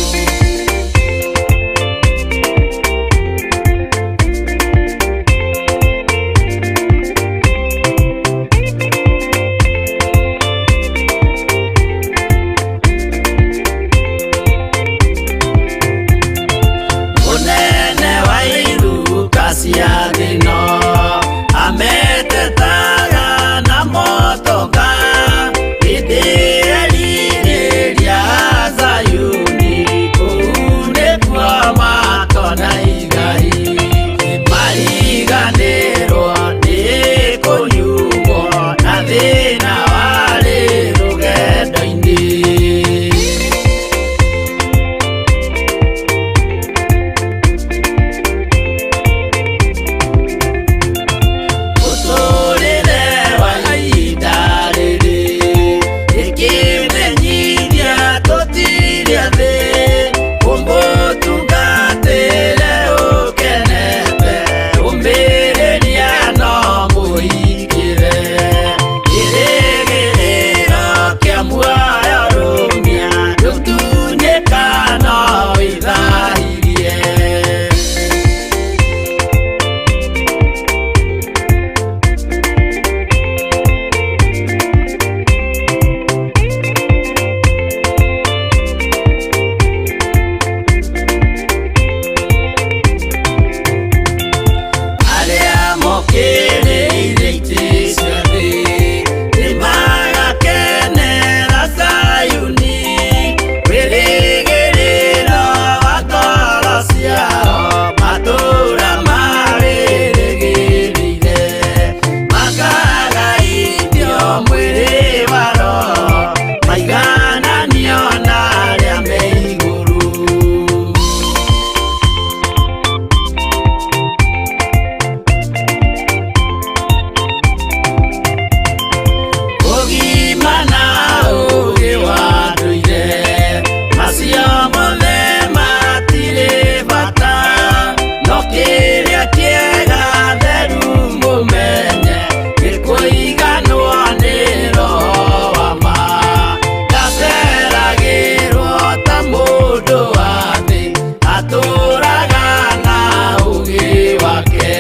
Mũnene wa iruka cia thĩno ametetaga na motoka hĩndĩ erirĩria Zayuni kũu nĩkuo makona igai mariganĩrwo nĩ kũnyugwo na thĩna warĩ rũgendo-inĩ. Mũtũrĩre wa ihinda rĩrĩ ĩkĩmenyithia tũtirĩ thĩ ũmũtungatĩre ũkenete ũmĩrĩria no mũhingĩre kĩrĩgĩrĩro kĩa muoyo rũmia ndũtunyĩka no wĩthahirie. Arĩa mokĩrĩire itĩ cia thĩ nĩmagakenera Zayuni wĩrĩgĩrĩro wa ngoro ciao matũũra marĩrĩgĩrĩire makagaithio mwĩrĩ wa roho maigananio na arĩa me igũrũ. Ũgima na ũũgĩ wa ndũire macio mothe matirĩ bata no kĩrĩa kĩega theru mũmenye nĩ kũiganwo nĩ roho wa ma ndaceragĩrwo ta mũndũ wa thĩ atũraga na ũũgĩ wake.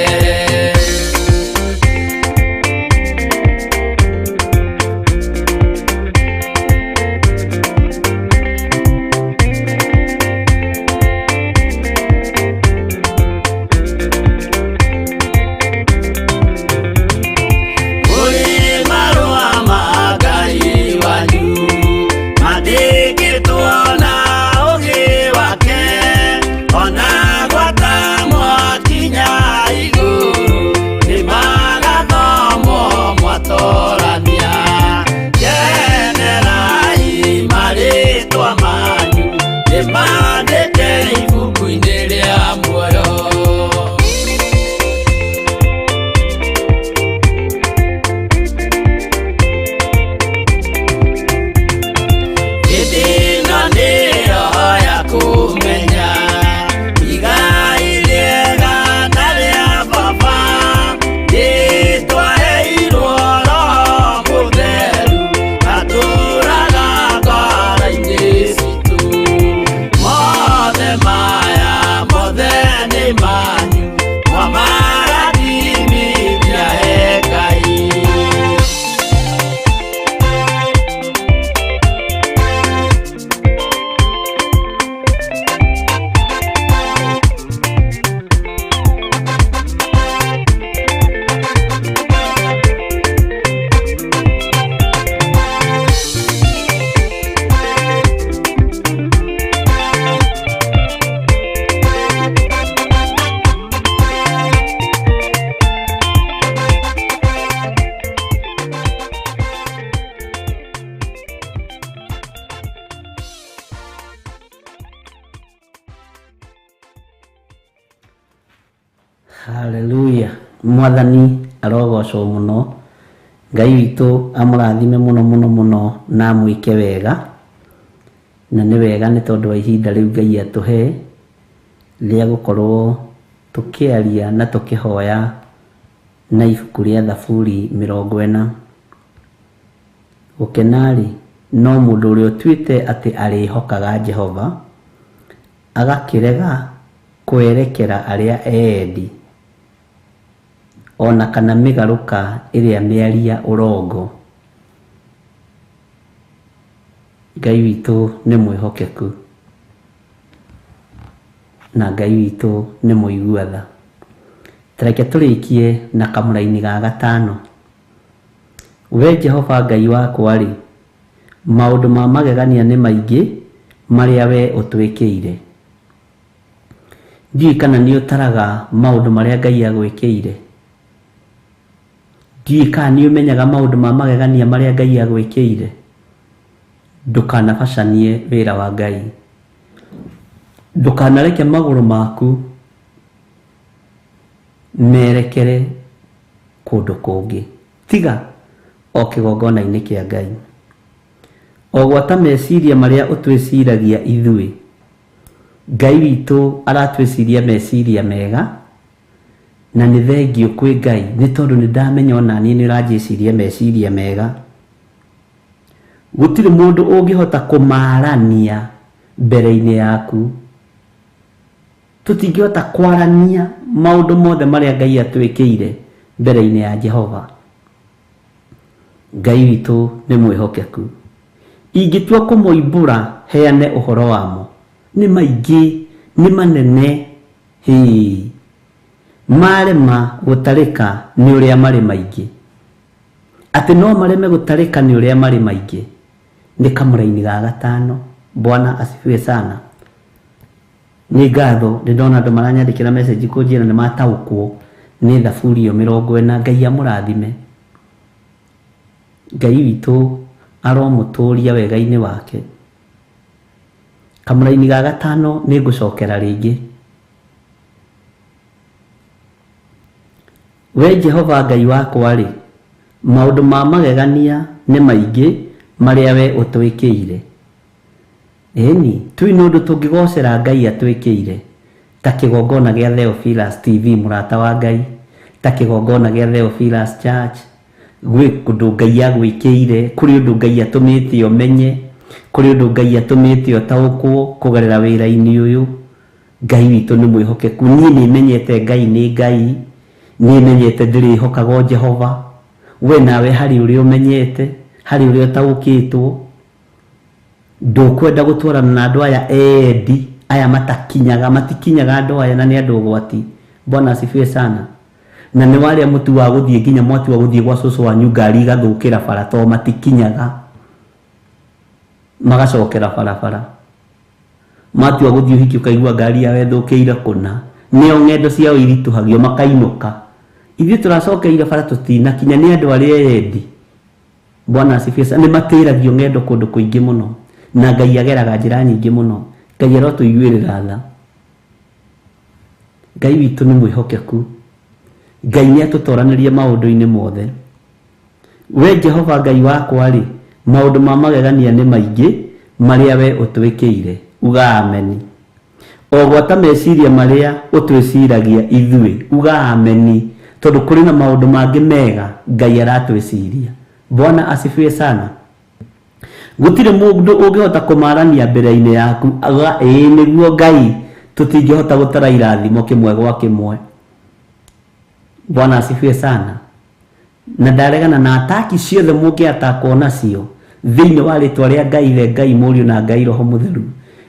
Kũrĩ marũa ma Ngai wanyu mandĩkĩtwo na ũũgĩ wake ona gwata mwakinya igũrũ nĩmagathomwo mwatorania kenerai marĩtwa manyu nĩmandĩke ibuku-inĩ rĩa muoyo. Hĩndĩ ĩno nĩyo ya kũmenya igai rĩega na rĩa baba nĩtwaheirwo Roho Mũtheru atũũraga ngoro-inĩ citũ. Mothe maya mothe nĩ manyu mwamarathimithia he Ngai. Haleluya mwathani arogocwo muno Ngai witũ amũrathime mũno mũno mũno na amwĩke wega na nĩ wega nĩ tondũ wa ihinda rĩu Ngai atũhe rĩa gũkorwo tũkĩaria na tũkĩhoya na ibuku rĩa Thaburi 40. Gũkena-rĩ No mũndũ ũrĩa ũtuĩte atĩ arĩhokaga Jehova, agakĩrega kwerekera arĩa eendi, o na kana mĩgarũka ĩrĩa mĩaria ũrongo. Ngai witũ nĩ mwĩhokeku, na Ngai witũ nĩ mũigua tha. Ta reke tũrĩkie na kamũraini ga gatano. We Jehova Ngai wakwa-rĩ, maũndũ ma magegania nĩ maingĩ marĩa wee ũtwĩkĩire. Ndiũĩ kana nĩ ũtaraga maũndũ marĩa Ngai agwĩkĩire. Ndiũĩ kana nĩ ũmenyaga maũndũ ma magegania marĩa Ngai agwĩkĩire. Ndũkanabacanie wĩra wa Ngai. Ndũkanareke magũrũ maku merekere kũndũ kũngĩ, tiga o kĩgongona-inĩ kĩa Ngai. O gwata meciria marĩa ũtwĩciragia ithuĩ. Ngai witũ aratwĩciria meciria mega, na nĩ thengiũ kwĩ Ngai nĩ tondũ nĩ ndamenya o naniĩ nĩ ũranjĩciria meciria mega. Gũtirĩ mũndũ ũngĩhota kũmaarania mbere-inĩ yaku. Tũtingĩhota kwarania maũndũ mothe marĩa Ngai atwĩkĩire mbere-inĩ ya Jehova. Ngai witũ nĩ mwĩhokeku. Ingĩtua kũmoimbũra heane ũhoro wamo, nĩ maingĩ, nĩ manene, hĩĩ, marema gũtarĩka nĩ ũrĩa marĩ maingĩ. Atĩ no mareme gũtarĩka nĩ ũrĩa marĩ maingĩ. Nĩ kamũraini ga gatano. Bwana asifiwe sana. Nĩ ngatho nĩ ndona andũ maranyandĩkĩra message kũnjĩra nĩ mataũkwo nĩ thaburi ĩyo 40. Ngai amũrathime. Ngai witũ aromũtũria wega-inĩ wake. Kamũraini ga gatano nĩ ngũcokera rĩngĩ. We Jehova Ngai wakwa-rĩ, maũndũ ma magegania nĩ maingĩ marĩa wee ũtwĩkĩire. Ĩni, tũi na ũndũ tũngĩgoocera Ngai atwĩkĩire, ta kĩgongona gĩa Theophilus TV mũrata wa Ngai, ta kĩgongona gĩa Theophilus Church, gwĩ ũndũ Ngai agwĩkĩire, kũrĩ ũndũ Ngai atũmĩte ũmenye, kũrĩ ũndũ Ngai atũmĩte ũtaũkwo kũgerera wĩra-inĩ ũyũ. Ngai witũ nĩ mwĩhokeku. Niĩ nĩ menyete Ngai nĩ Ngai, nĩ menyete ndĩrĩhokaga o Jehova. We nawe harĩ ũrĩa ũmenyete, harĩ ũrĩa ũtaũkĩtwo. Ndũkwenda gũtwarana na andũ aya eendi, aya matakinyaga, matikinyaga andũ aya na nĩ andũ ũgwati. Bwana asifiwe sana. Na nĩ warĩa mũtu wa gũthiĩ nginya mwatua gũthiĩ gwa cũcũ wanyu ngari igathũkĩra bara tondũ matikinyaga. Magacokera barabara. Matua gũthiĩ ũhiki ũkaigua ngari yao ĩthũkĩire kũna. Nĩo ng'endo ciao iritũhagio makainũka. Ithuĩ tũracokeire bara tũtinakinya nĩ andũ arĩa eendi. Bwana asifiwe sana. Nĩ matĩragio ng'endo kũndũ kũingĩ mũno. Na Ngai ageraga njĩra nyingĩ mũno. Ngai arotũiguĩrĩra tha. Ngai witũ nĩ mwĩhokeku. Ngai nĩ atũtoranĩrie maũndũ-inĩ mothe. We Jehova Ngai wakwa-rĩ, maũndũ ma magegania nĩ maingĩ marĩa wee ũtwĩkĩire. Uga ameni. O gwata meciria marĩa ũtwĩciragia ithuĩ. Uga ameni. Tondũ kũrĩ na maũndũ mangĩ mega Ngai aratwĩciria. Bwana asifiwe sana. Gũtirĩ mũndũ ũngĩhota kũmarania mbere-inĩ yaku. Uga ĩĩ nĩguo Ngai, tũtingĩhota gũtara irathimo kĩmwe gwa kĩmwe. Bwana asifiwe sana. Na ndaregana na ataki ciothe mũngĩatakwo nacio thĩinĩ wa rĩtwa rĩa Ngai Ithe, Ngai Mũriũ na Ngai Roho Mũtheru.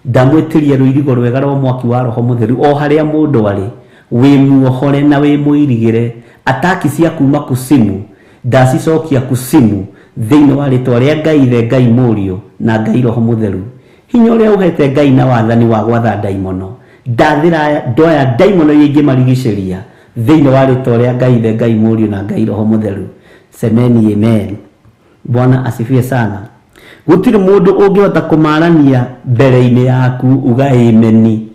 Ndamwĩtĩria rũirigo rwega rwa mwaki wa Roho Mũtheru o harĩa mũndũ arĩ, wĩ muohore na wĩ mũirigĩre. Ataki cia kuma kusimu ndacicokia kusimu thĩinĩ wa rĩtwa rĩa Ngai Ithe, Ngai Mũriũ na Ngai Roho Mũtheru. Hinya ũrĩa ũhete Ngai na wathani wa gwatha ndaimono, ndathĩra ndoya ndaimono iria ingĩmarigicĩria thĩinĩ wa rĩtwa rĩa Ngai Ithe, Ngai Mũriũ na Ngai Roho Mũtheru. Semeni amen. Bwana asifiwe sana. Gũtirĩ mũndũ ũngĩhota kũmarania mbere-inĩ yaku uga ameni.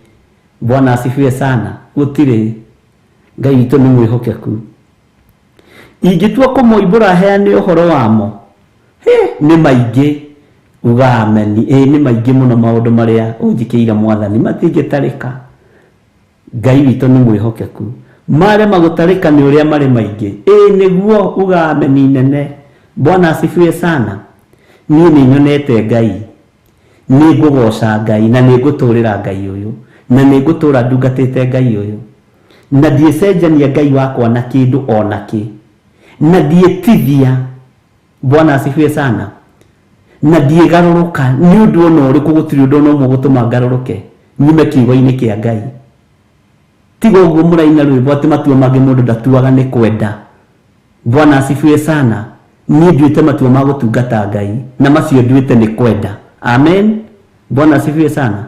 Bwana asifiwe sana. Gũtirĩ. Ngai witũ nĩ mwĩhokeku. Ingĩtua kũmoimbũra heane ũhoro wamo, hĩ, nĩ maingĩ. Uga ameni. Ĩĩ nĩ maingĩ mũno maũndũ marĩa ũnjĩkĩire Mwathani, matingĩtarĩka. Ngai witũ nĩ mwĩhokeku. Marema gũtarĩka nĩ ũrĩa marĩ maingĩ. Ĩĩ nĩguo, uga ameni nene. Bwana asifiwe sana. Niĩ nĩ nyonete Ngai, nĩ ngũgoca Ngai na nĩ ngũtũrĩra Ngai ũyũ, na nĩ ngũtũra ndungatĩte Ngai ũyũ, na ndiĩcenjania Ngai wakwa na kĩndũ ona kĩ, na ndiĩtithia. Bwana asifiwe sana. Na ndiĩgarũrũka nĩ ũndũ ona ũrĩkũ, gũtirĩ ũndũ ona ũmwe ũgũtũma ngarũrũke nyume kiugo-inĩ kĩa Ngai. Tiga ũguo mũraina rwĩmbo atĩ matua mangĩ mũndũ ndatuaga nĩ kwenda. Bwana asifiwe sana. Niĩ nduĩte matua ma gũtungata Ngai na macio nduĩte nĩ kwenda. Amen. Bwana asifiwe sana.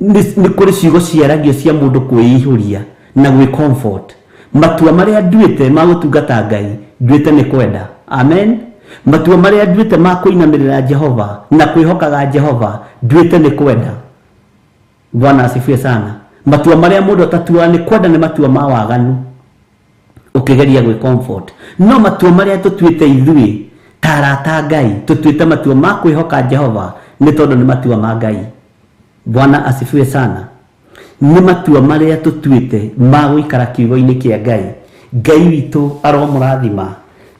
Nĩ kũrĩ ciugo ciaragio cia mũndũ kwĩihũria na gwĩ comfort. Matua marĩa nduĩte ma gũtungata Ngai nduĩte nĩ kwenda. Amen. Matua marĩa nduĩte ma kũinamĩrĩra Jehova na kwĩhokaga Jehova nduĩte nĩ kwenda. Bwana asifiwe sana. Matua marĩa mũndũ atatuaga nĩ kwenda nĩ matua ma waganu ũkĩgeria gwĩ comfort. No matua marĩa tũtuĩte ithuĩ ta arata a Ngai, tũtuĩte matua ma kwĩhoka Jehova nĩ tondũ nĩ matua ma Ngai. Bwana asifiwe sana. Nĩ matua marĩa tũtuĩte ma gũikara kiugo-inĩ kĩa Ngai. Ngai witũ aromũrathima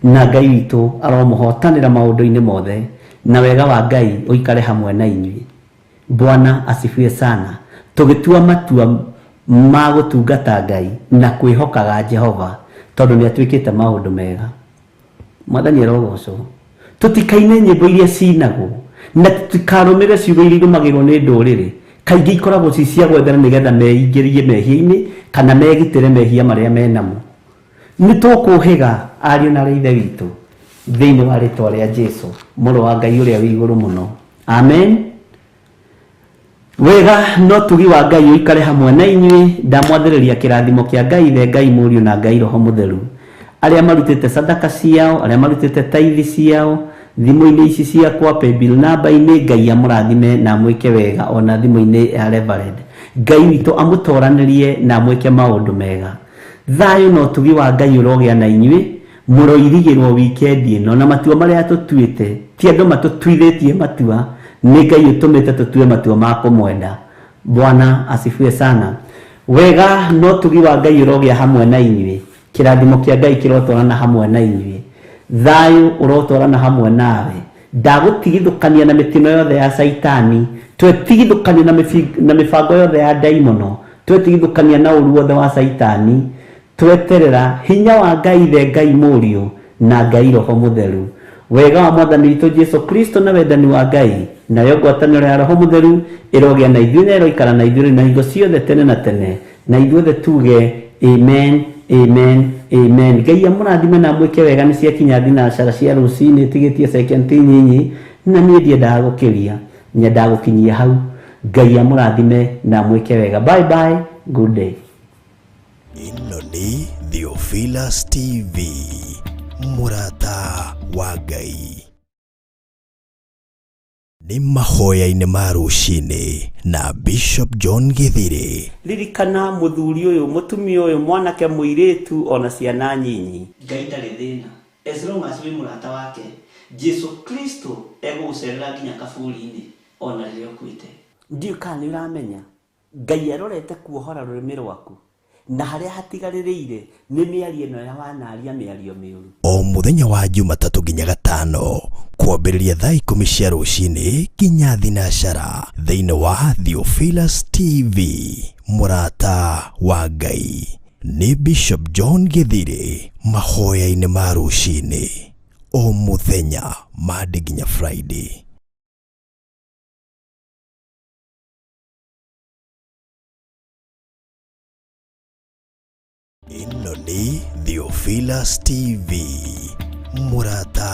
na Ngai witũ aromũhotanĩra maũndũ-inĩ mothe, na wega wa Ngai ũikare hamwe na inyuĩ. Bwana asifiwe sana. Tũgĩtua matua ma gũtungata Ngai na kwĩhokaga Jehova tondũ nĩ atuĩkĩte maũndũ mega. Mwathani arogocwo. Tũtikaine nyĩmbo iria cinagwo na tũtikarũmĩrĩre ciugo iria irũmagĩrĩrwo nĩ ndũrĩrĩ. Kaingĩ ikoragwo ci cia gwethera nĩgetha meingĩrie mehia-inĩ kana megitĩre mehia marĩa menamo. Nĩ tũkũhĩga ariũ na ithe witũ thĩinĩ wa rĩtwa rĩa Jesu, mũrũ wa Ngai ũrĩa wĩ igũrũ mũno. Amen. Wega no tugi wa Ngai ũikare hamwe na inyuĩ. Ndamwathĩrĩria kĩrathimo kĩa Ngai Ithe, Ngai Mũriũ na Ngai Roho Mũtheru. Arĩa marutĩte sadaka ciao, arĩa marutĩte taithi ciao thimũ-inĩ ici ciakwa, paybill number-inĩ, Ngai amũrathime na amwĩke wega ona thimũ-inĩ ya Reverend. Ngai witũ amũtoranĩrie na amwĩke maũndũ mega. Thayũ na ũtugi wa Ngai ũrogĩa na inyuĩ. Mũroirigĩrwo wikendi ĩno na matua marĩa tũtuĩte ti andũ matũtuithĩtie matua, nĩ Ngai ũtũmĩte tũtue matua ma kũmwenda. Bwana asifiwe sana. Wega na ũtugi wa Ngai ũrogĩa hamwe na inyuĩ. Kĩrathimo kĩa Ngai kĩrotwarana hamwe na inyuĩ. Thayũ ũrotwarana hamwe nawe. Ndagũtigithũkania na mĩtino yothe ya Caitani, twetigithũkania na mĩbango yothe ya ndaimono, twetigithũkania na ũru wothe wa Caitani, tweterera hinya wa Ngai Ithe, Ngai Mũriũ na Ngai Roho Mũtheru. Wega wa Mwathani witũ Jesu Kristo na wendani wa Ngai nayo ngwatanĩro ya Roho Mũtheru ĩrogĩa na ithuĩ na ĩroikara na ithuĩ na hingo ciothe tene na tene, na ithuothe tuge amen, amen, amen. Ngai amũrathime na amwĩke wega. Nĩ ciakinya thinacara cia rũcinĩ tigĩtie sekendi nyinyi, na niĩ ndiendaga gũkĩria, nyendaga gũkinyia hau. Ngai amũrathime na amwĩke wega. Bye bye, good day. Ĩno nĩ Theophilus TV, mũrata wa Ngai. Nĩ mahoya-inĩ ma rũcinĩ na Bishop John Githiri. Ririkana mũthuri ũyũ, mũtumia ũyũ, mwanake, mũirĩtu ona ciana nyinyi. Ngai ndarĩ thĩna as long as wĩ mũrata wake. Jesu Kristo egũgũcerera nginya kaburi-inĩ ona rĩrĩa ũkuĩte. Ndiũĩ kana nĩ ũramenya Ngai arorete kuohora rũrĩmĩ rwaku na harĩa hatigarĩrĩire nĩ mĩario ĩno ya wanaria mĩario mĩũru. O mũthenya wa Jumatatũ nginya Gatano kwambĩrĩria thaa 10 cia rũcinĩ nginya thinacara thĩinĩ wa Theophilus TV, mũrata wa Ngai. Nĩ Bishop John Githiri mahoya-inĩ ma rũcinĩ o mũthenya Monday nginya Friday. Ĩno nĩ Theophilus TV, mũrata